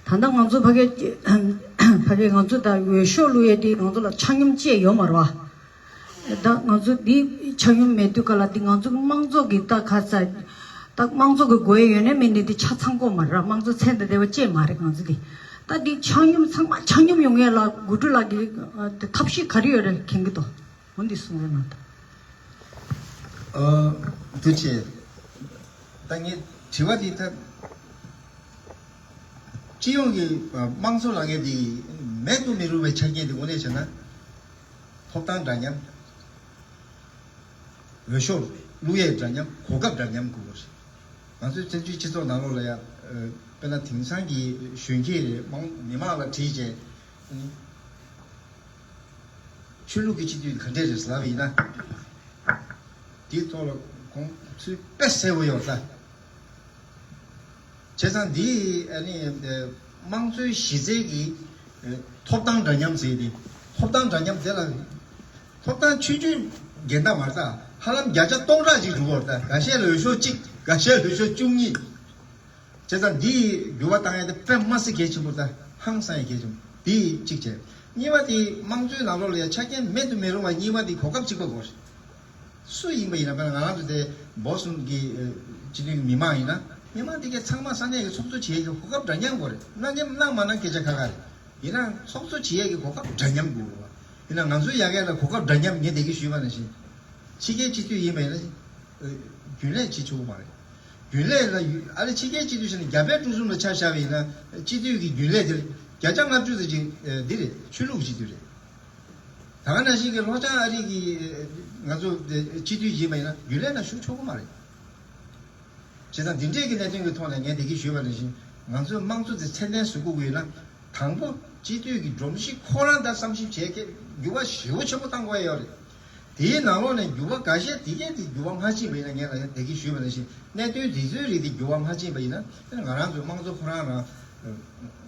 ད་ལྟ་ང་ཚོ་ཕ་གི་ཕ་གི་ང་ཚོ་ད་འོས་ཤོག་བླུག་ཡས་འདི་ང་ཚོ་ལ་ཆ་སྙོམས་བཅས་ཡོད་མ་རེད་བ། ད་ང་ཚོ་འདི་ཆ་སྙོམས་མེད་དུས་ག་ལ་འདི་ང་ཚོ་གི་དམངས་གཙོ་གི་ད་ཁ་ཚ་ ད་དམངས་གཙོ་གི་དགོས་ཡོད་ནས་མིན་ནི་འདི་ཆ་ཚང་གོ་མ་རེད། དམངས་གཙོ་ཚད་འདི་བདེ་བ་ཅན་མ་རེད། ང་ཚོ་འདི་ད་འདི་ཆ་སྙོམས་ཚང་མ་ཆ་སྙོམས་ཡོང་ཡས་ལ་དགུ་ཀྲུ་ལགས་ཀྱི་ཨ་དེ་ཐབས་ཤེས་ག་རེ་ཡོད་རེད་མཁྱེན་གི་འདུག་འོ་འདི་གསུང་རོགས་གནང་དང་། ཨ་ཐུགས་རྗེ་ཆེ། ད་ངས་དྲི་བ་འདི་ད་སྤྱི་ཡོངས་ཀྱི་ཨ་དམངས་གཙོ་ལབ་མཁན་འདི་མེད་དུ་མི་རུང་བའི་ཆ་རྐྱེན་འདི་དངོས་གནས་བྱས་ན་ཐོབ་ཐང་འདྲ་མཉམ། འོས་ཤོག་བླུག་ཡས་འདྲ་མཉམ། གོ་སྐབས་འདྲ་མཉམ་དགོས་པ་རེད། ང་ཚོའི་བཙན་བྱོལ་སྤྱི་ཚོགས་ནང་ལོགས་ལ་ཡང་དཔེར་ན་དེང་སང་གི་གཞོན་སྐྱེས་རེད། མང་མི་མང་ལ་དྲིས་བྱས། ཆོས་ལུགས་ཀྱི་སྤྱི་འཐུས་ག་འདྲས་རེད་ལབ་ཡིན་ན། དེའི་ཐོག་ལ་དགོངས་ཚུལ་དཔེ་གསལ་པོ་ཡོད་ལ། བྱས་ཙང་འདི་ཨ་ནི་དམངས་གཙོའི་གཞི་རྩའི་གི་ཐོབ་ཐང་འདྲ་མཉམ་ཟེར་ཏེ། ཐོབ་ཐང་འདྲ་མཉམ་དེ་ལ་ཐོབ་ཐང་ཆུང་ཆུང་འགལ་ཟླ་མ་རེད་ད། ཧ་ལམ་བརྒྱ་ཆ་སྟོང་ཕྲག་ཅིག་འགྲོ་གི་རེད་ད། འགའ་ཤས་ལ་འོས་ཤོག་གཅིག་འགའ་ཤས་ལ་འོས་ཤོག་བཅུ་གཉིས། བྱས་ཙང་འདིའི་འགྱུར་བ་བཏང་ཡ་དེ་དཔེ་མ་སྲིད་གལ་ཆེན་པོ་དང་ཧང་སང་ཡ་གལ་ཆེན་པོ་འདི་གཅིག་བྱས། གཉིས་པ་དེ་དམངས་གཙོའི་ནང་ལོགས་ལ་ཡ་ཆ་རྐྱེན་མེད་དུ་མི་རུང་བ་གཉིས་པ་དེ་གོ་སྐབས་གཅིག་པ་དགོས་རེད། སུ་ཡིན་པ་ཡིན་ན། དཔེར་ན་ང་རང་ཚོ་དེ་བོ་སུན་གྱི་སྤྱི་འཐུས་མི་མང་ཡིན་ན། མི་མང་དེ་གས་ཚང་མ་ས་གནས་ཀྱི་ཚོགས་གཙོ་བྱེད་ཀྱི་གོ་སྐབས་འདྲ་མཉམ་དགོས་རེད། གནང་མཁན་གནང་མ་གནང་སྐད་ཆ་ཁ་ཁ་རེད། ཡིན་ན་ཚོགས་གཙོ་བྱེད་ཀྱི་གོ་སྐབས་འདྲ་མཉམ་དགོས་རེད་བ། ཡིན་ན་ང་ཚོའི་ཡ་གི་ལ་གོ་སྐབས་འདྲ་མཉམ་ངས་དེ་གས་ཞུས་པ་ནང་བཞིན། ཕྱི་རྒྱལ་སྤྱི་འཐུས་ཡིན་པ་ཡིན་ན། རྒྱུན་ལས་བྱེད་ཆོག་གི་མ་རེད། རྒྱུན་ལས་ལ་ཡུ་ཨ་རི་ཕྱི་རྒྱལ་སྤྱི་འཐུས་ཞིག་ནི་རྒྱ་བལ་འབྲུག་གསུམ་ལ་ཆ་བཞག་པ་ཡིན་ན་སྤྱི་འཐུས་ཀྱི་རྒྱུན་ལས་དེ་བརྒྱ་ཆ་ལྔ་བཅུ་ཙམ་ཅིག་འདི་རེད། ཆོས་ལུགས་སྤྱི་འཐུས་རེད། ད་ག་ནང་བཞིན་གྱི་ལྷོ་བྱང་ཨ་རི་གི་ང་ཚོ་སྤྱི་འཐུས་ཡིན་པ་ཡིན་ན་རྒྱུན་ལས་ནང་ཞུགས་ཆོག་གི་མ་རེད། བྱས་ཙང་འདི་འདྲས་ཀྱི་གནད་དོན་གྱི་ཐོག་ནས་ངས་འདི་གི་ཞུས་པ་ནང་བཞིན། ང་ཚོའི་དམངས་གཙོ་དེ་ཚད་ལྡན་བཟོ་དགོས་ཀྱི་ཡོད་ན། དང་པོ་སྤྱི་འཐུས་ཀྱི་སྒྲོམ་གཞི་ཁོ་རང་ལ་བསམ་ཞིབ་བྱས་ཀྱི་འགྱུར་བ་ཞེ་པོ་ཆེན་པོ་བཏང་དགོས་ཡོད་རེད། དེའི་ནང་ལོགས་ནས་འགྱུར་བ་འགའ་ཤས་དེ་གས་དེ་འགྱུར་བ་མ་ཕྱིན་པ་ཡིན་ན། ངས་ལ་ཡང་དེ་གི་ཞུས་པ་ནང་བཞིན་གནད་དོན་དེ་ཚོའི་རིགས་དེ་འགྱུར་བ་མ་ཕྱིན་པ་ཡིན་ན། ང་རང་ཚོའི་དམངས་གཙོ་ཁོ་རང་རང་།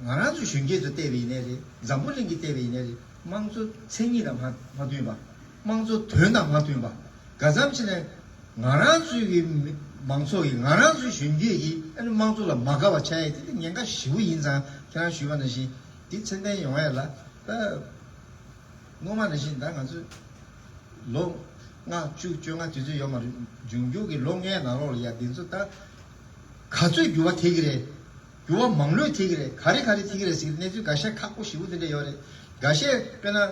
ང་རང་ཚོའི་གཞོན་སྐྱེས་ཚོ་བལྟས་པ་ཡིན་ནའི་རེད། འཛམ་བུ་གླིང་གིས་བལྟས་པ་ཡིན་ནའི་རེད། དམངས་གཙོ་མཚན་ཉིད་དང་མ་མ་མཐུན་པ། དམངས་གཙོ་དོན་དང་མ་མཐུན་པ། ག་ཙམ་ཕྱིན་ནས་ང་རང་ཚོའི་གི་མི་མང་ཚོགས་ཀྱིས་ང་རང་ཚོའི་གཞོན་སྐྱེས་ཀྱིས་ཨ་ནི་དམངས་གཙོ་ལ་མ་དགའ་བ་ཆགས་ཡས་དེ་དེ་ཉེན་ཁ་ཞེ་པོ་ཡིན་ཙང་། ཁྱེད་རང་ཞུས་པ་ནང་བཞིན་དེ་ཚད་ལྡན་ཡོང་ཡས་ལ་ད། སྔོན་མ་ནང་བཞིན་ད་ང་ཚོས་ལོ་ལྔ་བཅུ་བཅོ་ལྔ་དུས་ཚོད་ཡོད་མ་རེད། འབྱུང་འགྱུར་གྱི་ལོ་ལྔའི་ནང་ལོགས་ལ་ཡ་འདི་ཚོ་ད་ག་ཚོད་འགྱུར་བ་ཐེབས་ཀྱི་རེད། འགྱུར་བ་མང་ལོས་ཐེབས་ཀྱི་རེད། ག་རེ་ག་རེ་ཐེབས་ཀྱི་རེད་ཟེར་གྱི་གནས་ཚུལ་འགའ་ཤས་ཁག་པོ་ཞེ་པོ་དེ་འདྲ་ཡོད་རེད། འགའ་ཤས་དཔེར་ན་ཨ།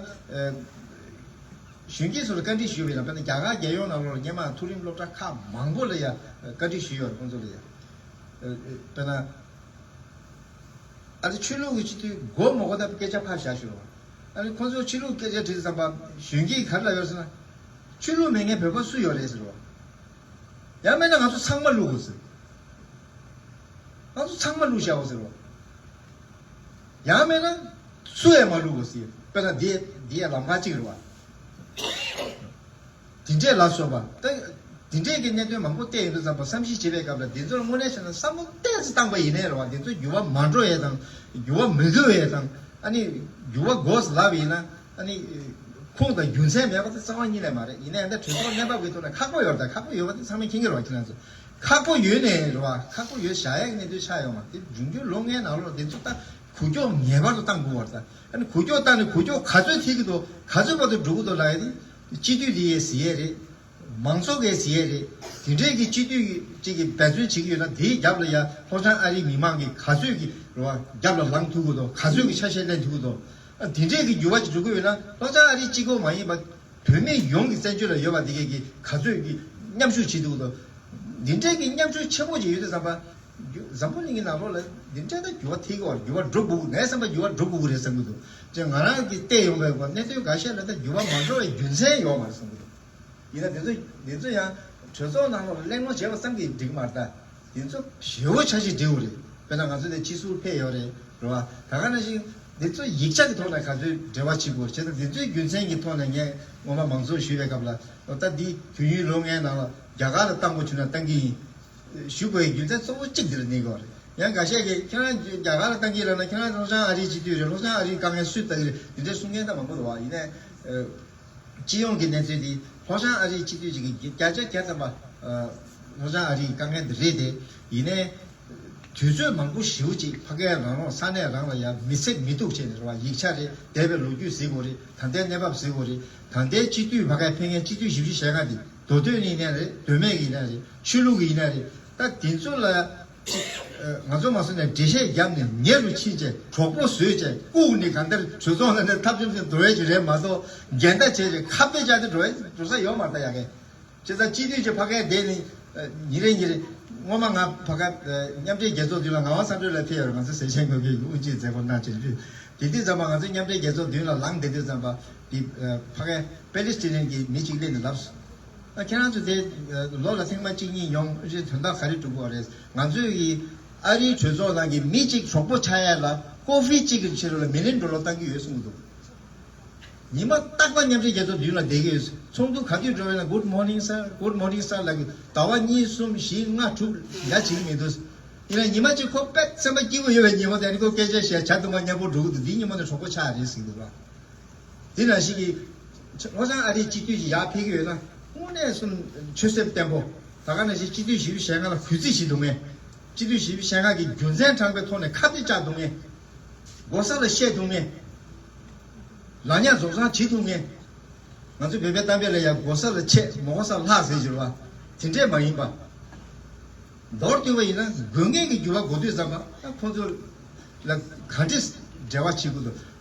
གཞོན་སྐྱེས་ཚོ་ལ་བཀའ་འདྲི་ཞུས་པ་ཡིན་ན། དཔེར་ན་རྒྱ་གར་རྒྱལ་ཡོངས་ནང་ལོགས་ལ་སྔོན་མ་མཐོ་རིམ་སློབ་གྲྭ་ཁག་མང་པོ་ལ་ཡ་བཀའ་འདྲི་ཞུས་ཡོད་རེད། ཁོང་ཚོ་ལ་ཡ་ཨ། དཔེར་ན། ཨ་ནི་ཆོས་ལུགས་ཀྱི་སྤྱི་འཐུས་དགོས་མ་དགོས་ད་སྐད་ཆ་ཕར་བཞག་ཞུ་རོགས། ཨ་ནི་ཁོང་ཚོ་ཆོས་ལུགས་སྐད་ཆ་དྲིས་ཙམ་པ་གཞོན་སྐྱེས་ག་རེ་ལབ་ཡོད་ཟེར་ན། ཆོས་ལུགས་མེད་མཁན་བོད་པ་སུ་ཡོད་རེད་ཟེར་རོགས། ཡང་མིན་ན་ང་ཚོ་ཚང་མ་བླུག་དགོས་ཟེར། ང་ཚོ་ཚང་མ་བླུག་བཞག་དགོས་ཟེར་རོགས། ཡང་མིན་ན་སུ་ཡང་མ་བླུག་དགོས་ཟེར། དཔེར་ན་འདི་འདི་ཡང་ལམ་ཁ་གཅིག་རེད་བ། དེ་འདྲས་ལ་སོགས་པ་ད། དེ་འདྲས་ཀྱི་གནད་དོན་མང་པོ་བལྟས་ཡོང་དུས་ཙམ་པ་བསམ་གཞིག་བྱེད་པའི་སྐབས་ལ་འདི་ཚོར་དངོས་གནས་བྱས་ན་བསམ་བློ་ཏོག་ཙམ་བཏང་པ་ཡིན་ནའི་རེད་བ། འདི་ཚོ་འགྱུར་བ་མ་འགྲོ་ཡས་དང་། འགྱུར་བ་མི་དགོས་ཡས་དང་། ཨ་ནི་འགྱུར་བ་དགོས་ལབ་ཡིན་ན། ཨ་ནི་ཁུངས་དང་རྒྱུ་མཚན་མེད་པ་དེ་རྩ་བ་ཉིད་ནས་མ་རེད། ཡིན་ན་ཡང་ད་གྲོས་ཚོགས་གནས་བབ་ཀྱི་ཐོག་ནས་ཁག་པོ་ཡོད་རེད། ད་ཁག་པོ་ཡོད་པ་དེ་ཚང་མས་མཁྱེན་གྱི་རེད་བ། ཁྱེད་རང་ཚོ་ཁག་པོ་ཡོད་ནའི་རེད་བ། ཁག་པོ་ཡོད་བཞག་ཡས་ཀྱི་གནད་དོན་ཆགས་ཡོད་མ་རེད། འབྱུང་འགྱུར་ལོ་ལྔའི་ནང་ལོགས་འདི་ཚོ་ད་འགུལ་སྐྱོད་ངེས་པར་དུ་བཏང་དགོས་པ་རེད། ད་ཨ་ནི་འགུལ་སྐྱོད་བཏང་ནས་འགུལ་སྐྱོད་ག་ཚོད་ཐེབས་ཀྱི་འདུག་ག་ཚོད་བར་དུ་འགྲོ་གི་འདུག་ལབ་ཡས་དེ། སྤྱི་འཐུས་དེ་ཡས་ཟེར་ཡས་རེད། མང་ཚོགས་ཀྱིས་ཟེར་ཡས་རེད། དེ་འདྲས་ཀྱི་སྤྱི་འཐུས་ཀྱི་གཅིག་གིས་འབད་བརྩོན་བྱེད་ཀྱི་ཡོད་ན། དེའི་རྒྱབ་ལ་ཡ་ལྷོ་བྱང་ཨ་རིའི་མི་མང་གིས་ག་ཚོད་ཀྱི་རེད་བ། རྒྱབ་ལ་ལངས་ཐུབ་ཀྱི་འདུག་ག་ཚོད་ཀྱི་ཆ་ཤས་ལེན་ཐུབ་ཀྱི་འདུག་ཨ། དེ་འདྲས་ཀྱི་འགྱུར་བ་ཅིག་འགྲོ་གི་ཡོད་ན། ལྷོ་བྱང་ཨ་རི་གཅིག་པོ་མ་ཡིན་པ་བོད་མི་ཡོངས་ཀྱི་བཙན་བྱོལ་ལ་ཡོད་པ་དེ་གས་ཀྱིས་ག་ཚོད་ཀྱི་མཉམ་ཞུགས་བྱེད་ཐུབ་ཀྱི་འདུག་འདི་འདྲས་ཀྱི་མཉམ་ཞུགས་ཆེན་པོ་ཅིག་ཡོད་དུས་ཙམ་པ། འཛམ་བུ་གླིང་གི་ནང་ལོགས་ལ་འདི་འདྲ་ད་འགྱུར་བ་ཐེབས་ཀྱི་བ། འགྱུར་བ་འགྲོ་དགོས་ཀྱི། ངའི་བསམ་པ་འགྱུར་བ་འགྲོ་དགོས་ཀྱི་རེད་བསམ་གྱི་འདུག་ཅེས་ང་རང་གིས་བལྟས་ཡོང་བའི་སྐོར་གནད་དོན་འགའ་ཤས་ལ་ད་འགྱུར་བ་མ་འགྲོ་བའི་རྒྱུ་མཚན་ཡོད་མ་རེད་བསམ་གྱི་འདུག་ཡིན་ན་འདི་ཚོ་འདི་ཚོ་ཡང་གྲོས་ཚོགས་ནང་ལོགས་ལ་གླེང་སློང་བྱས་པ་ཙམ་གྱིས་འགྲིག་མ་རེད་ད། འདི་ཚོ་ཞེ་པོ་ཆ་ཞིག་འབྲེལ་བ་རེད། དཔེར་ན་ང་ཚོ་དེ་སྤྱི་ཟུར་ཕེབས་ཡོད་རེད། རེད་བ། ད་ག་ནང་བཞིན་འདི་ཚོ་ཡིག་ཆ་གི་ཐོག་ནས་ག་ཚོད་འབྲེལ་བ་བྱེད་དགོས་བྱས་ཙང་། འདི་ཚོའི་རྒྱུ་མཚན་གྱི་ཐོག་ནས་ངས་སྔོན་མ་མང་ཚོགས་ཞུས་པའི་སྐབས་ལ། ད་འདི་དུས་ཡུན་ལོ་ལྔའི་ནང་ལ་རྒྱ་གར་ལ་བཏང་དགོས་བྱུང་ན་བཏང་གི་ཡིན། ཞུ་དགོས་ཡའི་རྒྱུ་མཚན་གཙོ་བོ་གཅིག་འདི་ལ་གནས་དགོས་རེད། ཡང་འགའ་ཤས་ཀྱིས་ཁྱེད་རང་རྒྱ་གར་ལ་བཏང་གི་ལབ་ན། ཁྱེད་རང་ལྷོ་བྱང་ཨ་རིའི་སྤྱི་འཐུས་རེད། ལྷོ་བྱང་ཨ་རིའི་དཀའ་ངལ་སུས་བལྟ་གི་རེད། འདི་འདྲ་གསུང་མཁན་ད་མང་པོ་འདུག་བ། ཡིན་ནའི་ཨ། སྤྱི་ཡོངས་ཀྱི་གནས་ཚུལ་འདི་ལྷོ་བྱང་ཨ་རིའི་སྤྱི་འཐུས་ཅིག་གིས་བརྒྱ་ཆ་བརྒྱ་ཙམ་པ་ཨ། ལྷོ་བྱང་ཨ་རིའི་དཀའ་ངལ་འདི་རེད་དེ། ཡིན་ནའི་དུས་ཚོད་མང་པོ་ཞེ་པོ་ཅིག་ཕ་གིའི་རང་ལོགས་ས་གནས་རང་ལ་ཡ་མི་གཟིགས་མི་ཐུག་བྱས་ནས་རེད་བ། ཡིག་ཆ་རེད། འདས་པའི་ལོ་རྒྱུས་གཟིགས་དགོས་རེད། ད་ལྟའི་གནས་བབ་གཟིགས་དགོས་རེད། ད་ལྟའི་སྤྱི་འཐུས་ཕ་གིར་ཕེབས་མཁན་སྤྱི་འཐུས་བཞི་བཅུ་ཞེ་ལྔ་འདི་མདོ་སྟོད་ནས་ཡིན་ན་རེད། མདོ་སྨད་ཀྱི་ཡིན་ན་རེད། ཆོས་ལུགས་ཀྱི་ཡིན་ན་རེད། ད་དེ་ཚོ་ལ་ཅིག་ང་ཚོ་མ་སོང་ནས་འགྲེལ་བཤད་བརྒྱབ་ནས་ཉེ་རུ་ཕྱིན་བྱས་གྲོགས་པོ་བཟོས་བྱས་བཀུག་ནས་གང་ལྟར་གྲོས་ཚོགས་ནང་ནས་ཐབས་ཆམ་ཆམ་འགྲོ་ཡས་ཀྱི་རེད་མ་གཏོགས། འགལ་ཟླ་བྱས་བྱས་ཁ་གཏད་བཅག་སྟེ་འགྲོ་ཡས་འགྲོ་ས་ཡོད་མ་རེད་ད་ཡ་གི། བྱས་ཙང་སྤྱི་འཐུས་ཀྱི་ཕ་གིར་བསྡད་ནས་ཉིན་རེ་ཉིན་རེ། སྔོན་མ་ང་ཕ་གིར་མཉམ་འབྲེལ་རྒྱལ་ཚོགས་མདུན་ལ་ངག་དབང་བསམ་གྲུབ་ལགས་ཕེབས་ཡོད་རེད། ང་ཚོ་ཟས་བཅད་དངོས་པོའི་དབུ་འབྱེད་མཛད་སྒོ་གནང་བྱས་དུས། དེ་དུས་ཙམ་པ་ང་ཚོ་མཉམ་འབྲེལ་རྒྱལ་ཚོགས་མདུན་ལ་ལངས་བསྡད་དུས་ཙམ་པ། དེ་ཕ་གིར་པེ་ལི་སི་ཐི་ནན་གྱི་མི་གཅིག་སླེབས་ནས་ལབ་སོང་། ཨ། ཁྱེད་རང་ཚོ་དེ་ལོ་ལ་ཐེངས་མ་གཅིག་གཉིས་ཡོང་རེད། དོན་དག་ག་རེ་འགྲུབ་ཀྱི་ཡོད་རེད། ང་ཚོས་ཀྱི་ཨ་རིའི་གྲོས་ཚོགས་ནང་གི་མི་གཅིག་གྲོགས་པོ་ཆགས་ཡ་ལ་ཀོ་ཧྥི་གཅིག་གི་ཕྱི་རོལ་ལ་མི་ལིན་ཌོ་ལར་བཏང་གི་ཡོད་གསུང་གི་འདུག། ཉི་མ་རྟག་པར་མཉམ་འབྲེལ་རྒྱལ་ཚོགས་མདུན་ལ་བསྡད་ཀྱི་ཡོད། ཚོགས་འདུ་ག་དུས་འགྲོ་བ་ཡིན་ན། Good morning sir, good morning sir ལབ་ཀྱི། ཟླ་བ་གཉིས་གསུམ་བཞི་ལྔ་དྲུག་ཡ་བྱེད་ཀྱི་མི་འདུག། ཡིན་ན་ཉི་མ་གཅིག་ཁོ་དཔེ་སེམས་པ་སྐྱིད་པོ་ཡོད་པའི་ཉིན་མོ་དེ་ནི་ཁོ་སྐད་ཆ་བཤད། ཇ་འཐུང་ག་མཉམ་པོ་འགྲོ་གི་འདུག། འདིའི་ཉིན་མོ་ནས་གྲོགས་པོ་ཆགས་རེད་ཟེར་གྱི་འདུག་ལ། དེ་ནང་བཞིན་གྱི་ལྷོ་བྱང་ཨ་རིའི་སྤྱི་འཐུས་ཀྱི་ཡར་ཕེབས་ཀྱི་ཡོད་ན་དངོས་གནས་སུ་ཆོད་སེམས་བརྟན་པོ། ད་ག་ནང་བཞིན་སྤྱི་འཐུས་བཞི་བཅུ་ཞེ་ལྔ་ལ་གུས་བརྩི་བྱེད་ཐུབ་མཁན། སྤྱི་འཐུས་བཞི་བཅུ་ཞེ་ལྔ་གིས་རྒྱུ་མཚན་དྲངས་པའི་ཐོག་ནས་ཁ་གཏད་བཅག་ཐུབ་མཁན། མགོ་ས་ལ་བཤད་ཐུབ་མཁན། ལག་ཉག་རྫོགས་སངས་བྱེད་ཐུབ་མཁན། ང་ཚོ་བོད་པའི་གཏམ་དཔེ་ལ་ཡང་མགོ་ས་ལ་ཆད་མོ་གོ་ས་ལ་ལྷག་ཟེར་གྱི་རེད་བ། དེ་འདྲས་མ་ཡིན་པ། མདོར་བསྡུས་པ་ཡིན་ན་དགོས་ངེས་ཀྱི་འགྱུར་བ་འགོ་དུས་ཙམ་པ་ད་ཁོང་ཚོ་ལ་ག་འདྲས་འབྲེལ་བ་བྱེད་དགོས་འདུག།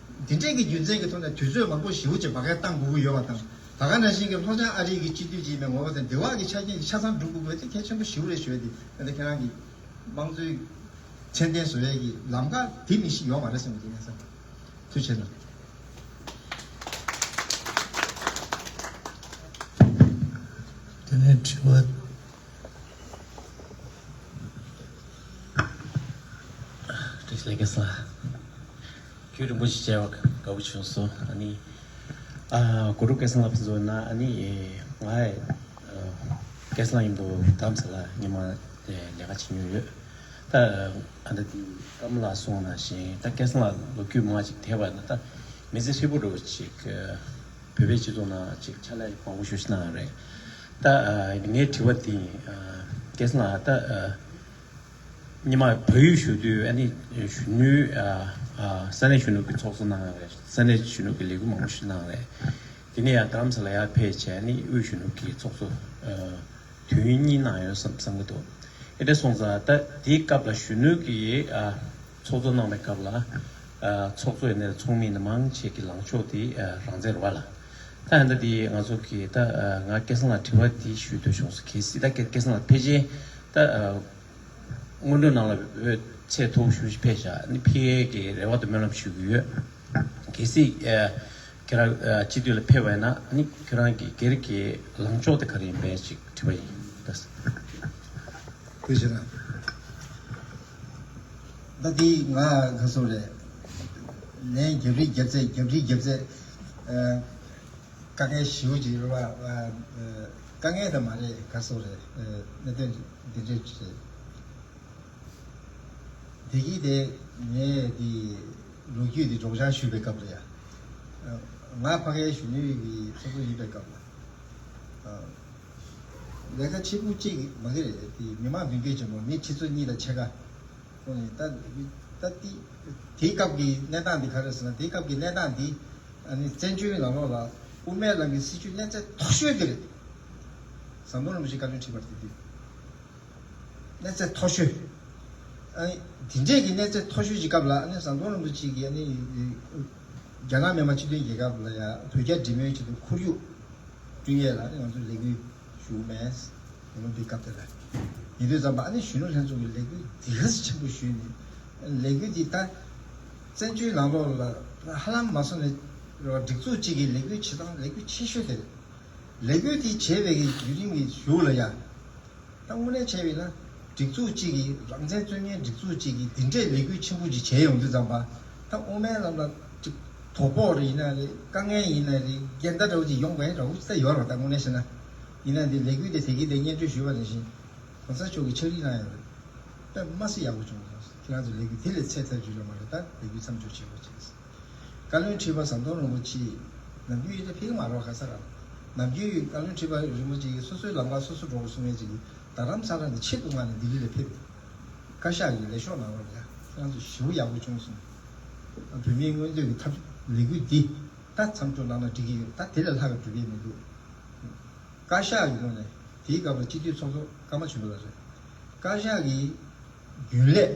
དེ་འདྲས་ཀྱི་རྒྱུ་མཚན་གྱི་ཐོག་ནས་དུས་ཚོད་མང་པོ་ཞེ་པོ་ཅིག་བར་བརྒལ་བཏང་དགོས་ཀྱི་ཡོད་པ་དང་། ད་ག་ནང་བཞིན་གྱི་ལྷོ་བྱང་ཨ་རི་གི་སྤྱི་འཐུས་ཅིག་ཡིན་པའི་ངོ་བོ་དང་འདི་བ་གི་ཆ་རྐྱེན་གྱི་ཆ་ཚང་སྒྲུབ་དགོས་པ་དེ་གལ་ཆེན་པོ་ཞེ་པོ་རེད་ཞུ་ཡ་དེ། ད་ལྟ་ཁྱེད་རང་གི་དམངས་གཙོའི་མཚན་ལྡན་བཟོ་ཡ་གི་ལམ་ཁ་དེ་མི་ཞིག་ཡོད་མ་རེད་བསམ་གྱི་འདུག་ཡིན་ས། ཐུགས་རྗེ་ཆེ་གནང་། དེ་ནས་དྲི་བ། བཀྲ་ཤིས་བདེ་ལེགས་སྐལ་བཟང་། རྒྱུན་རིང་པོ་ཞིག་མཇལ་བ་དགའ་པོ་བྱུང་སོང་། ཨ་ནི། ཨ། གུ་རུ་སྐལ་བཟང་ལགས་ཕན་ཚུན་ན་ཨ་ནི། ང་། ཨ། སྐལ་བཟང་ཡིན་དུ་དམ་ས་ལ་ཉི་མ་ལས་ཀ་བྱེད་མྱོང་ཡོད། ད་ཨ་ད་དེ་ཀརྨ་ལགས་གསུངས་ནང་བཞིན་ད་སྐལ་བཟང་ལགས་ལོ་རྒྱུས་མང་ཅིག་དེ་བ་ན་ད་མི་ཚེ་ཧྲིལ་པོ་འགྲོ་ཅིག་བོད་པའི་སྤྱི་ཚོགས་ནང་ཅིག་ཕྱག་ལས་མང་པོ་ཞེ་པོ་ཅིག་གནང་རེད། ད་ཨ་ངའི་དྲི་བ་དེ་ཨ་སྐལ་བཟང་ལགས་ད་ཨ་ཉི་མ་བལ་ཡུལ་བཞུགས་དུས་ཨ་ནི་གཞོན་ནུའི་ཨ་ཨ་ས་གནས་གཞོན་ནུ་གི་ཚོགས་གཙོ་གནང་རེད། ས་གནས་གཞོན་ནུ་གི་ལས་འགུལ་མང་པོ་ཞིག་གནང་རེད། དེ་ནས་ཡང་རྡ་རམ་ས་ལ་ཡར་ཕེབས་བྱས་ནས་དབུས་གཞོན་ནུ་གི་ཚོགས་གཙོ་ཨ་དུས་ཡུན་གཉིས་གནང་ཡོད་བསམ་བསམ་གྱི་འདུག། ཨེ་འདྲ་སོང་ཙང་ད་དེའི་སྐབས་ལ་གཞོན་ནུ་གི་ཨ་ཚོགས་གཙོ་གནང་བའི་སྐབས་ལ་ཨ་ཚོགས་གཙོ་ཡིན་ནའི་ཚོགས་མི་ཡིན་ནའི་མང་ཆེ་གི་ལངས་ཕྱོགས་དེ་ཨ་རང་བཙན་རེད་བ་ལ། ད་ཧན་ད་དེ་ང་ཚོ་གི་ད་ཨ་ང་སྐལ་བཟང་ལ་དྲི་བ་དེ་ཞུ་འདོད་བྱུང་སོང་། གལ་སྲིད་ད་སྐལ་སྐལ་བཟང་ལ་ཕལ་ཆེར་ད་ཨ་སྔོན་འགྲོ་ནང་ལ་འོས་ཚད་མཐོ་པོ་ཞེ་པོ་ཅིག་ཕེབས་ཤག། ཨ་ནི་ཕེབས་ཡས་ཀྱི་རེ་བ་དང་སྨོན་ལམ་ཞུ་གི་ཡོད། གལ་སྲིད་ཨ་ཁྱེད་རང་ཨ་སྤྱི་འཐུས་ལ་ཕེབས་པ་ཡིན་ན་ཨ་ནི་ཁྱེད་རང་གི་སྒེར་གྱི་ལངས་ཕྱོགས་དེ་ག་རེ་ཡིན་པའི་ཅིག་དྲི་བ་ཡིན། ལགས་སོ། ཐུགས་རྗེ་གནང་། ད་འདི་ང་ག་སོ་རེད། ལན་རྒྱབ་རི་རྒྱབ་ཚད་རྒྱབ་རི་རྒྱབ་ཚད་ཨ། དཀའ་ངལ་ཞེ་པོ་ཅིག་རེད་བ། ཨ། དཀའ་ངལ་དང་མ་རེད་ག་སོ་རེད། ཨ། གནད་དོན་འདི་འདྲས་ཅིག་རེད། དེ་གིས་དེ་ངས་དེ་ལོ་རྒྱུས་དེ་སྒྲོག་སྦྱང་ཞུས་པའི་སྐབས་ལ་ཡ། ཨ། ང་ཕ་གིའི་གཞོན་ནུའི་གི་ཚོགས་གཙོ་ཡིན་པའི་སྐབས་ལ། ཨ། ལས་ཀ་ཆེ་པོ་གཅིག་མ་གི་རེད་དེ་མི་མང་མདུན་སྐྱོད་ཆེན་པོ་མི་ཁྲི་ཚོ་གཉིས་དང་ཕྱེད་ཀ། ཁོང་ནས་ད་ད་དེ་དེའི་སྐབས་ཀྱི་གནས་སྟངས་འདི་ག་རེ་ཟེར་ན། དེའི་སྐབས་ཀྱི་གནས་སྟངས་འདི་ཨ་ནི་བཙན་བྱོལ་ནང་ལོགས་ལ་དབུ་མའི་ལམ་གྱི་སྲིད་བྱུས་གནས་ཚད་མཐོ་ཤོས་དེ་རེད། ཟམ་གདོང་རིན་པོ་ཆེ་བཀའ་བློན་ཁྲི་པར་དེ་དུས་གནས་ཚད་མཐོ་ཤོས། ཨ་ནི་དེ་འདྲས་ཀྱི་གནས་ཚད་མཐོ་ཤོས་ཀྱི་སྐབས་ལ་ཨ་ནི་ཟམ་གདོང་རིན་པོ་ཆེ་གིས་ཨ་ནི་རྒྱ་ནག་མི་དམངས་སྤྱི་མཐུན་རྒྱལ་ཁབ་ལ་ཡང་བོད་རྒྱ་འབྲེལ་མོལ་ཆེད་དུ་ཁོར་ཡུག་བསྐྲུན་ཡས་ལ་ང་ཚོས་ལས་འགུལ་ཞུགས་མེད། ཡིན་ནོ་འདི་སྐབས་དེ་ལ་ཡིན་དུས་ཙམ་པ་ཨ་ནི་གཞོན་ནུ་ལྷན་ཚོགས་ཀྱི་ལས་འགུལ་འདི་ག་ཚོད་ཆེན་པོ་ཞུས་ནས་ལས་འགུལ་འདི་ད་བཙན་བྱོལ་ནང་ལོགས་ལ་ཧ་ལམ་མ་སོང་ནས་སྒྲིག་འཛུགས་གཅིག་གི་ལས་འགུལ་བྱེད་སྟངས་ལས་འགུལ་ཆེ་ཤོས་དེ་རེད། ལས་འགུལ་འདི་བྱས་པའི་གི་བརྒྱུད་རིམ་གྱི་གཞུག་ལ་ཡ། ད་དངོས་གནས་བྱས་པ་ཡིན་ན་སྒྲིག་འཛུགས་གཅིག་གིས་རང་བཙན་རྩོད་མཁན་སྒྲིག་འཛུགས་གཅིག་གིས་འདི་འདྲའི་ལས་འགུལ་ཆེན་པོ་ཅིག་བྱས་ཡོང་དུས་ཙམ་པ། ད་དབུ་མའི་ལམ་ལ་ཅིག་དོ་ཕོག་རེ་ཡིན་ན་རེད། དཀའ་ངལ་ཡིན་ན་རེད། འགལ་ཟླ་འདྲ་བོ་ཅིག་ཡོང་དགོས་ཡ་འདྲ་བོ་ཅིག་ད་ཡོད་རེད་པ། ད་དངོས་གནས་བཤད་ན། ཡིན་ན་འདི་ལས་འགུལ་དེ་དེ་གི་དེ་སྙན་སྒྲོན་ཞུས་པ་ནང་བཞིན་གོང་ས་མཆོག་གིས་ཕྱག་བྲིས་གནང་ཡོད་རེད། དཔེ་མ་སྲིད་ཡག་པོ་བྱུང་སོང་། ཁྱེད་རང་ཚོ་ལས་འགུལ་དེ་ལས་ཚད་ཐར་རྒྱུ་ཡོད་མ་རེད། ད་ལས་འགུལ་མཚམས་འཇོག་བྱེད་དགོས་བྱས། བཀའ་བློན་ཁྲི་པ་ཟམ་གདོང་རིན་པོ་ཆེ་ནམ་རྒྱུན་ཡིན་ན་ཕེབས་ཀྱི་མ་རེད་པ། ག་ས་ག་ལ། ནམ་རྒྱུན་བཀའ་བློན་ཁྲི་པ་རིན་པོ་ཆེ་གིས་སོ་སོའི་ལམ་ཁ་སོ་སོ་འགྲོ་དགོས་གསུང་མཁན་ཅིག་གིས་རྡ་རམ་ས་ལ་ནས་ཆེད་དུ་མངགས་ནས་ལྡི་ལི་ལ་ཕེབས། བཀའ་ཤག་གི་ལས་ཤོག་ནང་ལོགས་ལ་ཡ་ཁྱེད་རང་ཚོ་ཞེ་པོ་ཡག་པོ་བྱུང་སོང་། བོད་མིའི་མངོན་འདོད་ཀྱི་ཐབས་ལས་འགུལ་འདི་ད་མཚམས་འཇོག་གནང་ན་འགྲིག་གི་ཡོད། ད་དེ་ལས་ལྷག་གི་གྲུབ་ཡས་མི་འདུག། བཀའ་ཤག་གི་ངོས་ནས་དེའི་སྐབས་ལ་སྤྱི་འཐུས་ཚོགས་གཙོ་ཀརྨ་ཆོས་འཕེལ་ལགས་རེད། བཀའ་ཤག་གི་རྒྱུན་ལས་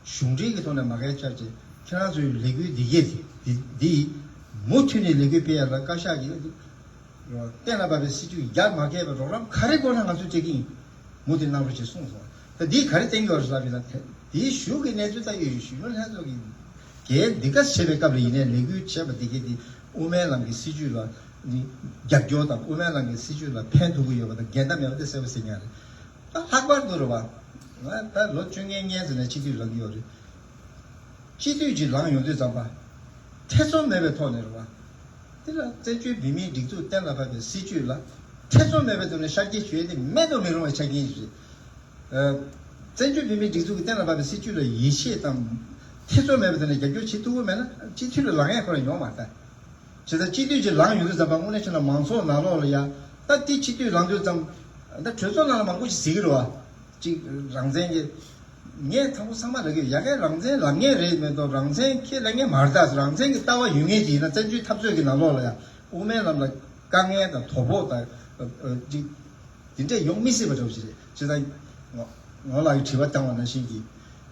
གཞུང་འབྲེལ་གྱི་ཐོག་ནས་མ་བཀལ་ཆགས་ཅིག་ཁྱེད་རང་ཚོའི་ལས་འགུལ་འདི་གས་འདི་འདི་མུ་མཐུད་ནས་ལས་འགུལ་སྤེལ་ཡ་ལ་བཀའ་ཤག་གིས་གཏན་ལ་ཕབ་པའི་སྲིད་ཇུས་ཡར་མ་བཀལ་བའི་རོགས་རམ་ག་རེ་དགོས་ན་ང་ཚོས་སྤྲད་ཀྱི་ཡིན། མུ་མཐུད་གནང་རོགས་ཞེས་གསུངས་སོང་། ད་འདིས་ག་རེ་བསྟན་གྱི་ཡོད་རེད་ཟེར་བ་ཡིན་ན། དེ་དེའི་གཞུག་གི་གནས་ཚུལ་ལྟ་ཡོད་གཞོན་ནུ་ལྷན་ཚོགས་ཀྱིས་འགན་འདི་ག་བྱེད་པའི་སྐབས་ལ་ཡིན་ནའི་ལས་འགུལ་བྱས་པ་འདི་གས་འདི་དབུ་མའི་ལམ་གྱི་སྲིད་ཇུས་ལ་ནི་རྒྱབ་སྐྱོར་དང་དབུ་མའི་ལམ་གྱི་སྲིད་ཇུས་ལ་ཕན་ཐོགས་ཀྱི་ཡོད་པ་དང་འགལ་ཟླ་མེད་པ་དེ་གསལ་པོ་གཟིགས་ཉན་རེད། ད་ལྷག་པར་དུ་རེད་བ། ང་ད་ལོ་བཅོ་ལྔའི་སྔོན་ཙམ་ནས་སྤྱི་འཐུས་ལངས་ཀྱི་ཡོད་རེད། སྤྱི་འཐུས་ཅིག་ལངས་ཡོང་དུས་ཙམ་པ། ཐེ་ཚོམ་མེད་པའི་ཐོག་ནས་རེད་བ། དེ་ལ་བཙན་བྱོལ་བོད་མིའི་སྒྲིག་འཛུགས་གཏན་ལ་ཕབ་པའི་སྲིད་ཇུས་ལ་ཐེ་ཚོམ་མེད་པའི་ཐོག་ནས་ཤར་སྐྱེད་ཞུ་ཡས་དེ་མེད་དུ་མི་རུང་བའི་ཆ་རྐྱེན་ཞིག་རེད། ཨ། བཙན་བྱོལ་བོད་མིའི་སྒྲིག་འཛུགས་ཀྱི་གཏན་ལ་ཕབ་པའི་སྲིད་ཇུས་ལ་ཡིད་ཆེས་དང་ཐེ་ཚོམ་མེད་པའི་ཐོག་ནས་རྒྱབ་སྐྱོར་བྱེད་ཐུབ་ཀྱི་མེད་ན་སྤྱི་འཐུས་ལ་ལངས་ཡས་ཁོ་རང་ཡོང་མ་ཐལ། བྱས་ཙང་སྤྱི་འཐུས་ཅིག་ལངས་ཡོང་དུས་ཙམ་པ་དངོས་གནས་བྱས་ན་མང་ཚོགས་ནང་ལོགས་ལ་ཡ། ད་དེ་སྤྱི་འཐུས་ལངས་དུས་ཙམ། ད་གྲོས་ཚོགས་ནང་ལ་མང་པོ་ཞིག་གཟིགས་ཀྱི་རེད་བ། གཅིག་རང་བཙན་གྱི། ངས་དང་པོ་ཚང་མ་ལབ་ཀྱི་ཡོད། ཡ་གིའི་རང་བཙན་ལབ་མཁན་རེད་མ་གཏོགས་རང་བཙན་ཁས་ལེན་མཁན་མ་རེད་ད། རང་བཙན་གྱི་ལྟ་བ་ཡོད་མཁན་ཅིག་ཡིན་ན་བཙན་བྱོལ་འཐབ་རྩོད་ཀྱི་ནང་ལོགས་ལ་ཡ་དབུ་མའི་ལམ་ལ་དཀའ་ངལ་དང་དོ་ཕོག་དང་། ཨ། ཨ། གཅིག་དེ་འདྲས་ཡོང་མི་སྲིད་པ་འདྲ་བོ་ཞིག་རེད། བྱས་ཙང་ངོ་ངོ་ལགས་ཀྱིས་དྲི་བ་བཏང་བ་ནང་བཞིན་གྱི།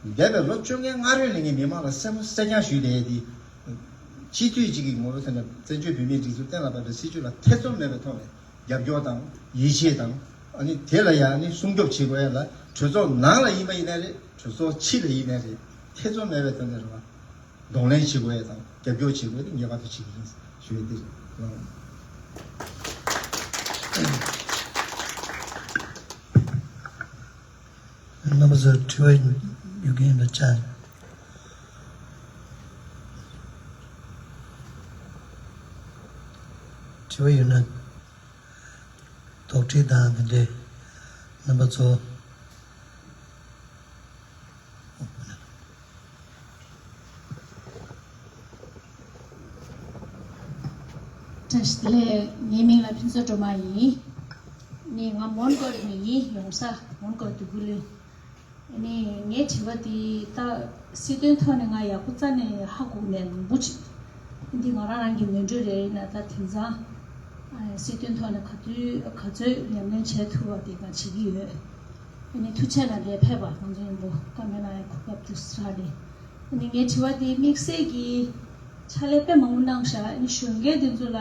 འདས་པའི་ལོ་བཅོ་ལྔའི་སྔ་རོལ་ནས་ངས་མི་མང་ལ་གསལ་པོ་གསལ་རྐྱང་ཞུས་བསྡད་དེ། སྤྱི་འཐུས་གཅིག་གི་ངོ་བོ་དེ་ནས་བཙན་བྱོལ་བོད་མིའི་སྒྲིག་འཛུགས་གཏན་ལ་ཕབ་པའི་སྲིད་ཇུས་ལ་ཐེ་ཚོམ་མེད་པའི་ཐོག་ནས་རྒྱབ་སྐྱོར་དང་ཡིད་ཆེས་དང་། ཨ་ནི་དེ་ལ་ཡང་ནི་སྲུང་སྐྱོབ་བྱེད་དགོས་ཡ་ལ་གྲོས་ཚོགས་ནང་ལ་ཡིན་པ་ཡིན་ནའི་རེད། གྲོས་ཚོགས་ཕྱི་ལ་ཡིན་ནའི་རེད། ཐེ་ཚོམ་མེད་པའི་ཐོག་ནས་རེད་བ། གདོང་ལེན་བྱེད་དགོས་ཡ་དང་རྒྱབ་སྐྱོར་བྱེད་དགོས་ཡ་དེ་ངེས་པར་དུ་བྱེད་ཀྱི་ཡིན་ཞུ་ཡ་དེ་རེད། རྣམ་པ་ཚོར་དྲི་བ་ཡོད་མཁན་ཡིན་ན་བཅར། དྲི་བ་ཡོད་ན། དོགས་འདྲི་དང་དེ་འདྲའི་རྣམ་པ་ཚོ། བཀྲ་ཤིས་བདེ་ལེགས། ངའི་མིང་ལ་ཕུན་ཚོགས་སྒྲོལ་མ་ཡིན། ནི་ང་མོན་གྷོ་ནས་ཡིན། ཡོང་ས་མོན་གྷོ་འདོད་རྒུ་གླིང་། ནི་ངའི་དྲི་བ་འདི་ད་སྲིད་དོན་ཐོག་ནས་ང་ཡག་པོ་རྩ་ནས་ཧ་གོ་མེད་མང་པོ་ཅིག་འདི་ང་རང་རང་གི་ངོས་འགྲོས་རེད། ཡིན་ན་ད་དེང་སང་ཨ་སྲིད་དོན་ཐོག་ནས་ག་ཚོད་ག་ཚོད་ཉམས་ལེན་བྱེད་ཐུབ་པ་དེ་ང་བྱེད་ཀྱི་ཡོད། ཨ་ནི་ཐུགས་རྗེ་གནང་། དེ་ཕེབས་པ་ང་ཚོ་མཉམ་པོ་བཀའ་མོལ་གནང་ཡ་གོ་སྐབས་དེ་རག་ལེ། ཨ་ནི་ངའི་དྲི་བ་དེ་དམིགས་བསལ་གྱི་ཕྱག་ལས་དཔེ་མང་པོ་གནང་ཤག་ཨ་ནི་གཞོན་སྐྱེས་དེ་ཚོ་ལ་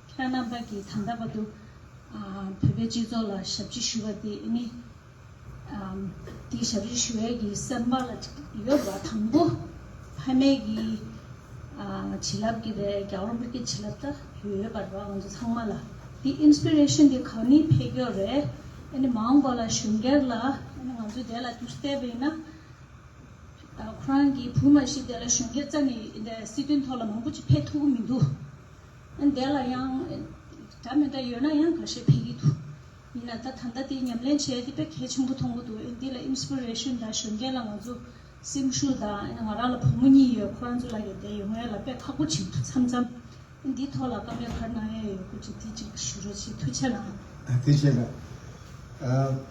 ཁྱེད་རྣམ་པ་གིས་ད་ལྟ་བར་དུ་ཨ་བོད་པའི་སྤྱི་ཚོགས་ལ་ཞབས་ཕྱི་ཞུ་བ་དེ་ཨ་ནི། ཨམ། དེའི་ཞབས་ཕྱི་ཞུ་ཡས་ཀྱི་སེམས་པ་ལ་ཡོད་པ་དང་པོ། ཕ་མེས་ཀྱི་ཨ་བྱིན་རླབས་ཀྱི་རེད། རྒྱལ་བ་རིན་པོ་ཆེའི་བྱིན་རླབས་ད་ཡོད་ཡོད་པ་རེད་པ། ང་ཚོ་ཚང་མ་ལ་དེ་ཨིན་སི་པི་རེ་ཤན་དེ་ག་ནས་འཕེལ་གྱི་ཡོད་རེད། ཨ་ནི་མ་འོངས་པ་ལ་གཞོན་སྐྱེས་ལ་ཨ་ནི་ང་ཚོས་དེ་ལ་དུས་བལྟས་པ་ཡིན་ན། ཨ་ཁོ་རང་གི་བུ་མ་གཞི་དེ་ལ་གཞོན་སྐྱེས་རྩ་ནས་འདི་སྲིད་དོན་ཐོག་ལ་མང་པོ་ཅིག་ཕེབས་ཐུབ་ཀྱི་མི་འདུག་ཨ་ནི་དེ་ལ་ཡང་འདྲ་མི་འདྲ་ཡོད་ན་ཡང་ཁ་ཤས་ཕེབས་ཀྱི་འདུག་ཡིན་ན་ད་ད་ལྟ་དེ་ཉམས་ལེན་བྱས་དེ་དཔེ་གལ་ཆེན་པོ་མཐོང་གི་འདུག་ཨ་ནི་འདི་ལ་ཨིན་སི་པི་རེ་ཤན་དང་གཞོན་སྐྱེས་ལ་ང་ཚོ་སེམས་ཤུགས་དང་། ཨ་ནི་ང་རང་ལ་བུ་མོ་གཉིས་ཡོད། ཁོ་རང་ཚོ་ལ་ཡོད་དེ་ཡོང་ཡ་ལ་དཔེ་ཁག་པོ་ཆེན་པོ་འདུག་མཚམས་མཚམས། ཨ་ནི་འདིའི་ཐོག་ལ་བཀའ་མོལ་ག་རེ་གནང་ཡ་ཡོད་དགོས་ཅིག་དེ་ཅིག་ཞུ་རོགས་བྱེད། ཐུགས་རྗེ་གནང་། ཐུགས་རྗེ་གནང་། ཨ།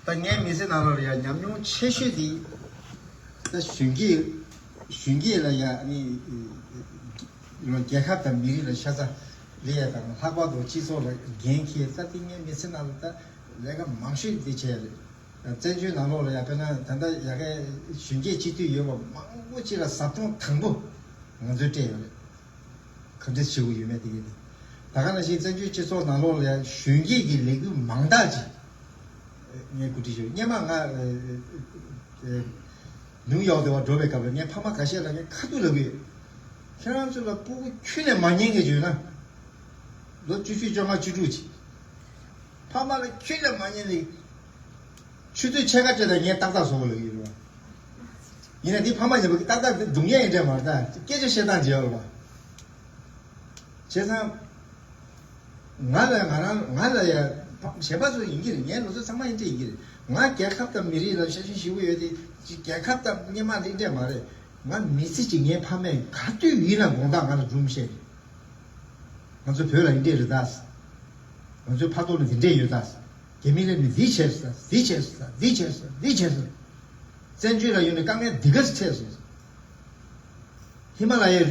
ད་ངའི་མི་ཚེ་ནང་ལོགས་ལ་ཡ་ཉམས་མྱོང་ཆེ་ཤོས་དེ་ད་གཞོན་སྐྱེས། གཞོན་སྐྱེས་ལ་ཡ་ཨ་ནི་རྒྱལ་ཁབ་དང་མི་རིགས་ལ་ཤ་ཚ་ལས་ཡ་དང་། ལྷག་པར་དུ་སྤྱི་ཚོགས་ལ་འགན་འཁྱེར། ད་དེ་ངའི་མི་ཚེ་ནང་ལ་ད་ལས་ཀ་མང་ཤོས་དེ་བྱས་རེད། བཙན་བྱོལ་ནང་ལོགས་ལ་ཡ་དཔེར་ན་ད་ལྟ་ཡ་གའི་གཞོན་སྐྱེས་སྤྱི་འཐུས་ཡོད་པ་མང་པོ་ཅིག་ལ་ཟབ་སྦྱོང་དང་པོ་ང་ཚོས་སྤྲད་ཡོད་རེད། ག་འདྲ་བྱེད་དགོས་ཡོད་མེད་དེ་གས་དེ། ད་ག་ནང་བཞིན་བཙན་བྱོལ་སྤྱི་ཚོགས་ནང་ལོགས་ལ་ཡང་གཞོན་སྐྱེས་ཀྱི་ལས་འགུལ་མང་དག་ཅིག་ངས་གོ་སྒྲིག་ཞུ། སྔོན་མ་ང་ཨ་ནིའུ་ཡོག་དེ་བ་འགྲོ་བའི་སྐབས་ལ་ངའི་ཕ་མ་ཁ་ཤས་ལ་ངས་ཁ་ཐུག་ལབ་ཀྱི་ཡོད། ཁྱེད་རང་ཚོ་ལ་སྤུ་གུ་ཁྱོན་ནས་མ་རྙེད་མཁན་ཅིག་ཡོད་ན། ལོ་བཅུ་བཅུ་བཅོ་ལྔ་བཅུ་དྲུག་ཅིག་ཕ་མ་ལ་ཁྱོན་ནས་མ་རྙེད་ནས། ཆུ་ཚོད་ཕྱེད་ཀ་སྤྲད་དང་ངས་ཏག་ཏག་བཟོ་གི་ལབ་ཀྱི་ཡོད་རེད་བ། ཡིན་ན་འདི་ཕ་མ་ཡིན་པ་གི་ཏག་ཏག་འདི་སྡུག་བསྔལ་ཡིན་འདྲ་མ་རེད་ད། སྐད་ཆ་བཤད་སྟངས་བརྗེ་བ་རེད་བ། བྱས་ཙང་། ང་ལ་ང་རང་ང་ལ་ཡ་གཞན་པ་ཚོ་ཡིན་གྱི་རེད། ངའི་ལོ་ཚོད་ཚང་མ་ཡིན་འདྲ་ཡིན་གྱི་རེད། ང་རྒྱལ་ཁབ་དང་མི་རིགས་ལ་ཤ་ཞེན་ཞེ་པོ་ཡོད་དེ། རྒྱལ་ཁབ་དང་སྔོན་མ་འདི་འདྲ་མ་རེད། ང་མི་ཚེ་གཅིག་ངའི་ཕ་མས་ག་དུས་ཡིན་ན་དགོང་དག་ང་ལ་སྒྲུང་བཤད་རེད། ང་ཚོ་བོད་ལ་འདི་འདྲས་རེད་ད། ང་ཚོའི་ཕ་ཐོག་ལ་འདི་འདྲས་ཡོད་ད། རྒྱ་མི་ལ་ནི་འདི་བྱས་སོང་། འདི་བྱས་སོང་། འདི་བྱས་སོང་། འདི་བྱས་སོང་། བཙན་བྱོལ་ལ་ཡོད་ནས་དཀའ་ངལ་འདི་ག་ཚོད་འཕྲད་སོང་། ཧི་མ་ལ་ཡའི་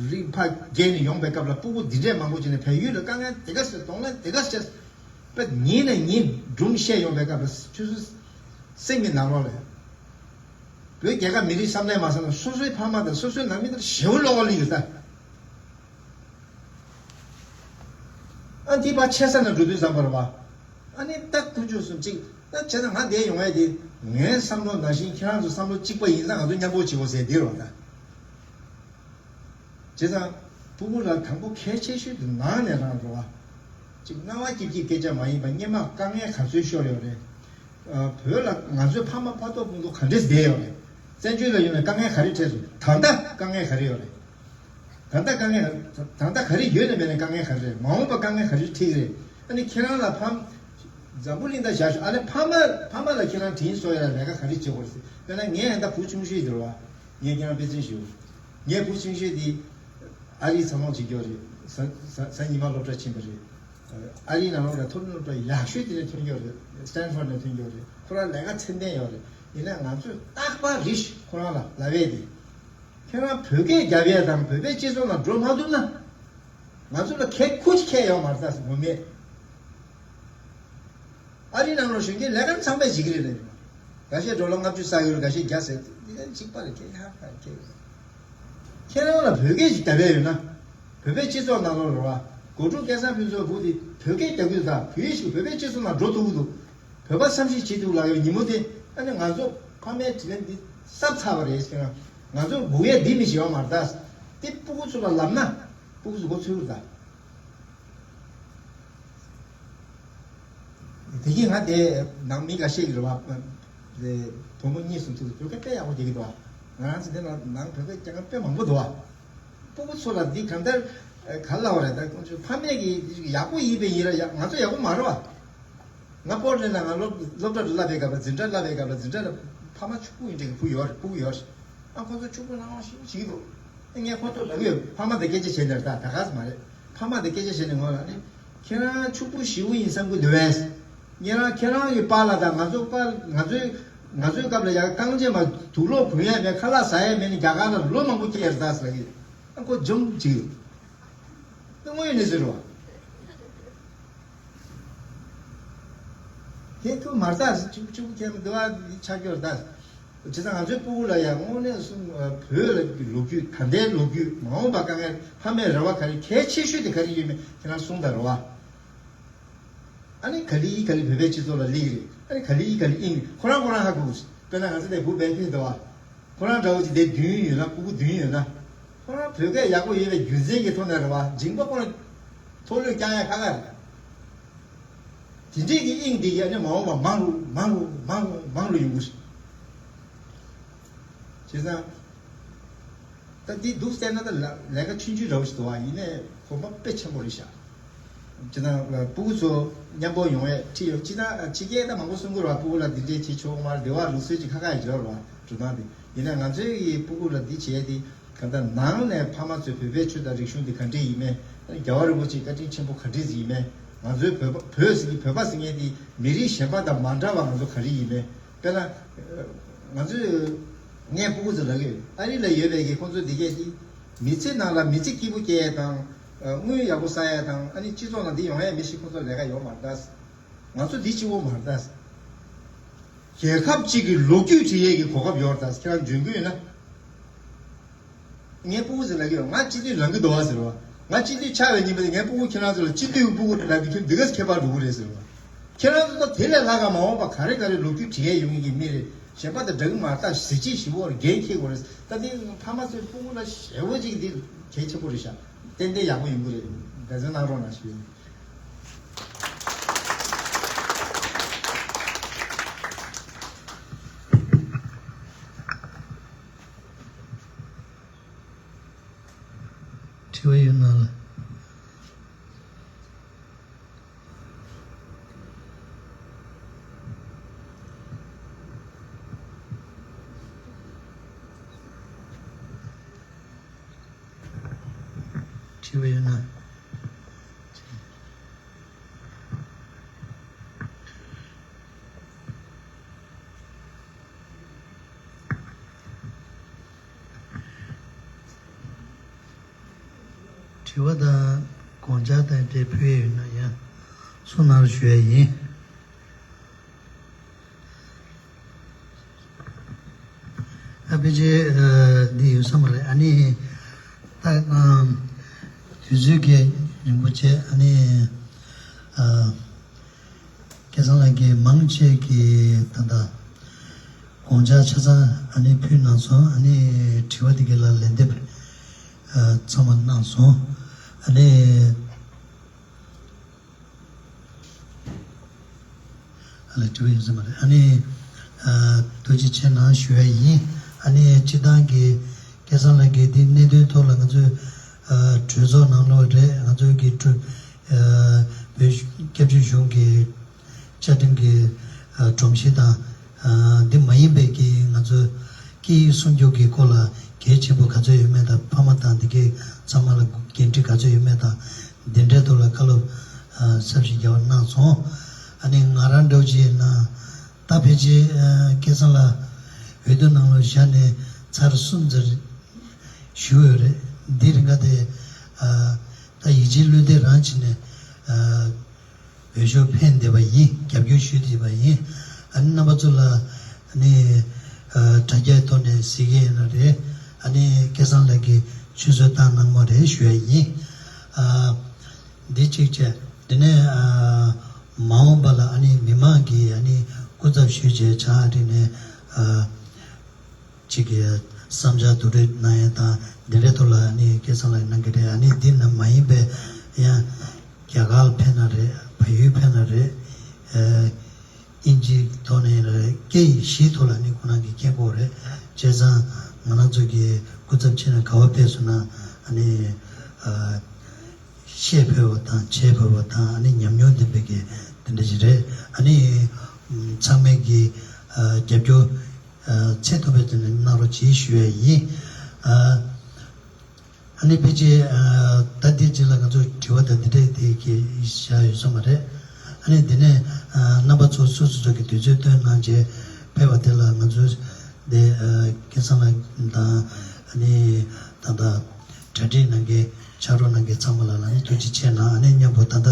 རི་ཕར་བརྒལ་ནས་ཡོང་པའི་སྐབས་ལ་སྤུ་གུ་འདི་འདྲས་མང་པོ་ཅིག་ནས་བལ་ཡུལ་ལ་དཀའ་ངལ་འདི་ག་ཚོད། གདོང་ལེན་འདི་ག་ཚོད་བྱས། པ་ཉིན་ནས་ཉིན་སྒྲུང་བཤད་ཡོང་པའི་སྐབས་ལ་ཆུ་ཚོད་ སེམས་ཀྱི་ནང་ལོགས་ལ། བོད་རྒྱལ་ཁབ་མི་རིགས་བསམ་གཏན་མ་བསམ་ན་སོ་སོའི་ཕ་མ་དང་སོ་སོའི་ནང་མི་དང་ཞེ་པོ་བློ་ཁ་ལི་ཡོད་ད། ཨ་འདི་ཕར་ཆད་ས་ན་འགྲོ་དུས་བསམ་པར་བ། ཨ་ནི་ད་དཀོན་མཆོག་གསུམ་གཅིག་ད་བྱས་ན་ང་འདིར་ཡོང་ཡ་དེ་ངའི་བསམ་བློ་ནང་བཞིན་ཁྱེད་རང་ཚོ་བསམ་བློ་གཅིག་པ་ཡིན་ཙང་ང་ཚོ་མཉམ་པོ་བྱེད་དགོས་ཟེར་འདི་རེད་བ་ད། བྱས་ཙང་། ཕྲུ་གུ་ལ་དང་པོ་གལ་ཆེ་ཤོས་དེ་ནང་ནས་རང་རེད་བ། གཅིག་རྣ་བ་སྐྱིད་སྐྱིད་སྐད་ཆ་མ་ཡིན་པ་སྔོན་མ་དཀའ་ངལ་ག་ཚོད་ཤོར་ཡོད་རེད། ཨ་བོད་ལ་ང་ཚོའི་ཕ་མ་ཕ་ཐོག་སྤུན་ཐོག་ག་འདྲས་བསྡད་ཡོད་རེད། བཙན་བྱོལ་ལ་ཡོད་ནས་དཀའ་ངལ་ག་རེ་འཕྲད་སོང་། ད་ལྟ་དཀའ་ངལ་ག་རེ་ཡོད་རེད། ད་ལྟ་དཀའ་ངལ་ད་ལྟ་ག་རེ་ཡོད་ནས་མེད་ནས་དཀའ་ངལ་ག་རེ་རེད། མ་འོངས་པ་དཀའ་ངལ་ག་རེ་འཕྲད་ཀྱི་རེད། ཨ་ནི་ཁྱེད་རང་ལ་ཕ་འཛམ་བུ་གླིང་ད་བཞག་ཤོག་ཨ་ནི་ཕ་མ་ཕ་མ་ལ་ཁྱེད་རང་དྲིན་གཟོ་ཡ་ལ་ལས་ཀ་ག་རེ་བྱེད་དགོས་རེད་ཟེར། དཔེར་ན་ངས་ད་བུ་ཆུང་ཤོས་དེ་རེད་བ། ངས་ཁྱེད་རང་དཔེ་མཚོན་ཞུ། ངའི་བུ་ཆུང་ཤོས་དེ་ཨ་རིའི་འཚར་ལོངས་བྱེད་རྒྱུ་རེད། གཟའ་གཟའ་གཟའ་ཉི་མ་སློབ་གྲྭ་ཕྱིན་པ་རེད། ཨ་རིའི་ནང་ལོགས་ལ་མཐོ་རིམ་སློབ་གྲྭ་ཡག་ཤོས་དེ་ནས་ཐོན་རྒྱུ་རེད། སི་ཊན་ཕོར་ནས་ཐོན་རྒྱུ་རེད། ཁོ་རང་ལས་ཀ་ཚད་ལྡན་ཡོད་རེད། ཡིན་ནའི་ང་ཚོས་རྟག་པར་རེ་ཞིག་ཁོ་རང་ལ་ལབ་ཡས་དེ། ཁྱེད་རང་བོད་སྐད་རྒྱབ་ཡས་དང་བོད་པའི་སྤྱི་ཚོགས་ནང་འགྲོ་མ་ཐུབ་ན། ང་ཚོ་ལ་ཁེ་ཁུ་ཅིག་ཁེ་ཡོད་མ་རེད་ད་ངོ་མས། ཨ་རིའི་ནང་ལ་གཞོན་སྐྱེས་ལས་ཀ་ཚང་མས་བྱེད་ཀྱི་རེད་རེད། འགའ་ཤས་འགྲོ་ལོ་ལྔ་བཅུ་བསགས་ཡོད་རེད། འགའ་ཤས་བརྒྱ་ཟེར་འདི་ལན་གཅིག་པ་རེད། ཁེ་ཧ་ཧ་ཁེ་ཡོད། ཁྱེད་རང་ལ་བོད་སྐད་ཅིག་རྒྱབ་ཡས་ཡོད་ན། བོད་པའི་སྤྱི་ཚོགས་ནང་ལོགས་རེད་བ། སྒོ་ཕྲུག་སྐལ་བཟང་ཕུན་ཚོགས་བུ་དེ་བོད་སྐད་རྒྱབ་ཀྱི་འདུག་ད། བོད་ཡིག་ཤེས་བོད་པའི་སྤྱི་ཚོགས་ནང་འགྲོ་ཐུབ་ཀྱི་འདུག་བོད་པ་བསམ་ཤེས་བྱེད་ཐུབ་ལབ་ཡོད། ཉིན་མོ་དེ་ཨ་ནི་ང་ཚོ་ཕ་མའི་དྲིན་ལན་འདི་གསབ་ཚར་བ་རེད་ཟེར་ན། ང་ཚོར་སྒུག་ཡས་འདི་མི་ཞིག་ཡོད་མ་རེད་ད། དེ་སྤུ་གུ་ཚོ་ལ་ལབ་ན་སྤུ་གུ་ཚོ་མགོ་ཚོས་ཀྱི་རེད་ད། དེ་གིས་ང་དེ་ནང་མི་འགའ་ཤས་ཀྱིས་རེད་བ། དེ་བུ་མོ་གཉིས་གསུམ་ཚོས་བོད་སྐད་དཔེ་ཡག་པོ་རྒྱག་གི་འདུག་ང་རང་ཚོ་དེ་ནང་ནང་བོད་སྐད་རྒྱག་མཁན་དཔེ་མང་པོ་འདུག་བ། སྤུ་གུ་ཚོ་ལ་འདི་གང་ལྟར་ག་ལབ་པ་རེད་ད། ཁོང་ཚོའི་ཕ་མས་ཀྱིས་ཡག་པོ་ཡིན་པས་ཡིན་ར། ཡ་ང་ཚོ་ཡག་པོ་མ་རེད་བ། ང་པོར་ཊ་ལེན་ལ་ང་སློབ་སློབ་གྲྭ་རུ་བསླབ་པའི་སྐབས་ལ་འཛིན་གྲྭ་བསླབ་པའི་སྐབས་ལ་འཛིན་གྲྭ་ལ་ཕ་མ་ཕྱུག་པོ་ཡིན་འདྲ་གི་བུ་ཡོད་རེད། སྤུ་གུ་ཡོད་རེད། ཨ་ཁོ་ཚོ་ཕྱུག་པོ་སྣང་བ་ཞིག་བྱེད་ཀྱི་འདུག་ཨ་ངས་ཁོ་ཚོ་ལབ་ཀྱི་ཡོད། ཕ་མ་དང་སྐད་ཆ་བྱས་ནས་ད་ད་ག་ས་མ་རེད། ཕ་མ་དང་སྐད་ཆ་བྱས་ནས་ངོ་ལ་ནི་ཁྱེད་རང་ཕྱུག་པོ་ཞེ་པོ་ཡིན་བསམ་གྱི་འདུག་བས། ཁྱེད་རང་ཁྱེད་རང་གི་པཱ་ལགས་དང་ང་ཚོ་པཱ་ང་ཚོའི་ང་ཚོའི་སྐབས་ལ་ཡང་རྐང་རྗེས་མ་དུག་ལོག་གོན་ཡས་མེད། ཁ་ལག་ཟ་ཡས་མེད་ནས་རྒྱ་གར་ལ་ལོ་མང་པོ་སྐྱེལ་ཡས་རེད་ད་ཟེར་ལབ་ཀྱི་ཡོད། ཨ་ཁོ་འཇོམས་བྱེད་ཀྱི་ཡོད། དངོས་ཡོད་གནས་ཚུལ་རེད་བ། དེ་ཐུག་མ་རྩ་གཅིག་གཅིག་པུ་ཁྱེད་མི་འདུག་བ། འདི་ཆགས་ཀྱི་ཡོད་རེད་ད། བྱས་ཙང་ང་ཚོའི་སྤུ་གུ་ལ་ཡང་དངོས་གནས་གསུང་བོད་ལ་གི་ལོ་རྒྱུས། ད་ལྟའི་ལོ་རྒྱུས། མ་འོངས་པ་དཀའ་ངལ། ཕ་མའི་རེ་བ་ག་རེ། གལ་ཆེ་ཤོས་དེ་ག་རེ་ཡོད་མེད་ཁྱེད་རང་གསུངས་དང་རེད་བ། ཨ་ནི་ག་ལེ་ག་ལེ་བོད་པའི་སྤྱི་ཚོགས་ལ་སླེབས་ཀྱི་རེད། ཨ་ནི་ག་ལེ་ག་ལེ་དབྱིངས་ཁོ་རང་ཁོ་རང་ཧ་གོ་གི་རེད། དཔེར་ན་ང་ཚོ་ནས་བུ་བན་ཕེབས་འདུག་བ། ཁོ་རང་འདྲ་བོ་ཅིག་དེ་བདུན་ཡོད་ན། སྤུ་གུ་བདུན་ཡོད་ན། ཁོ་རང་བོད་སྐད་ཡག་པོ་ཡོད་པའི་རྒྱུ་མཚན་གྱི་ཐོག་ནས་རེད་བ། མཇིང་པ་ཁོ་རང་མཐོ་རློན་རྐྱང་ཡ་ཁག་ཁག་རེད། དེ་འདྲས་ཀྱི་དབྱིངས་དེ་གིས་ཨ་ནི་མ་འོངས་པ་མང་རུ་མང་རུ་མང་རུ་མང་རུ་ཡོང་གི་རེད། བྱས་ཙང་། ད་འདི་འདུག་བལྟས་ན་ད་ལ་ལས་ཀ་ཆུང་ཆུང་འདྲ་བོ་ཞིག་འདུག་བ། ཡིན་ནའི་གོམ་པ་དཔེ་ཆེན་པོ་རེད་ཤག་སྤྱིར་བཏང་སྤུ་གུ་ཚོ་མཉམ་པོ་ཡོང་ཡས་ཁྲིད་ཡོད། སྤྱིར་བཏང་ཕྱི་རྒྱལ་ད་མང་པོ་གསུང་གི་རེད་བ། སྤུ་གུ་ལ་འདི་འདྲས་བྱེད་ཆོག་མ་རེད། སྡེ་བ་ལུགས་སྲོལ་ཅིག་ཁག་ཁག་ཡོད་རེད་བ། འགྲོ་སྟངས་དེ། ཡིན་ནའི་ང་ཚོའི་ཡི་སྤུ་གུ་ལ་འདི་བྱས་ཏེ་གང་ལྟར་ནང་ནས་ཕ་མ་ཚོས་བོད་པའི་ཆོས་དང་རིག་གཞུང་འདི་ག་འདྲས་ཡིན་མིན། རྒྱལ་བ་རིན་པོ་ཆེའི་བཀའ་དྲིན་ཆེན་པོ་ག་འདྲས་ཡིན་མིན། ང་ཚོའི་བོད་པ་བོད་ཟེར་གྱི་བོད་པ་ཟེར་མཁན་དེ་མི་རིགས་གཞན་པ་དང་མ་འདྲ་བ་ང་ཚོ་ག་རེ་ཡིན་མིན། དཔེར་ན། ང་ཚོས་ངའི་སྤུ་གུ་ཚོ་ལབ་ཀྱི་ཡོད། ཨ་རི་ལ་ཡོད་པའི་གི་ཁོང་ཚོ་འདི་གས་ཀྱི་མི་ཚེ་ནང་ལ་མི་ཚེ་སྐྱིད་པོ་སྐྱེལ་ཡས་དང་། དངུལ་ཡག་པོ་བསགས་ཡས་དང་། ཨ་ནི་སྤྱི་ཚོགས་ནང་འདི་ཡོང་ཡས་མི་ཞིག་ཁོང་ཚོ་ལས་ཀ་ཡོད་མ་རེད་ད། ང་ཚོ་འདི་གཅིག་པོ་མ་རེད་ད། རྒྱལ་ཁབ་གཅིག་གི་ལོ་རྒྱུས་འབྲི་ཡས་ཀྱི་གོ་སྐབས་ཡོད་རེད་ད། ཁྱེད་རང་འཇོན་གྱི་ཡོད་ན། ངའི་སྤུ་གུ་ཚོས་ལབ་ཀྱི་ཡོད། ང་སྤྱི་འཐུས་ལངས་ཀྱི་འདུག་བ་ཟེར་བ། ང་སྤྱི་འཐུས་ཆགས་པའི་ཉིན་མོ་དེ་ངའི་སྤུ་གུ་ཁྱེད་རང་ཚོ་ལ་སྤྱི་འཐུས་ཀྱི་སྤུ་གུ་རེད་ལབ་ཀྱི། ཁྱོད་འདི་ག་ཁྱད་པར་འགྲོ་གི་རེད་ཟེར་བ། ཁྱེད་རང་ཚོ་དེ་ལས་ལྷག་ག་མ་འོངས་པ་ག་རེ་ག་རེ་ལོ་རྒྱུས་འབྲི་ཡས་ཡོང་མཁན་གྱི་མི་རེད། གཞན་པ་དང་འདྲ་གི་མ་རེད་ད། གཟི་བརྗིད་ཞེ་པོ་རེད། འགན་འཁྱེར་དགོས་རེད། ད་དེ་ཕ་མ་ཚོའི་སྤུ་གུ་ལ་ཞེ་པོ་ཅིག་འདི་གལ་ཆེན་པོ་རེད་ཤག་ཏན་ཏན་ཡག་པོ་ཡོང་གི་རེད། འབད་བརྩོན་གནང་རོགས་གནང་ཞུ། དྲི་བ་ཡོད་ན་ལ། དྲི་བ་ཡོད་ན། དྲི་བ་དང་དགོངས་འཆར་དང་འབྲེལ་ཕུལ་ཡས་ཡོད་ན་ཡང་གསུང་གནང་རོགས་ཞུ་ཡས་ཡིན། ཡོད་ས་མ་རེད། ཨ་ནི་ད་ཨམ་དུས་ཚོད་ཀྱི་རིང་པོ་བྱས། ཨ་ནི་ཨ་སྐལ་བཟང་ལགས་ཀྱིས་མང་ཆེ་གི་ད་ལྟ་དགོངས་འཆར་ཆ་ཚང་ཨ་ནི་ཕུལ་གནང་སོང་། ཨ་ནི་དྲི་བ་དེ་ག་ལ་ལན་འདེབས་ཨ་ཚང་མ་གནང་སོང་། ཨ་ནི། ཨ་ལས་དྲི་བ་ཡོད་ས་མ་རེད། ཨ་ནི་ཨ་ཐུགས་རྗེ་ཆེ་གནང་ཞུ་ཡ་ཡིན། ཨ་ནི་སྤྱི་བཏང་གི་སྐལ་བཟང་ལགས་ཀྱིས་འདི་གནད་དོན་ཐོག་ལ་ང་ཚོས་ཨ་གྲོས་ཚོགས་ནང་ལོགས་རེད། ང་ཚོའི་གི་གྲོས་ཨ་བོད་སྐྱབས་བཅོལ་གཞུང་གི་བཅའ་ཁྲིམས་ཀྱི་ཨ་སྒྲོམ་གཞི་དང་། ཨ་འདི་མ་ཡིན་པའི་གི་ང་ཚོའི་སྐད་ཡིག་སྲུང་སྐྱོབ་ཀྱི་སྐོར་ལ་གལ་ཆེན་པོ་ག་ཚོད་ཡོད་མེད་དང་། ཕ་མ་དང་འདི་གའི་ཚང་མ་ལ་འགན་འཁྲི་ག་ཚོད་ཡོད་མེད་དང་། འདི་འདྲའི་ཐོག་ལ་བཀའ་སློབ་ཨ་ཟབ་ཞིང་རྒྱས་པ་གནང་སོང་། ཨ་ནི་ང་རང་འདྲ་བོ་ཅིག་ཡིན་ན་ད་ཕལ་ཆེར་ཨ་སྐལ་བཟང་ལགས་འོས་བསྡུ་ནང་ལ་བཞག་ནས་ཚར་གསུམ་ཙམ་བཞུགས་ཡོད་རེད། འདི་རིང་ག་དེ་ཨ་ད་ཡིད་ཆེས་བློས་གཏད་རང་བྱས་ནས་ཨ་འོས་ཤོག་འཕེན་བསྡད་པ་ཡིན། རྒྱབ་སྐྱོར་ཞུས་བསྡད་པ་ཡིན། ཨ་ནི་རྣམ་པ་ཚོ་ལ་ཨ་ནི་ཨ་དྲ་རྒྱའི་ཐོག་ནས་གཟིགས་ཀྱི་ཡིན་ན་རེད། ཨ་ནི་སྐལ་བཟང་ལགས་ཀྱིས་ཆུད་ཟོས་བཏང་གནང་མ་རེད་ཞུ་ཡ་ཡིན། ཨ་འདི་གཅིག་བྱས། དེ་ནས་ཨ་མ་འོངས་པ་ལ་ཨ་ནི་མི་མང་གིས་ཨ་ནི་སྐུ་ཚབ་ཞུས་བྱས་ཕྱག་རིས་ནས་ཨ་གཅིག་གི་བསམ་འཆར་བསྡུ་སྒྲིག་གནང་ཡས་དང་འདི་འདྲའི་ཐོག་ལ་ཨ་ནི་སྐལ་བཟང་ལགས་གནང་གི་རེད། ཨ་ནི་འདི་ནི་མ་ཡིན་པའི་ཡང་རྒྱ་གར་ལ་ཕེབས་ན་རེད། བལ་ཡུལ་ཕེབས་ན་རེད། ཨ་དབྱིན་ཇིའི་ཐོག་ནས་རེད། སྐད་ཡིག་བཞིའི་ཐོག་ལ་ཨ་ནི་ཁོང་རང་གིས་མཁྱེན་གྱི་ཡོད་རེད། བྱས་ཙང་ང་རང་ཚོ་གི་སྐུ་ཚབ་ཕྱིན་ན་ག་པར་ཕེབས་སོང་ན་ཨ་ནི་ཨ་བཤད་ཕོད་པ་དང་བྱེད་ཕོད་པ་དང་། ཨ་ནི་ཉམས་མྱོང་ལྡན་པའི་གི་དེ་འདྲ་ཞིག་རེད། ཨ་ནི་ཚང་མས་གི་ཨ་རྒྱབ་སྐྱོར་ཨ་ཚད་མཐོ་པོའི་ཐོག་ནས་གནང་རོགས་གྱིས་ཞུ་ཡ་ཡིན། ཨ་ཨ་ནི་ཕལ་ཆེར་ཨ་ད་ལྟའི་རྗེས་ལ་ང་ཚོ་དྲི་བ་དང་འདི་འདྲའི་དེ་གི་བཞག་ཡོད་ས་མ་རེད། ཨ་ནི་དེ་ནས་ཨ་རྣམ་པ་ཚོ་སོ་སོ་སོ་གི་དུས་ཚོད་བཏོན་གནང་བྱས་ཕེབས་པ་དེ་ལ་ང་ཚོ་དེ་ཨ་སྐལ་བཟང་ལགས་དང་ཨ་ནི་ད་ལྟ་གྲ་སྒྲིག་གནང་མཁན་ཕྱག་རོགས་གནང་མཁན་ཚང་མ་ལ་ལ་ནི་ཐུགས་རྗེ་ཆེ་གནང་། ཨ་ནི་མཉམ་པོ་ད་ལྟ་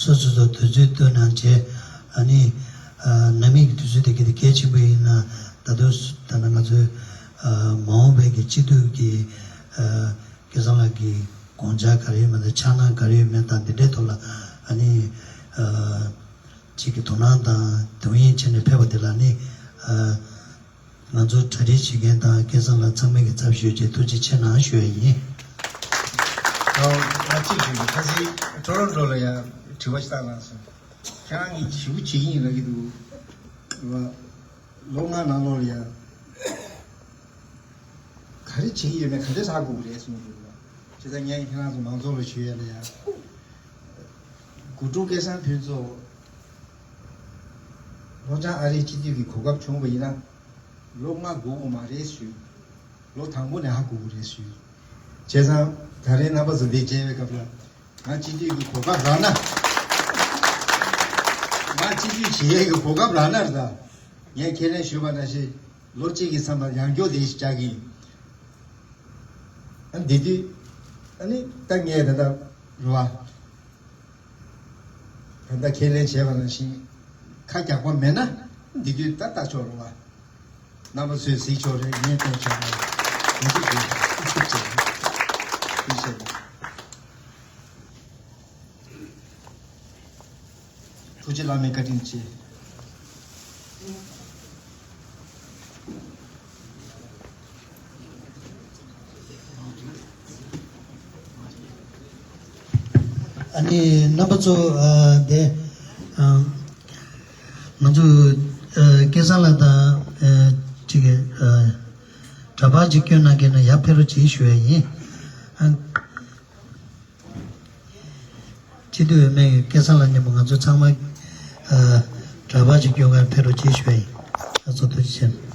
སོ་སོ་སོ་དུས་ཚོད་བཏོན་གནང་བྱས། ཨ་ནི་ཨ་ནང་མི་གི་དུས་ཚོད་དེ་གི་དེ་གལ་ཆེན་པོ་ཡིན་ན། ད་དུང་ད་ལྟ་ང་ཚོའི་ཨ་མ་འོངས་པའི་གི་སྤྱི་འཐུས་ཀྱི་ཨ་སྐལ་བཟང་ལགས་ཀྱི་དགོངས་འཆར་ག་རེ་ཡོད་མེད་དང་འདི་འདྲའི་ཐོག་ལ་ཨ་ནི་ཨ་གཅིག་གི་དོ་སྣང་དང་དོ་དབྱིངས་བྱས་ནས་ཕེབས་པ་དེ་ལ་ནི་ཨ་ང་ཚོ་གྲ་སྒྲིག་བྱེད་མཁན་དང་སྐལ་བཟང་ལགས་ཚང་མས་ཀྱི་ཚབ་ཞུས་བྱས་ཐུགས་རྗེ་ཆེ་གནང་ཞུ་ཡ་ཡིན། ཨོ། ང་གཅིག་ཞུ་རྒྱུ། ཁ་སང་ཊོ་རོན་ཊོ་ལ་ཡ་དྲི་བ་ཞིག་བཏང་གནང་སོང་། ཁྱེད་རང་གིས་ཞུ་བྱེད་ཀྱི་ཡིན་ལབ་ཀྱི་འདུག་ལོ་ལྔ་ནང་ལོགས་ལ་ཡ་ག་རེ་བྱེད་ཀྱི་ཡོད་མེད་ག་འདྲས་ཧ་གོ་གི་རེད་གསུངས་འདུག་ལ། བྱས་ཙང་ངས་ཁྱེད་རང་ཚོ་མང་ཚོགས་ལ་ཞུ་ཡ་ལ་ཡ། དགུ་ཕྲུག་སྐལ་བཟང་ཕུན་ཚོགས་ལྷོ་བྱང་ཨ་རིའི་སྤྱི་འཐུས་ཀྱི་གོ་སྐབས་བྱུང་བ་ཡིན་ན། ལོ་ལྔ་འགོར་གྱི་མ་རེད་ཞུས། ལོ་དང་པོ་ནས་ཧ་གོ་གི་རེད་ཞུས། བྱས་ཙང་ད་རེས་རྣམ་པ་ཚོ་འདིར་མཇལ་བའི་སྐབས་ལ། ང་སྤྱི་འཐུས་ཀྱི་གོ་སྐབས་རག་ན། ང་སྤྱི་འཐུས་བྱེད་ཡས་ཀྱི་གོ་སྐབས་རག་ན་རེད་ད། ངས་ཁས་ལེན་ཞུས་པ་ནང་བཞིན་ལོ་གཅིག་གི་མཚམས་ལ་ཡང་བསྐྱར་དེ་ཞིག་བཅར་གྱི་ཡིན། ཨ་འདི་དུས་ཨ་ནི་ད་ངས་ད་ལྟ་རེད་བ། ད་ལྟ་ཁས་ལེན་བྱས་པ་ནང་བཞིན་ཁ་རྒྱག་པ་མེད་ན་འདི་དུས་ད་ལྟ་ཆོག་རེད་བ། རྣམ་པ་ཚོས་གཟིགས་ཆོག་རེད། ངས་གཏོང་ཆོག་རེད། ཡིན་གཅིག་རེད། ཐུགས་རྗེ་ཆེ། ཐུགས་རྗེ་ཆེ། ཐུགས་རྗེ་བླ་མེད་བཀའ་དྲིན་ཆེ། ཨ་ནི་རྣམ་པ་ཚོ་ཨ་དེ་ཨ་ང་ཚོ་ཨ་སྐལ་བཟང་ལགས་དང་ཨ་ཅིག་ཨ་འདྲ་པར་ཅིག་སྐྱོན་གནང་མཁན་ན་ཡར་ཕེབས་རོགས་གྱིས་ཞུ་ཡ་ཡིན། ཨ། སྤྱི་འཐུས་འོས་མི་སྐལ་བཟང་ལགས་མཉམ་པོ་ང་ཚོ་ཚང་མ་ཨ་འདྲ་པར་ཅིག་སྐྱོན་གནང་ཕེབས་རོགས་གྱིས་ཞུ་ཡ་ཡིན། ཨ་ཚོ་ཐུགས་རྗེ་ཆེ།